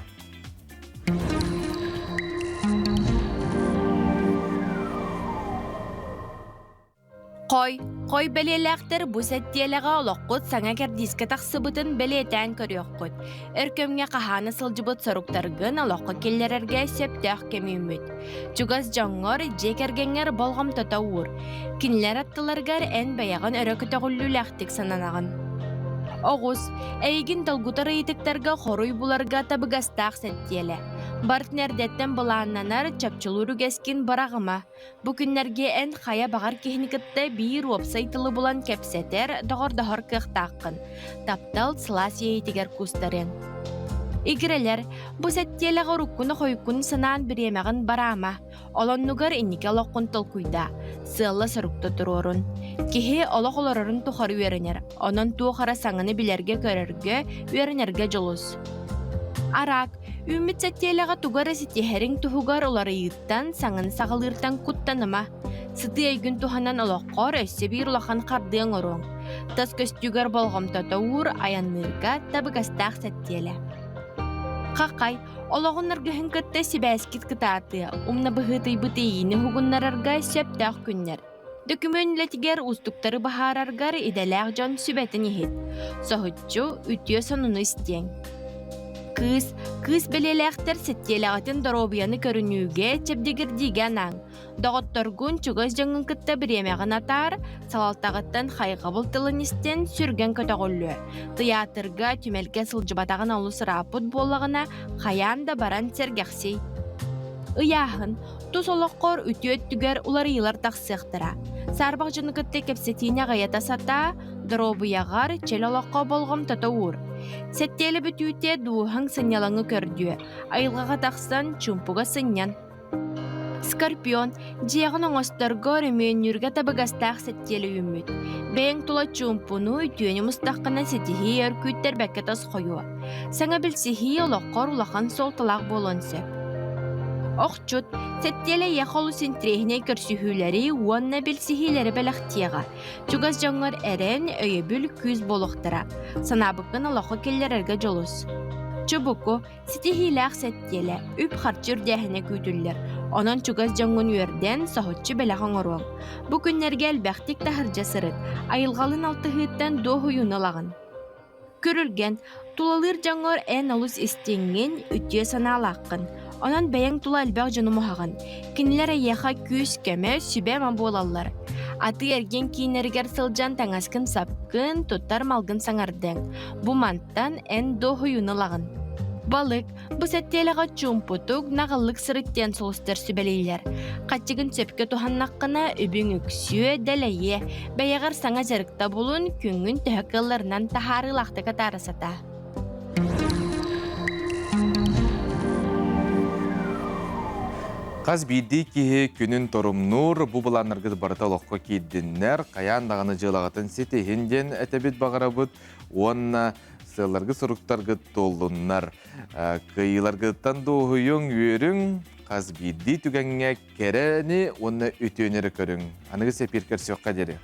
Хой, хой бэлиэлээхтэр бу сэттиэлэҕэ олоххут саҥа кэрдиискэ тахсыбытын бэлиэтээн көрүөххүт. Өр кэмҥэ хаһаана сылдьыбыт соруктаргын олоххо киллэрэргэ сөптөөх кэм үүммүт. Чугас дьоҥҥор, дьиэ кэргэҥҥэр болҕомтото уур. Кинилэр аттыларыгар эн бэйэҕин өрө көтөҕүллүүлээхтик сананаҕын. Оҕус, эйигин долгутар ыйытыктарга хоруй буларга табыгастаах сэттиэлэ. Барытын эрдэттэн былааннанар, чопчулуур үгэскин быраҕыма. Бу күннэргэ эн хайа баҕар киһини кытта биир уопсай тылы булан кэпсэтэр, доҕордоһор кыахтааххын. Таптал сылаас иэйиитигэр куустарыаҥ. Игирэлэр, бу сэттиэлэҕэ уруккуну-хойуккуну санаан бириэмэҕин бараама. Ол оннугар инники олоххун толкуйдаа, сыалла-сорукта туруорун. Киһи олох олорорун тухары үөрэнэр, онон туох эрэ саҥаны билэргэ-көрөргө, үөрэнэргэ дьулус. Араак, үүммүт сэттиэлэҕэ тугу эрэ ситиһэриҥ туһугар уларыйыыттан, саҥаны саҕалыыртан куттаныма. Сытыы өйгүн туһанан олоххор өссө биир улахан хардыы оҥоруоҥ. Тас көстүүгэр болҕомтото уур, айанныырга табыгастаах сэттиэлэ. Хахай, олоҕун аргыһын кытта сибээскит кытаатыа, умна быһыытыйбыт иэйиини уһугуннарарга сөптөөх күннэр. Дөкүмүөн үлэтигэр уустуктары быһаараргар идэлээх дьон сүбэтин иһит. Соһуччу, үтүө сонуну истиэҥ. Кыыс, кыыс бэлиэлээхтэр сэттиэлэҕитин доруобуйаны көрүнүүгэ, чэбдигирдиигэ анааҥ. Доҕотторгун, чугас дьоҥҥун кытта бириэмэҕин атаар, салалтаҕыттан хайҕабыл тылын истэн, сүргэн көтөҕүллүө. Тыйаатырга, түмэлгэ сылдьыбатаҕын олус ырааппыт буоллаҕына, хайаан да баран сэргэхсий. Ыйааһын, Тус олоххор үтүө өттүгэр уларыйыылар тахсыахтара. Саарбах дьону кытта кэпсэтиини аҕыйата сатаа, доруобуйаҕар, чөл олоххо болҕомтото уур. Сэттиэлэ бүтүүтэ дууһаҥ сынньалаҥы көрдүө, айылҕаҕа тахсан чуумпуга сынньан. Скорпион, дьиэҕин оҥосторго, өрөмүөннүүргэ табыгастаах сэттиэлэ үүммүт. Бэйэҥ тула чуумпуну, үтүөнү мустаххына ситиһии өр күүттэрбэккэ тосхойуо. Саҥа билсиһии олоххор улахан суолталаах буолуон сөп. Охчут, сэттиэлэ эйиэхэ олус интириэһинэй көрсүһүүлэри уонна билсиһиилэри бэлэхтиэҕэ. Чугас дьоҥҥор эрэн, өйөбүл, күүс буолуохтара. Санаабыккын олоххо киллэрэргэ дьулус. Чубуку, ситиһиилээх сэттиэлэ, үп-харчы үрдээһинэ күүтүллэр. Онон чугас дьоҥҥун үөрдэн, соһуччу бэлэх оҥоруоҥ. Бу күннэргэ элбэхтик таһырдьа сырыт, айылҕалыын алтыһыыттан дуоһуйууну ылаҕын. Күрүлгэн, тулалыыр дьоҥҥор эн олус истиҥҥин, үтүө санаалааххын. Онон бэйэҥ тула элбэх дьону муһаҕын. Кинилэр эйиэхэ күүс-көмө, сүбэ-ама буолаллар. Атыы-эргиэн кииннэригэр сылдьан таҥаскын-сапкын, туттар малгын саҥардыаҥ. Бу мантан эн дуоһуйууну ылаҕын. Балык, Бу сэттиэлэҕэ чуумпутук, наҕыллык сырыт диэн сулустар сүбэлииллэр. Хаччыгын сөпкө туһаннаххына, үбүҥ үксүө, дэлэйиэ. Бэйэҕэр саҥа дьарыкта булун, күҥҥүн төһө кыалларынан таһаарыылаахтык атаара сатаа. Хас биирдии киһи күнүн торумнуур, бу былааннаргыт барыта олоххо киирдиннэр, хайаан даҕаны дьыалаҕытын ситиһин диэн этэбит баҕарабыт уонна сыалларгыт-соруктаргыт туоллуннар. Кыайыыларгыттан дуоһуйуҥ, үөрүҥ, хас биирдии түгэҥҥэ кэрэни уонна үтүөнү эрэ көрүҥ. Аныгы эпир көрсүөххэ диэри.